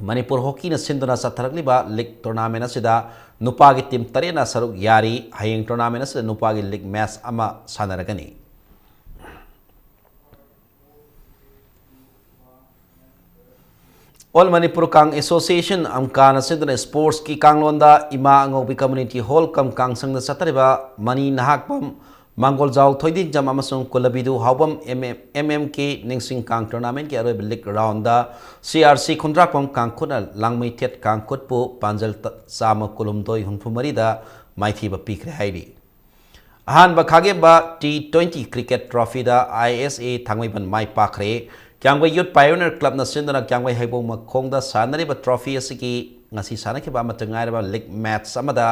ꯃꯅꯤꯄꯨꯔ ꯍꯣꯀꯤꯅ ꯁꯤꯟꯗꯨꯅ ꯆꯠꯊꯔꯛꯂꯤꯕ ꯂꯤꯒ ꯇꯣꯔꯅꯥꯃꯦꯟ ꯑꯁꯤꯗ ꯅꯨꯄꯥꯒꯤ ꯇꯤꯝ ꯇꯔꯦꯠꯅ ꯁꯔꯨꯛ ꯌꯥꯔꯤ꯫ ꯍꯌꯦꯡ ꯇꯣꯔꯅꯥꯃꯦꯟ ꯑꯁꯤꯗ ꯅꯨꯄꯥꯒꯤ ꯂꯤꯒ ꯃꯦꯠꯆ ꯑꯃ ꯁꯥꯟꯅꯔꯒꯅꯤ꯫ ꯑꯣꯜ ꯃꯅꯤꯄꯨꯔ ꯀꯥꯡ ꯑꯦꯁꯣꯁꯤꯌꯦꯁꯟ, ꯑꯝꯀꯥꯅ ꯁꯤꯟꯗꯨꯅ ꯁ꯭ꯄꯣꯔꯠꯁꯀꯤ ꯀꯥꯡꯂꯣꯟꯗ ꯏꯃꯥ ꯑꯉꯧꯕꯤ ꯀꯝꯃ꯭ꯌꯨꯅꯤꯇꯤ ꯍꯣꯜ ꯀꯝ ꯀꯥꯡꯁꯪꯗ ꯆꯠꯊꯔꯤꯕ ꯃꯅꯤ ꯅꯍꯥꯛꯄꯝ, ꯃꯥꯡꯒꯣꯜꯖꯥꯎ ꯊꯣꯏꯗꯤꯡꯖꯝ ꯑꯃꯁꯨꯡ ꯀꯨꯂꯕꯤꯗꯨ ꯍꯥꯎꯕꯝ ꯑꯦꯝ ꯑꯦꯝ ꯀꯦ ꯅꯤꯡꯁꯤꯡ ꯀꯥꯡ ꯇꯣꯔꯅꯥꯃꯦꯟꯒꯤ ꯑꯔꯣꯏꯕ league round C R C ꯈꯨꯟꯗ꯭ꯔꯥꯛꯄꯝ ꯀꯥꯡꯈꯨꯠꯅ ꯂꯥꯡꯃꯩꯊꯦꯠ ꯀꯥꯡꯈꯨꯠꯄꯨ ꯄꯥꯟꯖꯜ ꯆꯥꯝꯃ ꯀꯨꯟꯍꯨꯝꯗꯣꯏ ꯍꯨꯝꯐꯨ ꯃꯔꯤꯗ ꯃꯥꯏꯊꯤꯕ ꯄꯤꯈ꯭ꯔꯦ ꯍꯥꯏꯔꯤ꯫ ꯑꯍꯥꯟꯕ ꯈꯥꯒꯦꯝꯕ ꯇꯤ ꯇ꯭ꯋꯦꯟꯇꯤ ꯀ꯭ꯔꯤꯀꯦꯠ ꯇ꯭ꯔꯣꯐꯤꯗ ꯑꯥꯏ ꯑꯦꯁ ꯑꯦ ꯊꯥꯡꯃꯩꯕꯟ ꯃꯥꯏ ꯄꯥꯛꯈ꯭ꯔꯦ꯫ ꯀ꯭ꯌꯥꯝꯒꯩ ꯌꯨꯠ ꯄꯥꯏꯑꯣꯅꯤꯌꯔ ꯀ꯭ꯂꯕꯅ ꯁꯤꯟꯗꯨꯅ ꯀ꯭ꯌꯥꯝꯒꯩ ꯍꯩꯕꯣꯡ ꯃꯈꯣꯡꯗ ꯁꯥꯟꯅꯔꯤꯕ ꯇ꯭ꯔꯣꯐꯤ ꯑꯁꯤꯒꯤ ꯉꯁꯤ ꯁꯥꯟꯅꯈꯤꯕ ꯑꯃꯠꯇ ꯉꯥꯏꯔꯕ ꯂꯤꯒ ꯃꯦꯠꯆ ꯑꯃꯗ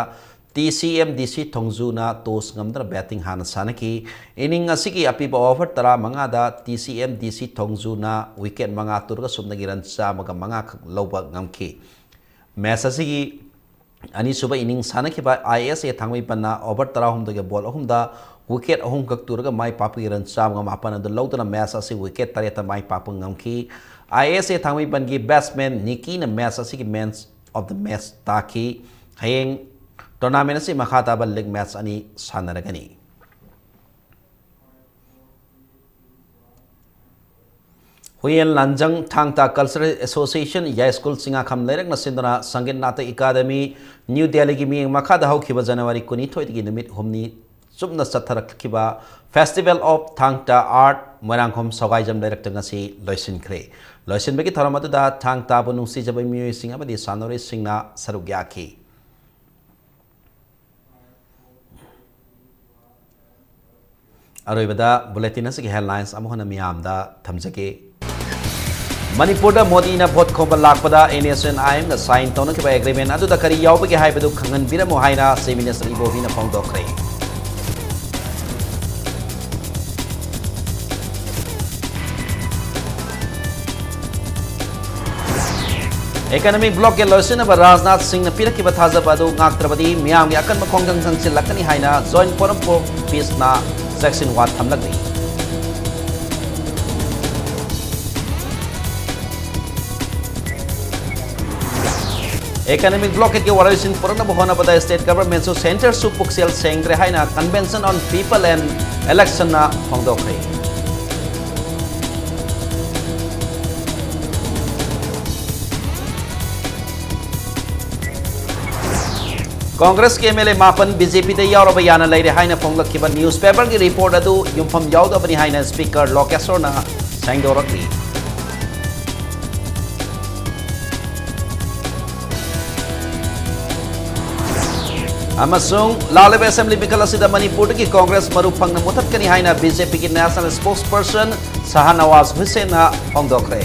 T C M D C ꯊꯣꯡꯖꯨꯅ toss ꯉꯝꯗꯨꯅ betting ꯍꯥꯟꯅ ꯁꯥꯟꯅꯈꯤ꯫ ꯏꯅꯤꯡ ꯑꯁꯤꯒꯤ ꯑꯄꯤꯕ ꯑꯣꯚꯔ ꯇꯔꯥꯃꯉꯥꯗ T C M D C ꯊꯣꯡꯖꯨꯅ ꯋꯤꯀꯦꯠ ꯃꯉꯥ ꯇꯨꯔꯒ ꯁꯨꯞꯅꯒꯤ ꯔꯟ ꯆꯥꯝꯃꯒ ꯃꯉꯥ ꯈꯛ ꯂꯧꯕ ꯉꯝꯈꯤ꯫ ꯃꯦꯠꯆ ꯑꯁꯤꯒꯤ ꯑꯅꯤꯁꯨꯕ ꯏꯅꯤꯡ ꯁꯥꯟꯅꯈꯤꯕ ꯑꯥꯏ ꯑꯦꯁ ꯑꯦ ꯊꯥꯡꯃꯩꯕꯟꯅ ꯑꯣꯚꯔ ꯇꯔꯥꯍꯨꯝꯗꯣꯏꯒꯤ ꯕꯣꯜ ꯑꯍꯨꯝꯗ ꯋꯤꯀꯦꯠ ꯑꯍꯨꯝꯈꯛ ꯇꯨꯔꯒ ꯃꯥꯏ ꯄꯥꯛꯄꯒꯤ ꯔꯟ ꯆꯥꯝꯃꯒ ꯃꯥꯄꯟ ꯑꯗꯨ ꯂꯧꯗꯨꯅ ꯃꯦꯠꯆ ꯑꯁꯤ ꯋꯤꯀꯦꯠ ꯇꯔꯦꯠꯇ ꯃꯥꯏ ꯄꯥꯛꯄ ꯉꯝꯈꯤ꯫ ꯑꯥꯏ ꯑꯦꯁ ꯑꯦ ꯊꯥꯡꯃꯩꯕꯟꯒꯤ ꯕꯦꯠꯁꯃꯦꯟ ꯅꯤꯀꯤꯅ ꯃꯦꯠꯆ ꯑꯁꯤꯒꯤ ꯃꯦꯟ ꯑꯣꯐ ꯗ ꯃꯦꯠꯆ ꯇꯥꯈꯤ꯫ ꯍꯌꯦꯡ ꯇꯣꯔꯅꯥꯃꯦꯟ ꯑꯁꯤ ꯃꯈꯥ ꯇꯥꯕ ꯂꯤꯒ ꯃꯦꯠꯆ ꯑꯅꯤ ꯁꯥꯟꯅꯔꯒꯅꯤ꯫ ꯍꯨꯏꯌꯦꯟ ꯂꯥꯟꯖꯪ ꯊꯥꯡ ꯇꯥ ꯀꯜꯆꯔꯦꯜ ꯑꯦꯁꯣꯁꯤꯌꯦꯁꯟ ꯌꯥꯏꯁ꯭ꯀꯨꯜ ꯆꯤꯡꯉꯥꯈꯝ ꯂꯩꯔꯛꯅ ꯁꯤꯟꯗꯨꯅ ꯁꯪꯒꯤꯠ ꯅꯥꯇꯛ ꯑꯦꯀꯥꯗꯃꯤ ꯅ꯭ꯌꯨ ꯗꯦꯜꯂꯤꯒꯤ ꯃꯤꯠꯌꯦꯡ ꯃꯈꯥꯗ ꯍꯧꯈꯤꯕ ꯖꯅꯋꯥꯔꯤ ꯀꯨꯟꯅꯤꯊꯣꯏꯗꯒꯤ ꯅꯨꯃꯤꯠ ꯍꯨꯝꯅꯤ ꯆꯨꯞꯅ ꯆꯠꯊꯔꯛꯈꯤꯕ Festival of Thang Ta Art Moirangkhom ꯁꯧꯒꯥꯏꯖꯝ ꯂꯩꯔꯛꯇ ꯉꯁꯤ ꯂꯣꯏꯁꯤꯟꯈ꯭ꯔꯦ꯫ ꯂꯣꯏꯁꯤꯟꯕꯒꯤ ꯊꯧꯔꯝ ꯑꯗꯨꯗ ꯊꯥꯡ ꯇꯥꯕꯨ ꯅꯨꯡꯁꯤꯖꯕ ꯃꯤꯑꯣꯏꯁꯤꯡ ꯑꯃꯗꯤ ꯁꯥꯟꯅꯔꯣꯏꯁꯤꯡꯅ ꯁꯔꯨꯛ ꯌꯥꯈꯤ꯫ ꯑꯔꯣꯏꯕꯗ ꯕꯨꯂꯦꯇꯤꯟ ꯑꯁꯤꯒꯤ ꯍꯦꯗꯂꯥꯏꯟꯁ ꯑꯃꯨꯛ ꯍꯟꯅ ꯃꯤꯌꯥꯝꯗ ꯊꯝꯖꯒꯦ꯫ ꯃꯅꯤꯄꯨꯔꯗ ꯃꯣꯗꯤꯅ ꯚꯣꯠ ꯈꯣꯝꯕ ꯂꯥꯛꯄꯗ ꯑꯦꯟ ꯑꯦꯁ ꯑꯦꯟ ꯑꯥꯏ ꯑꯦꯝꯅ ꯁꯥꯏꯟ ꯇꯧꯅꯈꯤꯕ ꯑꯦꯒ꯭ꯔꯤꯃꯦꯟ ꯑꯗꯨꯗ ꯀꯔꯤ ꯌꯥꯎꯕꯒꯦ ꯍꯥꯏꯕꯗꯨ ꯈꯪꯍꯟꯕꯤꯔꯝꯃꯨ ꯍꯥꯏꯅ ꯆꯤꯐ ꯃꯤꯅꯤꯁꯇꯔ ꯏꯕꯣꯕꯤꯅ ꯐꯣꯡꯗꯣꯛꯈ꯭ꯔꯦ꯫ Economic blockade ꯂꯣꯏꯁꯤꯟꯅꯕ ꯔꯥꯖꯅꯥꯊ ꯁꯤꯡꯅ ꯄꯤꯔꯛꯈꯤꯕ ꯊꯥꯖꯕ ꯑꯗꯨ ꯉꯥꯛꯇ꯭ꯔꯕꯗꯤ ꯃꯤꯌꯥꯝꯒꯤ ꯑꯀꯟꯕ ꯈꯣꯡꯖꯪ ꯆꯪꯁꯤꯜꯂꯛꯀꯅꯤ ꯍꯥꯏꯅ Joint Forum for Peaceꯅ ꯆꯦꯛꯁꯤꯟ ꯋꯥ ꯊꯝꯂꯛꯂꯤ꯫ Economic blockadeꯀꯤ ꯋꯥꯔꯣꯏꯁꯤꯟ ꯄꯨꯔꯛꯅꯕ ꯍꯣꯠꯅꯕꯗ state governmentꯁꯨ centreꯁꯨ ꯄꯨꯛꯆꯦꯜ ꯁꯦꯡꯗ꯭ꯔꯦ ꯍꯥꯏꯅ Convention on People and Electionꯅ ꯐꯣꯡꯗꯣꯛꯈ꯭ꯔꯦ꯫ ꯀꯣꯡꯒ꯭ꯔꯦꯁꯀꯤ MLA ꯃꯥꯄꯟ BJPꯗ ꯌꯥꯎꯔꯕ ꯌꯥꯅ ꯂꯩꯔꯦ ꯍꯥꯏꯅ ꯐꯣꯡꯂꯛꯈꯤꯕ newspaperꯒꯤ report ꯑꯗꯨ ꯌꯨꯝꯐꯝ ꯌꯥꯎꯗꯕꯅꯤ ꯍꯥꯏꯅ Speaker ꯂꯣꯀꯦꯁꯣꯔꯅ ꯁꯦꯡꯗꯣꯔꯛꯂꯤ꯫ ꯑꯃꯁꯨꯡ ꯂꯥꯛꯂꯤꯕ assembly ꯃꯤꯈꯜ ꯑꯁꯤꯗ ꯃꯅꯤꯄꯨꯔꯗꯒꯤ ꯀꯣꯡꯒ꯭ꯔꯦꯁ ꯃꯔꯨ ꯐꯪꯅ ꯃꯨꯊꯠꯀꯅꯤ ꯍꯥꯏꯅ BJPꯒꯤ national spokesperson ꯁꯍꯥꯅꯋꯥꯖ ꯍꯨꯁꯦꯟꯅ ꯐꯣꯡꯗꯣꯛꯈ꯭ꯔꯦ꯫